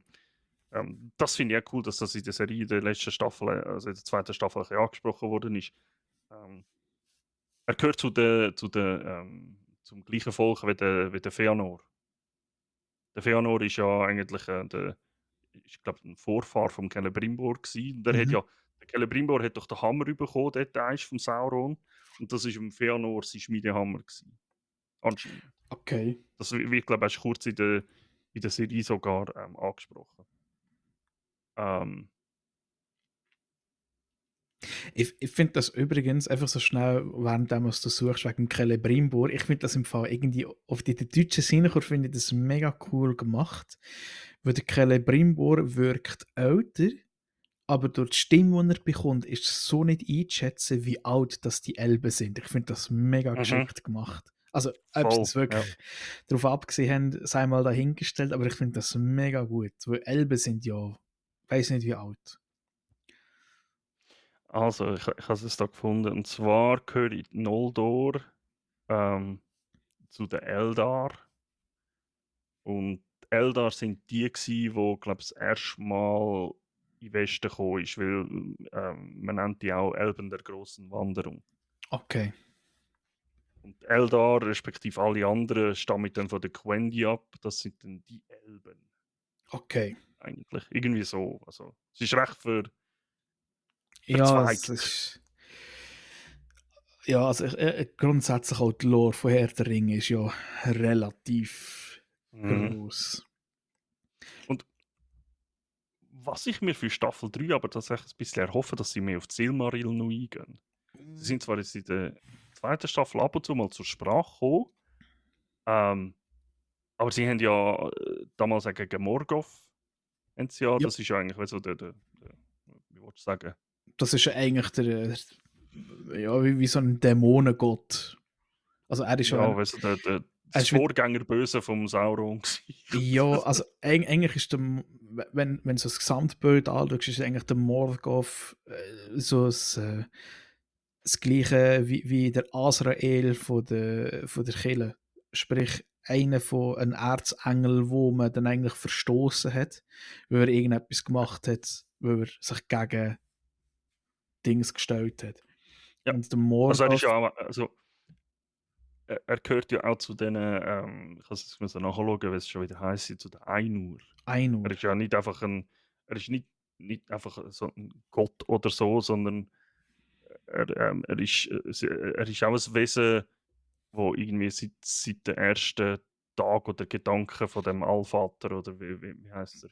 Das finde ich auch cool, dass das in der Serie, in der letzten Staffel, also in der zweiten Staffel, ein bisschen angesprochen worden ist. Er gehört zum gleichen Volk wie der Feanor. Der Feanor ist ja eigentlich ich glaube, ein Vorfahr vom Celebrimbor gewesen. Und Mhm. der Celebrimbor hat doch den Hammer bekommen, dort eins vom Sauron. Und das ist im Feanor sein Schmiedehammer gewesen. Anscheinend. Okay. Das wird, glaube ich, kurz in der Serie sogar angesprochen. Ich finde das übrigens einfach so schnell, während du suchst, wegen dem Celebrimbor, ich finde das im Fall irgendwie auf die deutschen Sinne, finde ich das mega cool gemacht. Weil der Celebrimbor wirkt älter, aber durch die Stimme, die er bekommt, ist es so nicht einzuschätzen, wie alt das die Elben sind. Ich finde das mega geschickt gemacht. Also, ob sie Voll, das wirklich ja. darauf abgesehen haben, sei mal dahingestellt, aber ich finde das mega gut. Weil Elben sind ja, weiß nicht wie alt. Also, ich habe es da gefunden. Und zwar gehört Noldor zu den Eldar. Und die Eldar sind die gewesen, wo, glaube ich, das erste Mal in den Westen gekommen ist, weil man nennt die auch Elben der großen Wanderung. Okay. Und die Eldar, respektive alle anderen, stammen dann von den Quendi ab. Das sind dann die Elben. Okay. Eigentlich. Irgendwie so. Also, es ist recht Ja, es verzweigt. ist. Ja, also grundsätzlich auch die Lore von Herr der Ringe ist ja relativ groß. Und was ich mir für Staffel 3 aber tatsächlich ein bisschen erhoffe, dass sie mehr auf die Silmaril noch eingehen. Sie sind zwar jetzt in der zweiten Staffel ab und zu mal zur Sprache gekommen, aber sie haben ja damals auch gegen Morgoth, Ja, das ist ja eigentlich wie so wie willst du sagen? das ist ja eigentlich ja, wie so ein Dämonengott. Also er ist Ja, ja weißt du, er das ist mit, Vorgängerböse vom Sauron gewesen. ja, also eigentlich ist wenn du so das Gesamtbild anschaust, ist eigentlich der Morgoth so das Gleiche wie der Azrael von der Kirche. Sprich, ein Erzengel, wo man dann eigentlich verstoßen hat, weil er irgendetwas gemacht hat, weil er sich gegen Dings gestellt hat. Ja, Und der also er ist Morgoth, ja auch, also er gehört ja auch zu den, ich muss es müssen nachschauen, wie es schon wieder heisst, zu den Ainur. Ainur. Er ist ja nicht einfach er ist nicht einfach so ein Gott oder so, sondern er ist auch ein Wesen, wo irgendwie seit dem ersten Tag oder Gedanken von dem Allvater oder wie heißt er?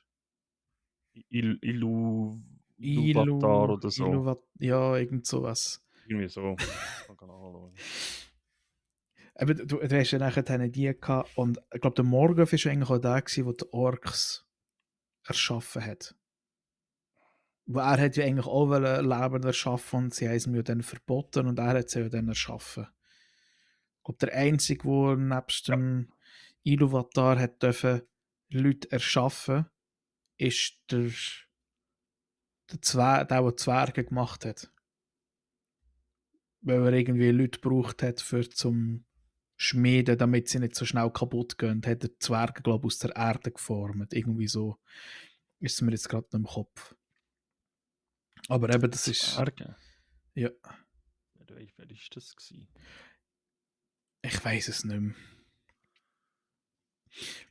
Iluvatar oder so. Ja, irgend sowas. Irgendwie so. Man kann anschauen. Aber du hast ja nachher die gehabt und ich glaube, der Morgoth war eigentlich auch der, der die Orks erschaffen hat. Weil er hat ja eigentlich auch Leben erschaffen und sie haben es mir dann verboten und er hat sie ja dann erschaffen. Ich glaube, der Einzige, der nebst Ja, dem Iluvatar hat dürfen Leute erschaffen, ist der Zwerge gemacht hat. Weil er irgendwie Leute gebraucht hat für zum Schmieden, damit sie nicht so schnell kaputt gehen, hat der Zwerge, glaube ich, aus der Erde geformt. Irgendwie so ist es mir jetzt gerade noch im Kopf. Aber eben, das ist. Zwerge. Ja, Wer ist das gewesen? ich weiß es nicht mehr.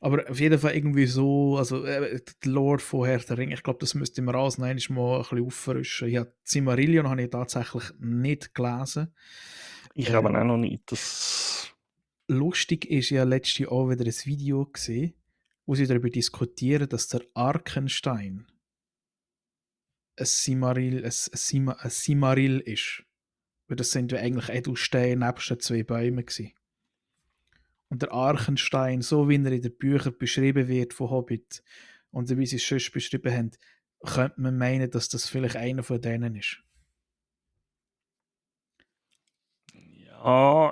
Aber auf jeden Fall irgendwie so, also die Lore von Herr der Ringe, ich glaube, das müsste man alles noch mal ein bisschen auffrischen. Ja, Silmarillion habe ich tatsächlich nicht gelesen. Ich habe auch noch nicht. Das Lustig ist ja letztes Jahr auch wieder ein Video gesehen, wo sie darüber diskutieren, dass der Arkenstein ein Silmaril ist. Weil das sind ja eigentlich Edelsteine nebst den zwei Bäumen gewesen. Und der Arkenstein, so wie er in den Büchern beschrieben wird von Hobbit und wie sie es sonst beschrieben haben, könnte man meinen, dass das vielleicht einer von denen ist.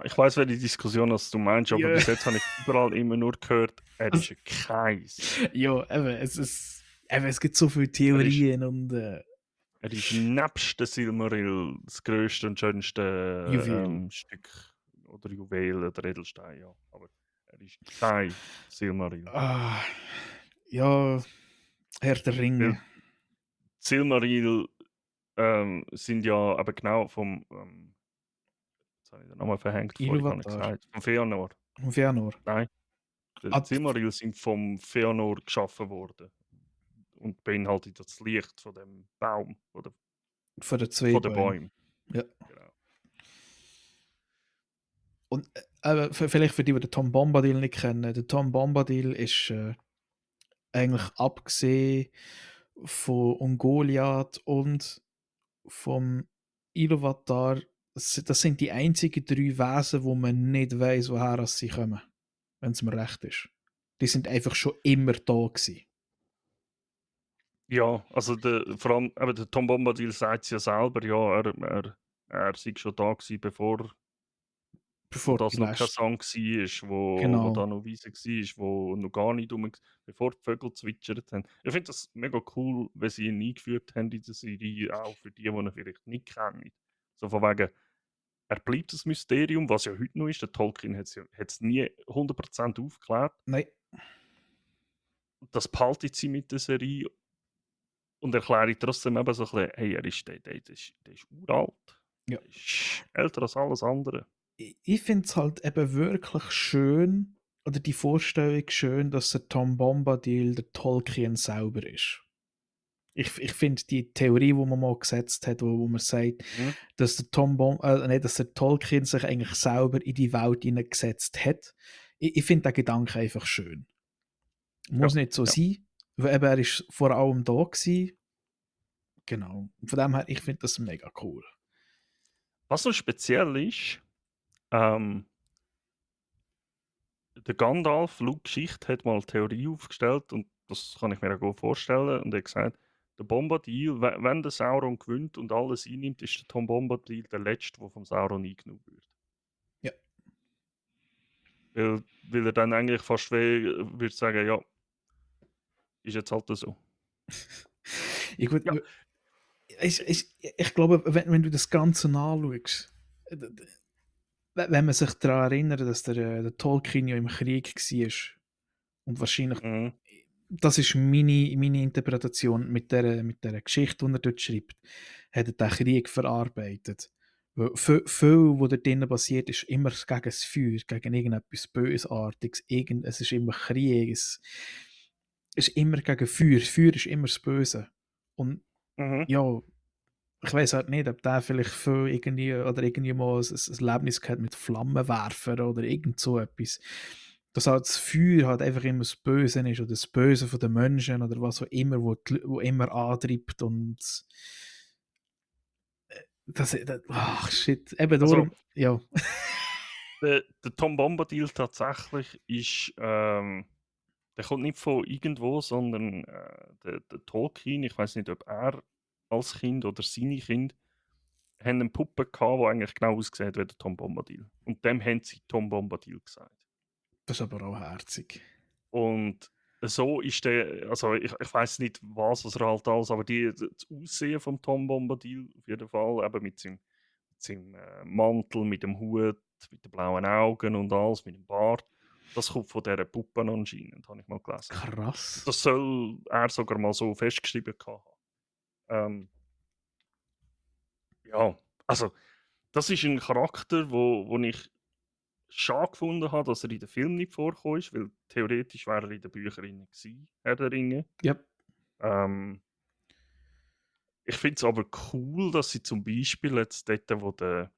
Ich weiß, welche Diskussion das du meinst, aber Ja, bis jetzt habe ich überall immer nur gehört, er also, ist ein Kreis. ja, es gibt so viele Er ist, Theorien und er ist nebst dem Silmaril das grösste und schönste Juwel. Stück oder Juwel oder Edelstein, ja. Aber er ist kein Silmaril. Ah, ja, Herr der Weil Ringe. Silmaril sind ja aber genau vom, jetzt habe ich den Namen verhängt, vorhin habe ich Iluvatar. gesagt, vom Feanor. Und Fëanor. Nein, die Ah, Silmaril sind vom Feanor geschaffen worden und beinhaltet das Licht von dem Baum oder von den von den Zweibeinen. Bäumen. Ja. Genau. Und vielleicht für die, die den Tom Bombadil nicht kennen, der Tom Bombadil ist eigentlich abgesehen von Ungoliath und vom Iluvatar, das sind die einzigen drei Wesen, wo man nicht weiß, woher sie kommen, wenn es mir recht ist. Die sind einfach schon immer da gewesen. Ja, also vor allem eben der Tom Bombadil sagt es ja selber, ja, er sei schon da gewesen, bevor Bevor die das noch kein Last. Song war, wo Genau. da noch Wiese war, wo noch gar nicht bevor die Vögel zwitschert haben. Ich finde das mega cool, wenn sie ihn eingeführt haben in der Serie, auch für die ihn vielleicht nicht kennen. So von wegen, er bleibt ein Mysterium, was ja heute noch ist. Der Tolkien hat es nie 100% aufgeklärt. Nein, Das behaltet sie mit der Serie und erkläre trotzdem eben so ein bisschen, hey, der ist uralt. ja. Der ist älter als alles andere. Ich finde es halt eben wirklich schön, oder die Vorstellung schön, dass der Tom Bombadil der Tolkien selber ist. Ich finde die Theorie, die man mal gesetzt hat, wo man sagt, Mhm. dass der dass der Tolkien sich eigentlich selber in die Welt hineingesetzt hat. Ich finde den Gedanken einfach schön. Ja, Muss nicht so ja. sein, weil eben er ist vor allem da gewesen. Genau. Und von dem her, ich finde das mega cool. Was noch speziell ist, ähm, der Gandalf, laut Geschichte, hat mal eine Theorie aufgestellt und das kann ich mir auch gut vorstellen. Und er hat gesagt, der Bombadil, wenn der Sauron gewinnt und alles einnimmt, ist der Tom Bombadil der Letzte, der vom Sauron eingenommen wird. Ja. Weil er dann eigentlich fast würde sagen, ja, ist jetzt halt so. Ich, würd, Ja. ich glaube, wenn du das Ganze anschaust, wenn man sich daran erinnert, dass der Tolkien ja im Krieg war und wahrscheinlich, Mhm. das ist meine Interpretation mit der Geschichte, die er dort schreibt, hat er den Krieg verarbeitet. Weil viel, was dort drinnen passiert, ist immer gegen das Feuer, gegen irgendetwas Bösartiges, es ist immer Krieg, es ist immer gegen Feuer. Feuer ist immer das Böse. Und Mhm. ja, ich weiß halt nicht, ob der vielleicht viel irgendwie mal ein Erlebnis gehabt mit Flammenwerfer oder irgend so etwas. Dass halt das Feuer halt einfach immer das Böse ist oder das Böse von den Menschen oder was auch immer, wo immer antreibt und ach shit, eben Also, darum, ja. der Tom Bombadil tatsächlich ist, der kommt nicht von irgendwo, sondern der Tolkien, ich weiß nicht, ob er als Kind oder seine Kinder, haben eine Puppe gehabt, die eigentlich genau aussieht wie der Tom Bombadil. Und dem haben sie Tom Bombadil gesagt. Das ist aber auch herzig. Und so ist der, also ich weiß nicht, was er halt alles, aber das Aussehen vom Tom Bombadil auf jeden Fall, eben mit seinem Mantel, mit dem Hut, mit den blauen Augen und alles, mit dem Bart, das kommt von dieser Puppe anscheinend, habe ich mal gelesen. Krass. Das soll er sogar mal so festgeschrieben haben. Ja, also das ist ein Charakter, wo ich schade gefunden habe, dass er in den Film nicht vorgekommen ist, weil theoretisch wäre er in den Büchern drin gewesen, Herr der Ringe. Ja, Ähm, ich finde es aber cool, dass sie zum Beispiel jetzt dort, wo der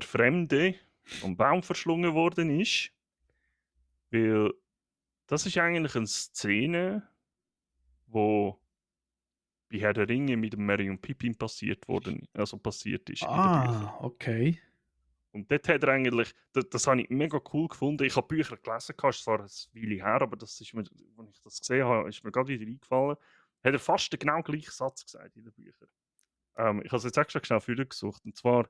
Fremde vom Baum verschlungen worden ist, weil das ist eigentlich eine Szene, wo bei Herr der Ringe mit dem Merry und Pippin passiert ist in den Büchern. okay. Und dort hat er eigentlich, das habe ich mega cool gefunden. Ich habe Bücher gelesen, es ist zwar ein Weile her, aber das ist mir, als ich das gesehen habe, ist mir gerade wieder eingefallen. Hat er fast den genau gleichen Satz gesagt in den Büchern. Ich habe es jetzt extra schnell für gesucht. Und zwar,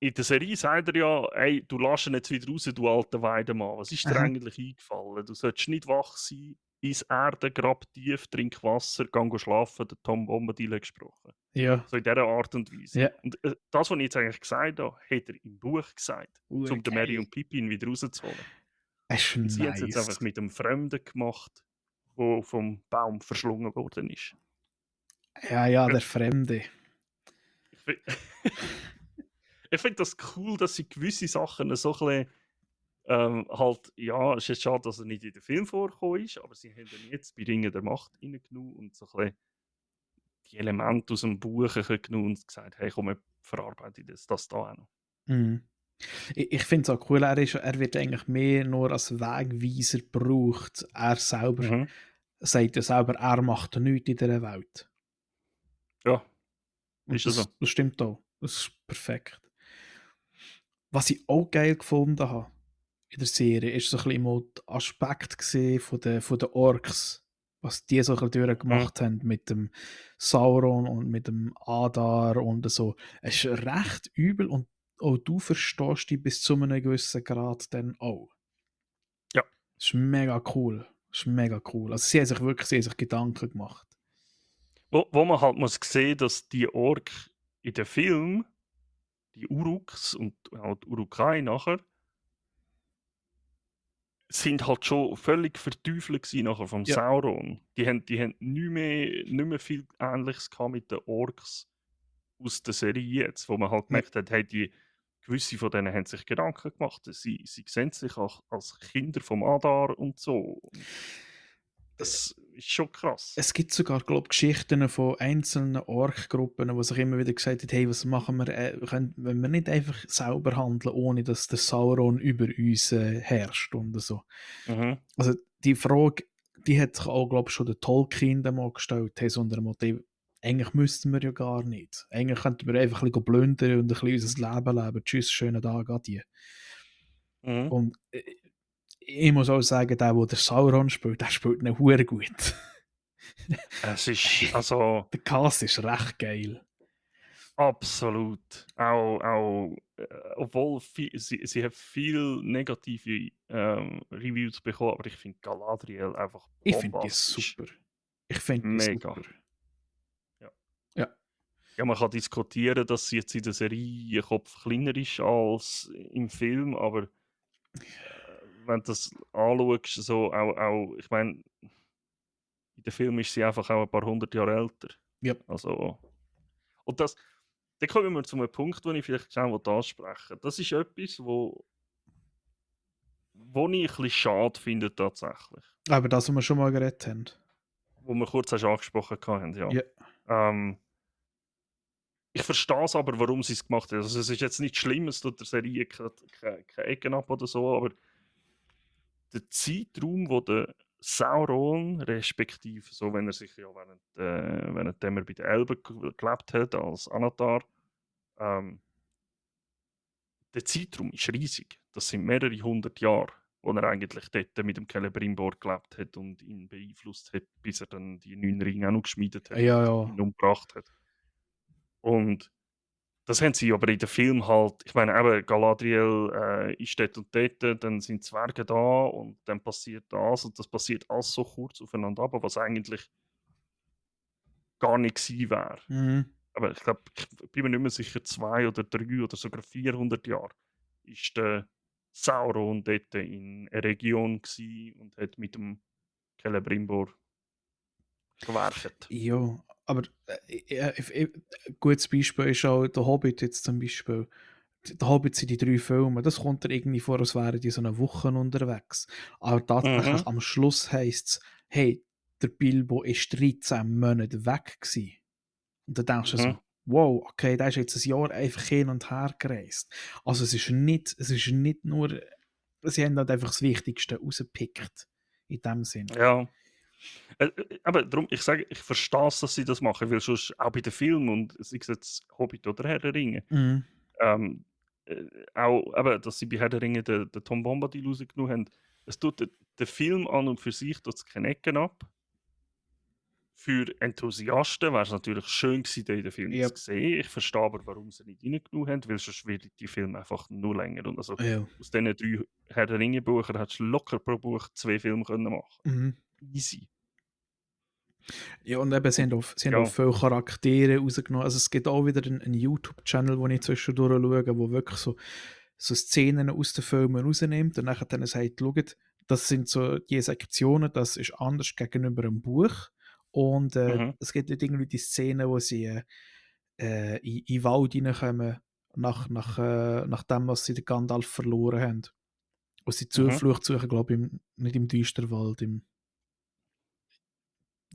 in der Serie sagt er ja, ey, du lässt ihn jetzt wieder raus, du alter Weidemann. Was ist dir Aha. eigentlich eingefallen? Du solltest nicht wach sein, ins Erde, grab tief, trink Wasser, geh schlafen, der Tom Bombadil hat gesprochen. Ja. So in dieser Art und Weise. Ja. Und das, was ich jetzt eigentlich gesagt habe, hat er im Buch gesagt, um den Merry Geil. und Pippin wieder rauszuholen. Es ist Und sie haben es jetzt nice. einfach mit einem Fremden gemacht, der vom Baum verschlungen worden ist. Ja, Äh, der Fremde. Ich fi- ich finde das cool, dass sie gewisse Sachen so ein bisschen, halt, ja, es ist jetzt schade, dass er nicht in den Film vorgekommen ist, aber sie haben ihn jetzt bei Ringen der Macht reingenommen und so ein bisschen die Elemente aus dem Buch ein bisschen genommen und gesagt, hey, komm, wir verarbeiten das da auch noch. Mhm. Ich finde es auch cool, er wird eigentlich mehr nur als Wegweiser gebraucht. Er selber Mhm. sagt ja selber, er macht nichts in dieser Welt. Ja, Und ist ja so. das stimmt auch. Das ist perfekt. Was ich auch geil gefunden habe in der Serie, ist so ein bisschen mal der Aspekt gesehen von den Orks. Was die so ein bisschen Mhm. durchgemacht haben mit dem Sauron und mit dem Adar und so. Es ist recht übel und auch du verstehst dich bis zu einem gewissen Grad dann auch. Ja. Das ist mega cool. Das ist mega cool. Also sie haben sich Gedanken gemacht. Wo man halt muss sehen, dass die Ork in dem Film, die Uruks und auch die Urukai nachher, sind halt schon völlig verteufelt gewesen nachher vom Ja, Sauron. Die haben nicht mehr viel Ähnliches gehabt mit den Orks aus der Serie jetzt, wo man halt ja. gemerkt hat, hey, gewisse von denen haben sich Gedanken gemacht. Sie sehen sich auch als Kinder vom Adar und so. Und das ist schon krass. Es gibt sogar, glaube ich, Geschichten von einzelnen Ork-Gruppen, die sich immer wieder gesagt haben, hey, was machen wir, wenn wir nicht einfach sauber handeln, ohne dass der Sauron über uns herrscht und so. Mhm. Also die Frage, die hat sich auch, glaube ich, schon der Tolkien dann mal gestellt, hey, so unter dem Motiv, eigentlich müssten wir ja gar nicht. Eigentlich könnten wir einfach ein bisschen plündern und ein bisschen unser Leben leben. Tschüss, schönen Tag, adieu. Mhm. Und ich muss auch sagen, der Sauron spielt, der spielt ihn hure gut. Es ist also Der Cast ist recht geil. absolut. Auch obwohl sie hat viel negative Reviews bekommen, aber ich finde Galadriel einfach Ich finde die bombastisch. super. Ich finde die Mega. super. Ja. Ja. Ja, man kann diskutieren, dass sie jetzt in der Serie ein Kopf kleiner ist als im Film, aber wenn du das anschaust, so ich meine, in dem Film ist sie einfach auch ein paar hundert Jahre älter. Ja. Also, und dann kommen wir zu einem Punkt, den ich vielleicht schnell ansprechen will. Das ist etwas, wo ich ein bisschen schade finde tatsächlich. Aber das, was wir schon mal geredet haben. Wo wir kurz erst angesprochen haben, ja. Ja. Ich verstehe es aber, warum sie es gemacht haben. Also es ist jetzt nichts Schlimmes, tut der Serie keine Ecken ab oder so, aber der Zeitraum, wo der Sauron, respektive so, wenn er sich ja währenddem er bei den Elben gelebt hat, als Anatar, ähm, der Zeitraum ist riesig. Das sind mehrere hundert Jahre, wo er eigentlich dort mit dem Celebrimbor gelebt hat und ihn beeinflusst hat, bis er dann die 9 Ringe auch noch geschmiedet hat Ja, und ja. ihn umgebracht hat. Und das haben sie aber in den Film halt, ich meine, eben Galadriel ist dort und dort, dann sind Zwerge da und dann passiert das und das passiert alles so kurz aufeinander ab, was eigentlich gar nicht gewesen wäre. Mhm. Aber ich glaube, ich bin mir nicht mehr sicher, 200 oder 300 oder sogar 400 Jahre ist der Sauron dort in einer Region gewesen und hat mit dem Celebrimbor gewerkt. Ja, aber ein gutes Beispiel ist auch der Hobbit jetzt zum Beispiel. Der Hobbit sind die 3 Filme. Das kommt dir irgendwie vor, als wären die so eine Woche unterwegs. Aber Mhm. tatsächlich am Schluss heisst es, hey, der Bilbo ist 13 Monate weg gewesen. Und dann denkst du Mhm. so, wow, okay, der ist jetzt ein Jahr einfach hin und her gereist. Also es ist nicht nur, sie haben halt einfach das Wichtigste rausgepickt. In dem Sinn. Ja. Aber darum, ich sage, ich verstehe es, dass sie das machen, weil sonst auch bei den Filmen und sei es jetzt Hobbit oder Herr der Ringe, Mhm. ähm, auch, eben, dass sie bei Herr der Ringe den Tom Bombadil rausgenommen haben, es tut den Film an und für sich tut's keine Ecken ab, für Enthusiasten wäre es natürlich schön gewesen, den Film Ja, zu sehen. Ich verstehe aber, warum sie nicht reingenommen haben, weil sonst wird die Film einfach nur länger. Und also ja. aus diesen 3 Herr der Ringe-Büchern hättest du locker pro Buch 2 Filme können machen. Mhm. Easy. Ja, und eben, Und sie haben auch ja, viele Charaktere rausgenommen. Also es gibt auch wieder einen YouTube-Channel, wo ich zwischendurch schaue, wo wirklich so Szenen aus den Filmen rausnimmt und nachher dann sagt, schaut, das sind so die Sektionen, das ist anders gegenüber einem Buch. Und mhm, es gibt nicht irgendwie die Szene, wo sie in den Wald reinkommen, nach dem, was sie den Gandalf verloren haben. Wo sie mhm. Zuflucht suchen, glaube ich, nicht im Düsterwald,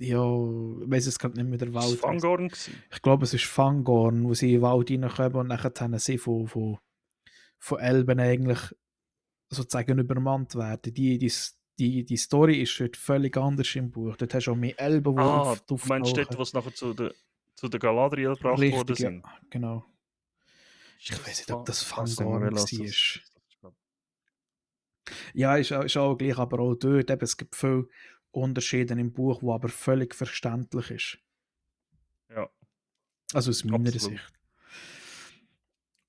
ja, ich weiß es gerade nicht mehr, der Ist es Wald heisst. Fangorn gewesen? Ich glaube, es ist Fangorn, wo sie in den Wald reinkommen und nachher haben sie von Elben eigentlich sozusagen übermannt werden. Die Story ist dort völlig anders im Buch. Dort hast du auch mehr Elben, die Ah, du meinst dort, auftauchen. wo sie nachher zu der Galadriel gebracht worden Richtig, ja, sind? genau. Ist Ich das weiß nicht, ob das Ich weiß nicht mehr, Fangorn welches das war. ist. Ja, ist auch gleich, aber auch dort, eben, es gibt viele Unterschiede im Buch, die aber völlig verständlich ist. Ja, Also aus meiner absolut. Sicht.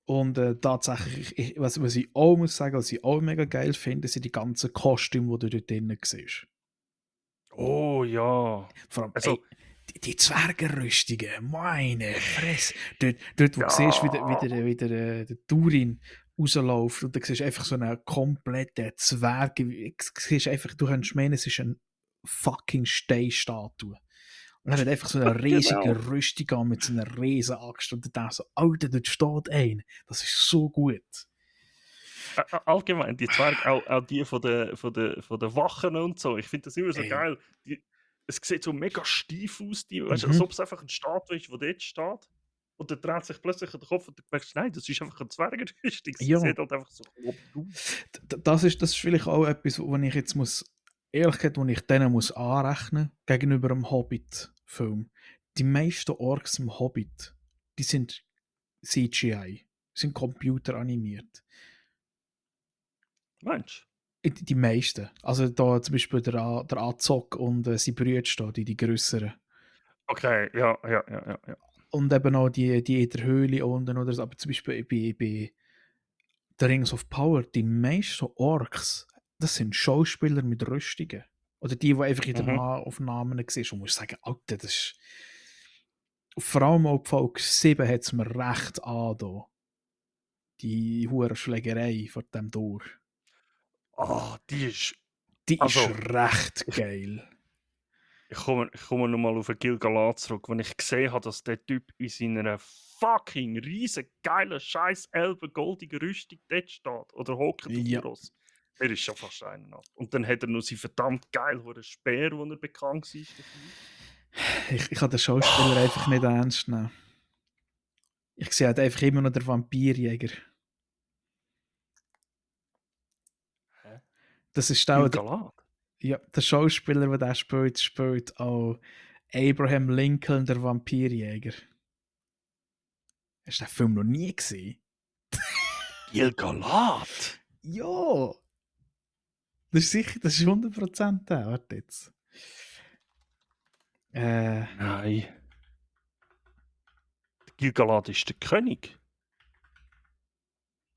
Und tatsächlich, was ich auch muss sagen, was ich auch mega geil finde, sind die ganzen Kostüme, die du dort drinnen siehst. Oh ja. Vor allem, Also, ey, die Zwergenrüstungen, meine Fresse. Dort wo du siehst, ja. der Durin rausläuft und du siehst einfach so einen kompletten Zwerg. Du siehst einfach, du kannst meinen, es ist eine fucking Steinstatue. Und er hat einfach so eine Genau. riesige Rüstung an mit so einer riesen Axt. Und du denkst so, Alter, dort steht ein. Das ist so gut. Allgemein, die Zwerge, auch die von der Wachen und so. Ich finde das immer so Ey. geil. Es sieht so mega steif aus, weißt, als Mhm. ob es einfach ein Statue ist, der dort steht. Und dann dreht sich plötzlich der Kopf und du merkst, nein, das ist einfach eine Zwergenrüstung. Sie Ja, sieht halt einfach so grob aus. das ist vielleicht auch etwas, wo ich jetzt muss, ehrlich gesagt, wo ich denen muss anrechnen gegenüber dem Hobbit-Film. Die meisten Orks im Hobbit, die sind CGI, sind computeranimiert. Meinst Die meisten. Also da zum Beispiel der Azog und sein Brüder da, die grösseren. du? Okay, ja, ja, ja, ja, ja. Und eben auch die in der Höhle unten oder so. Aber zum Beispiel bei The Rings of Power, die meisten Orks, das sind Schauspieler mit Rüstungen. Oder die einfach in den Mhm. Nahaufnahmen siehst und musst sagen, Alter, das ist... Vor allem auch Folge 7 hat es mir recht an, die hure Schlägerei von dem Tor. Ah, die ist. Die ist Also, recht ich, geil. ich komme nochmal auf den Gil-Galad zurück, wenn ich gesehen habe, dass der Typ in seiner fucking riesen geilen scheiß Elben goldigen Rüstung dort steht oder hockt auf dem Ja. Ross. Er ist schon fast einen ab. Und dann hat er noch seinen verdammt geil hohen Speer, wo er bekannt war dafür. Ich kann den Schauspieler einfach nicht Oh, ernst nehmen. Ich sehe halt einfach immer noch den Vampirjäger. hä? Das ist auch Gil-Galad? ja, der Schauspieler, der das spielt auch Abraham Lincoln, der Vampirjäger. Hast du den Film noch nie gesehen? Gil-Galad? Ja! Das ist sicher, das ist 100% der. Warte jetzt. Äh, Nein. Gil-Galad ist der König.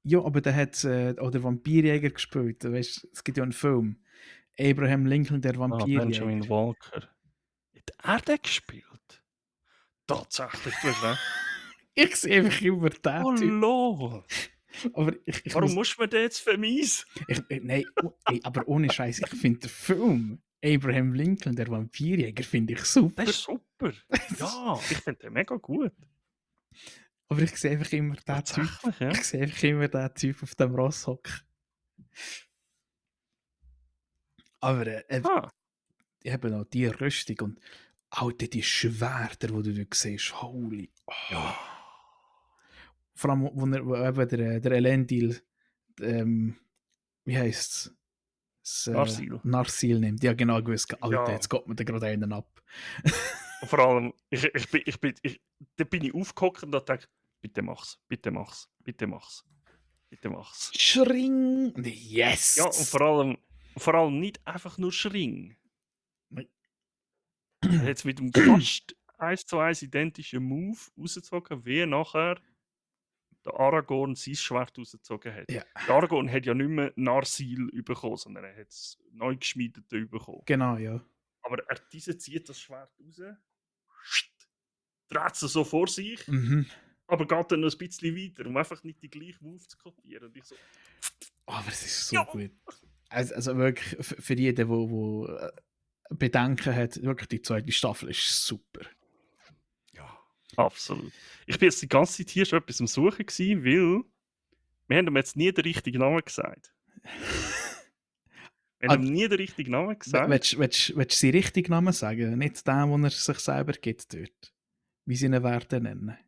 ja, aber der hat auch der Vampirjäger gespielt. Weißt, es gibt ja einen Film. Abraham Lincoln, der Ah, Vampirjäger. Benjamin Walker. Hat er den gespielt? Tatsächlich, du hast recht. Ich sehe einfach immer Oh den Typ. lol. Aber ich Warum muss. muss man den jetzt vermiesen? Nein, ey, aber ohne Scheiß, ich finde den Film Abraham Lincoln, der Vampirjäger, finde ich super. Das ist super. Ja, ich finde den mega gut. Aber ich sehe einfach immer den Typ. Tatsächlich, ja. Ich sehe einfach immer den Typ auf dem Ross hocken. Aber Ah, eben noch die Rüstung und Alter, die Schwerter, die du dort siehst. Holy. Oh. ja. Vor allem, wo eben der Elendil, wie heisst es? Narsil. Narsil nimmt. Ja, genau gewusst. Alter, Ja. jetzt geht mir da gerade einen ab. Und vor allem, da bin ich aufgehockt und dachte, bitte mach's, bitte mach's, bitte mach's, bitte mach's. Schring! Ja, und Yes! vor allem nicht einfach nur Schring. Nein. Er hat es mit einem fast 1:1 identischen Move rausgezogen, wie nachher der Aragorn sein Schwert rausgezogen hat. Ja, Der Aragorn hat ja nicht mehr Narsil bekommen, sondern er hat es neu geschmiedete bekommen. genau, ja. Aber dieser zieht das Schwert raus, dreht es so vor sich, Mhm. aber geht dann noch ein bisschen weiter, um einfach nicht die gleiche Move zu kopieren. Und ich so, Aber es ist so ja! gut. Also wirklich, für jeden, der Bedenken hat, wirklich die zweite Staffel ist super. Ja, absolut. Ich bin jetzt die ganze Zeit hier schon etwas am Suchen gewesen, weil wir haben ihm jetzt nie den richtigen Namen gesagt. Wir haben ihm nie den richtigen Namen gesagt. Willst du seinen richtigen Namen sagen? Nicht den, den er sich selber gibt dort. Wie sie ihn werden nennen.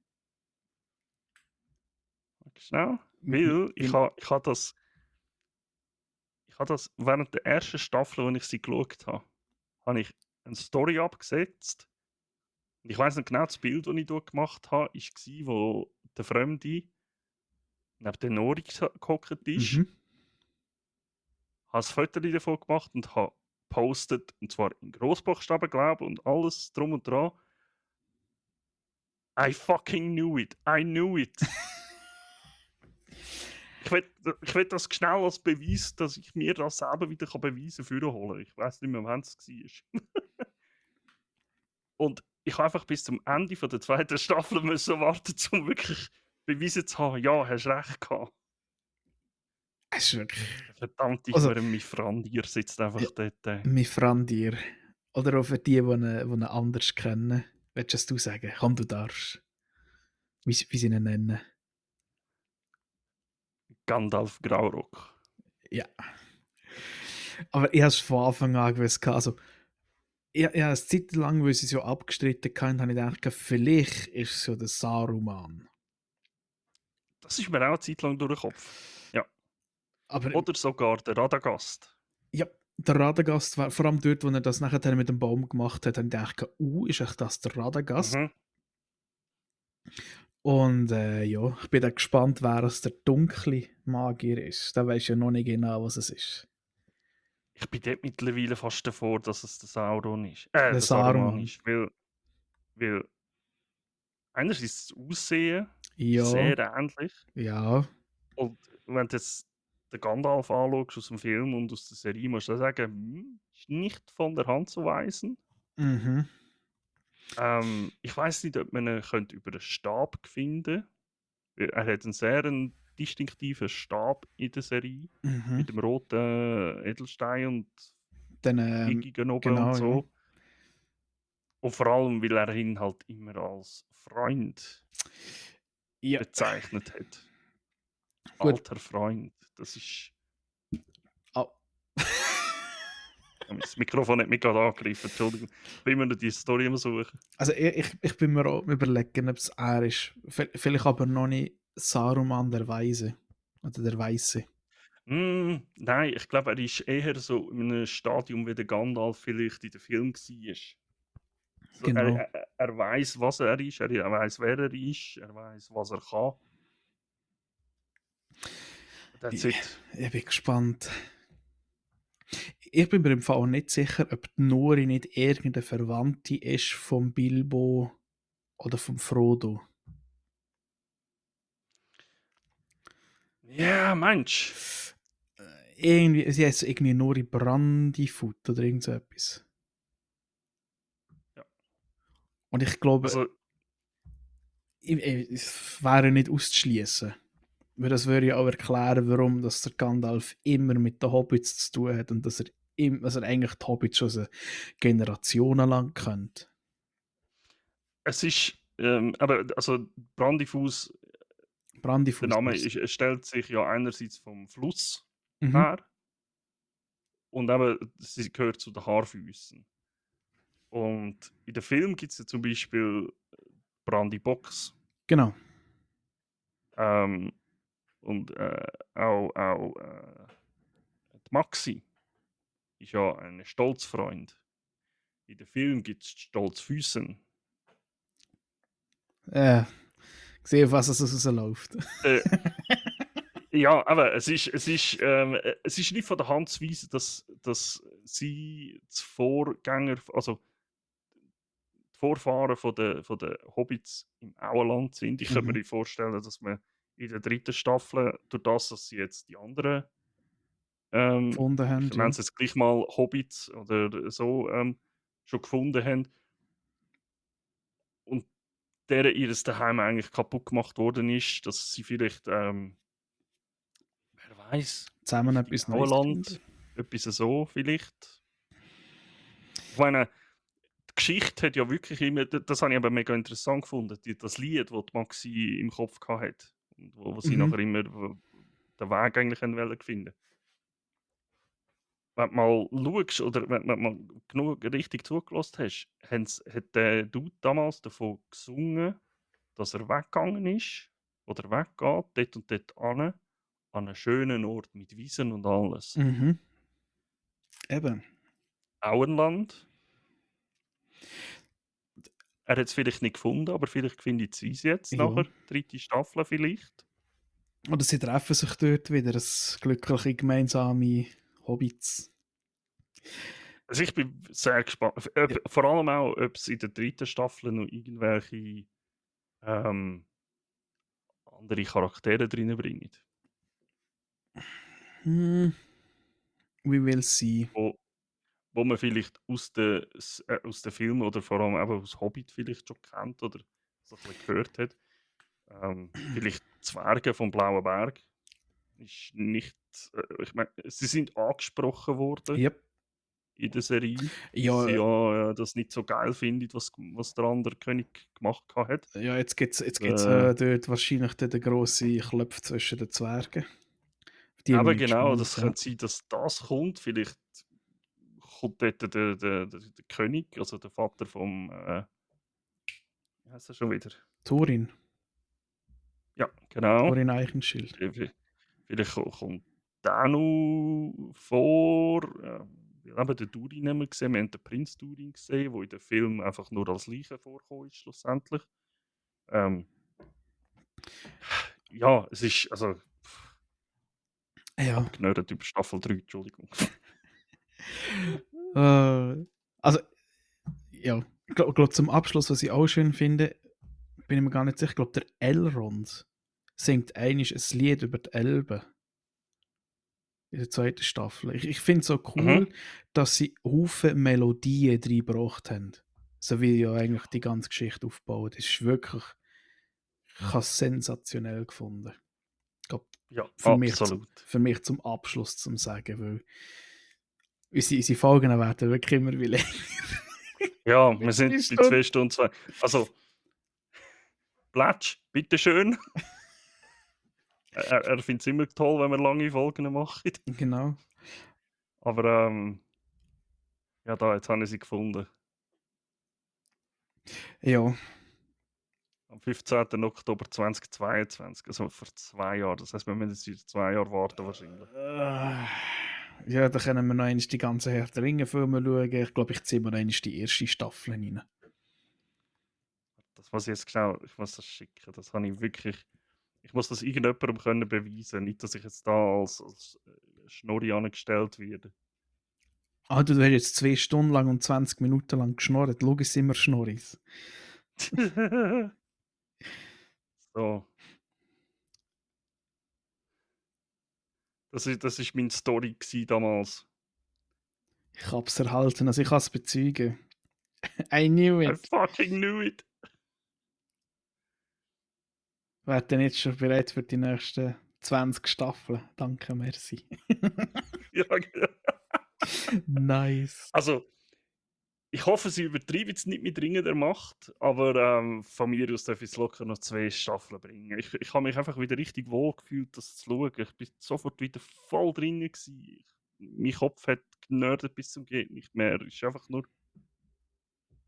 Schnell, weil ich habe das während der ersten Staffel, als ich sie geschaut habe, habe ich eine Story abgesetzt. Und ich weiß nicht genau, das Bild, das ich dort gemacht habe, war, wo der Fremde neben der Nori gehockt ist. Mhm. Habe ein Foto davon gemacht und habe gepostet, und zwar in Grossbuchstaben, glaube ich, und alles drum und dran. I fucking knew it. I knew it. Ich will das schnell als Beweis, dass ich mir das selber wieder beweisen kann, holen. Ich weiß nicht mehr, wann es war. Und ich habe einfach bis zum Ende der zweiten Staffel müssen warten, um wirklich beweisen zu haben, ja, hast recht gehabt. Es ist wirklich... Verdammt, ich Also, höre mich Frandier sitzt einfach dort. Mifrandir. Oder auch für die ihn anders kennen. Willst du sagen? Komm, du darfst. Wie sie ihn nennen. Gandalf Graurock. Ja. Aber ich habe es von Anfang an gewusst. Also, ich eine Zeit lang, weil sie so abgestritten haben, habe ich gedacht, vielleicht ist es so der Saruman. Das ist mir auch eine Zeit lang durch den Kopf. Ja. Aber Oder sogar der Radagast. ja, der Radagast war vor allem dort, wo er das nachher mit dem Baum gemacht hat, habe ich gedacht, ist echt das der Radagast? Mhm. Und ja, ich bin dann gespannt, wer es der dunkle Magier ist. Da weiß ja noch nicht genau, was es ist. Ich bin dort mittlerweile fast davor, dass es der Sauron ist. Der Der Saruman Saruman. ist. Weil einerseits das Aussehen Ja. ist sehr ähnlich. Ja. Und wenn du jetzt den Gandalf anschaust aus dem Film und aus der Serie, musst du sagen, ist nicht von der Hand zu weisen. Mhm. Ich weiß nicht, ob man ihn über den Stab finden könnte. Er hat einen sehr distinktiven Stab in der Serie. Mhm. Mit dem roten Edelstein und Dann, Giggen oben genau, und so. ja. Und vor allem, weil er ihn halt immer als Freund Ja. bezeichnet hat. Gut. Alter Freund. Das ist. Oh. Das Mikrofon hat mich gerade angegriffen, Entschuldigung. Ich bin immer noch die Story am Suchen. Also ich bin mir auch überlegen, ob es er ist. Vielleicht aber noch nicht Saruman der Weise. Oder der Weiße. Nein, ich glaube, er ist eher so in einem Stadium, wie der Gandalf vielleicht in dem Film war. So, Genau. er weiß, was er ist, er weiß, wer er ist, er weiß, was er kann. That's it. Ich bin gespannt. Ich bin mir im Fall auch nicht sicher, ob die Nori nicht irgendeine Verwandte ist vom Bilbo oder vom Frodo. Ja, Mensch. Irgendwie, sie heißt irgendwie Nori Brandyfoot oder irgend so etwas. Ja. Und ich glaube, Also, es wäre nicht auszuschließen. Weil das würde ja auch erklären, warum dass der Gandalf immer mit den Hobbits zu tun hat und dass er eigentlich die Hobbits schon so Generationen lang kennt. es ist, aber also Brandyfuß, der Name stellt sich ja einerseits vom Fluss her und eben, sie gehört zu den Haarfüßen. Und in dem Film gibt es ja zum Beispiel Brandybox. Genau. Und auch die Maxi ist ja ein Stolzfreund. In dem Film gibt es Stolzfüßen. Gesehen, auf was es rausläuft. Ja, aber es ist nicht von der Hand zu weisen, dass sie Vorgänger, also die Vorfahren von den Hobbits im Auenland sind. Ich könnte Mhm. mir vorstellen, dass man in der dritten Staffel, durch das, dass sie jetzt die anderen, Gefunden haben, ich nenne ja. es jetzt gleich mal Hobbits oder so, schon gefunden haben und deren ihres Daheim eigentlich kaputt gemacht worden ist, dass sie vielleicht, wer weiß, Zusammen Richtung etwas Neues finden. Auenland, etwas so vielleicht. Ich meine, die Geschichte hat ja wirklich immer, das habe ich aber mega interessant gefunden, das Lied, das die Maxi im Kopf hatte und wo sie Mhm. nachher immer den Weg eigentlich wollen finden. Wenn du mal schaust oder wenn du mal genug richtig zugelassen hast, hat der Dude damals davon gesungen, dass er weggegangen ist oder weggeht, dort und dort an einen schönen Ort mit Wiesen und alles. Mhm. Eben. Auenland. Er hat es vielleicht nicht gefunden, aber vielleicht findet sie es jetzt Ja. nachher. Dritte Staffel vielleicht. Oder sie treffen sich dort wieder, das glückliche gemeinsame Hobbits. Also ich bin sehr gespannt. Ja. Vor allem auch, ob es in der dritten Staffel noch irgendwelche andere Charaktere drin bringen. Hm, we will see. Wo man vielleicht aus den Filmen oder vor allem eben aus Hobbit vielleicht schon kennt oder so ein bisschen gehört hat. Vielleicht Zwerge vom Blauen Berg. Ist nicht, ich meine, sie sind angesprochen worden Yep. in der Serie, dass sie Ja, ja das nicht so geil finden, was der andere König gemacht hat. ja, jetzt gibt's Äh, dort wahrscheinlich den grossen Klopf zwischen den Zwergen. Die bin eben ich genau, gespannt, das ja. könnte sein, dass das kommt. Vielleicht kommt dort der König, also der Vater vom, wie heißt er schon wieder? Thorin. Ja, genau. Thorin Eichenschild. Vielleicht kommt der noch vor. Wir haben den Durin nicht mehr gesehen. Wir haben den Prinz Durin gesehen, der in dem Film einfach nur als Leiche vorgekommen ist, schlussendlich. Ja, es ist, also, Ja. abgenördet über Staffel 3, Entschuldigung. Also, ja. Ich glaube, zum Abschluss, was ich auch schön finde, bin ich mir gar nicht sicher, ich glaube, der Elrond singt eigentlich ein Lied über die Elbe in der zweiten Staffel. Ich finde es so Mhm. cool, dass sie Haufen Melodien reingebracht haben. So wie ja eigentlich die ganze Geschichte aufgebaut ist. Es ist wirklich, ich habe es sensationell gefunden. Ich glaube, Ja, für absolut. für mich zum Abschluss zum Sagen, weil unsere Folgen werden wirklich immer wie länger. Ja, Mit wir 3 sind bei 2 Stunden. Stunden 2. Also, Plätsch, bitteschön. Er findet es immer toll, wenn wir lange Folgen machen. Genau. Aber ja, da, jetzt habe ich sie gefunden. Ja. Am 15. Oktober 2022, also vor 2 Jahren. Das heisst, wir müssen jetzt wieder 2 Jahre warten wahrscheinlich. Ja, da können wir noch einmal die ganzen Herr der Ringe-Filme schauen. Ich glaube, ich ziehe mir noch einmal die erste Staffel rein. Das muss ich jetzt schnell, ich muss das schicken. Das habe ich wirklich, ich muss das irgendjemandem können beweisen. Nicht, dass ich jetzt da als Schnurri angestellt werde. Ah, du hast jetzt 2 Stunden lang und 20 Minuten lang geschnurrt. Schau, es immer Schnorris. So. Das ist meine Story gewesen damals. Ich habe es erhalten, also ich kann es bezeugen. I knew I it. fucking knew it. Wer denn jetzt schon bereit für die nächsten 20 Staffeln? Danke, merci. Ja, genau. Nice. Also, ich hoffe, sie übertreiben es nicht mit Ringen der Macht, aber von mir aus darf ich es locker noch 2 Staffeln bringen. Ich habe mich einfach wieder richtig wohl gefühlt, das zu schauen. Ich bin sofort wieder voll drin gewesen. Mein Kopf hat genördet bis zum geht nicht mehr. Es ist einfach nur.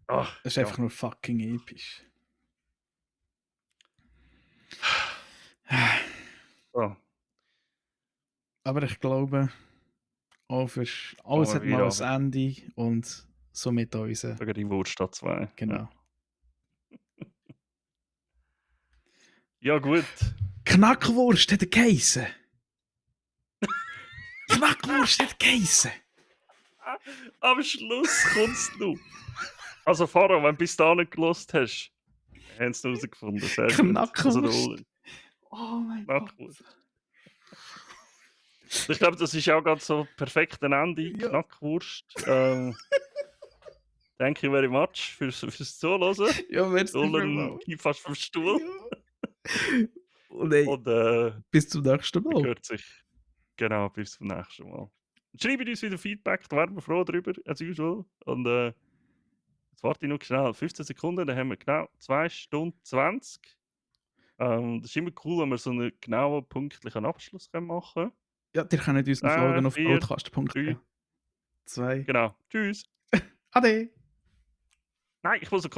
Ach, Es ist ja. einfach nur fucking episch. So, Aber ich glaube, auch für alles fangen hat wir mal wieder ein an. Ende und somit unser. Wegen Wurst statt 2. Genau. Ja, gut. Knackwurst hat er geheissen. Knackwurst hat geheissen. Am Schluss kommst du. Also, Faro, wenn du bis dahin gelost hast, haben sie es herausgefunden. Sehr gut. Also, Knackwurst. Oh mein Gott. Knackwurst. Ich glaube, das ist auch gerade so perfekt ein Ende. Ja. Knackwurst. Thank you very much fürs Zuhören. Ja, merci Roland vielmals. geht fast vom Stuhl. Ja. Und ey, Und bis zum nächsten man Mal. hört sich. Genau, bis zum nächsten Mal. Schreibt uns wieder Feedback, da wären wir froh drüber, as usual. Und jetzt warte ich noch schnell 15 Sekunden, dann haben wir genau 2 Stunden 20. Das ist immer cool, wenn wir so einen genauen, pünktlichen Abschluss machen können. Ja, ihr könnt uns noch folgen auf 4, broadcast.ch. 3, 2. genau. Tschüss. Ade. Nein, ich muss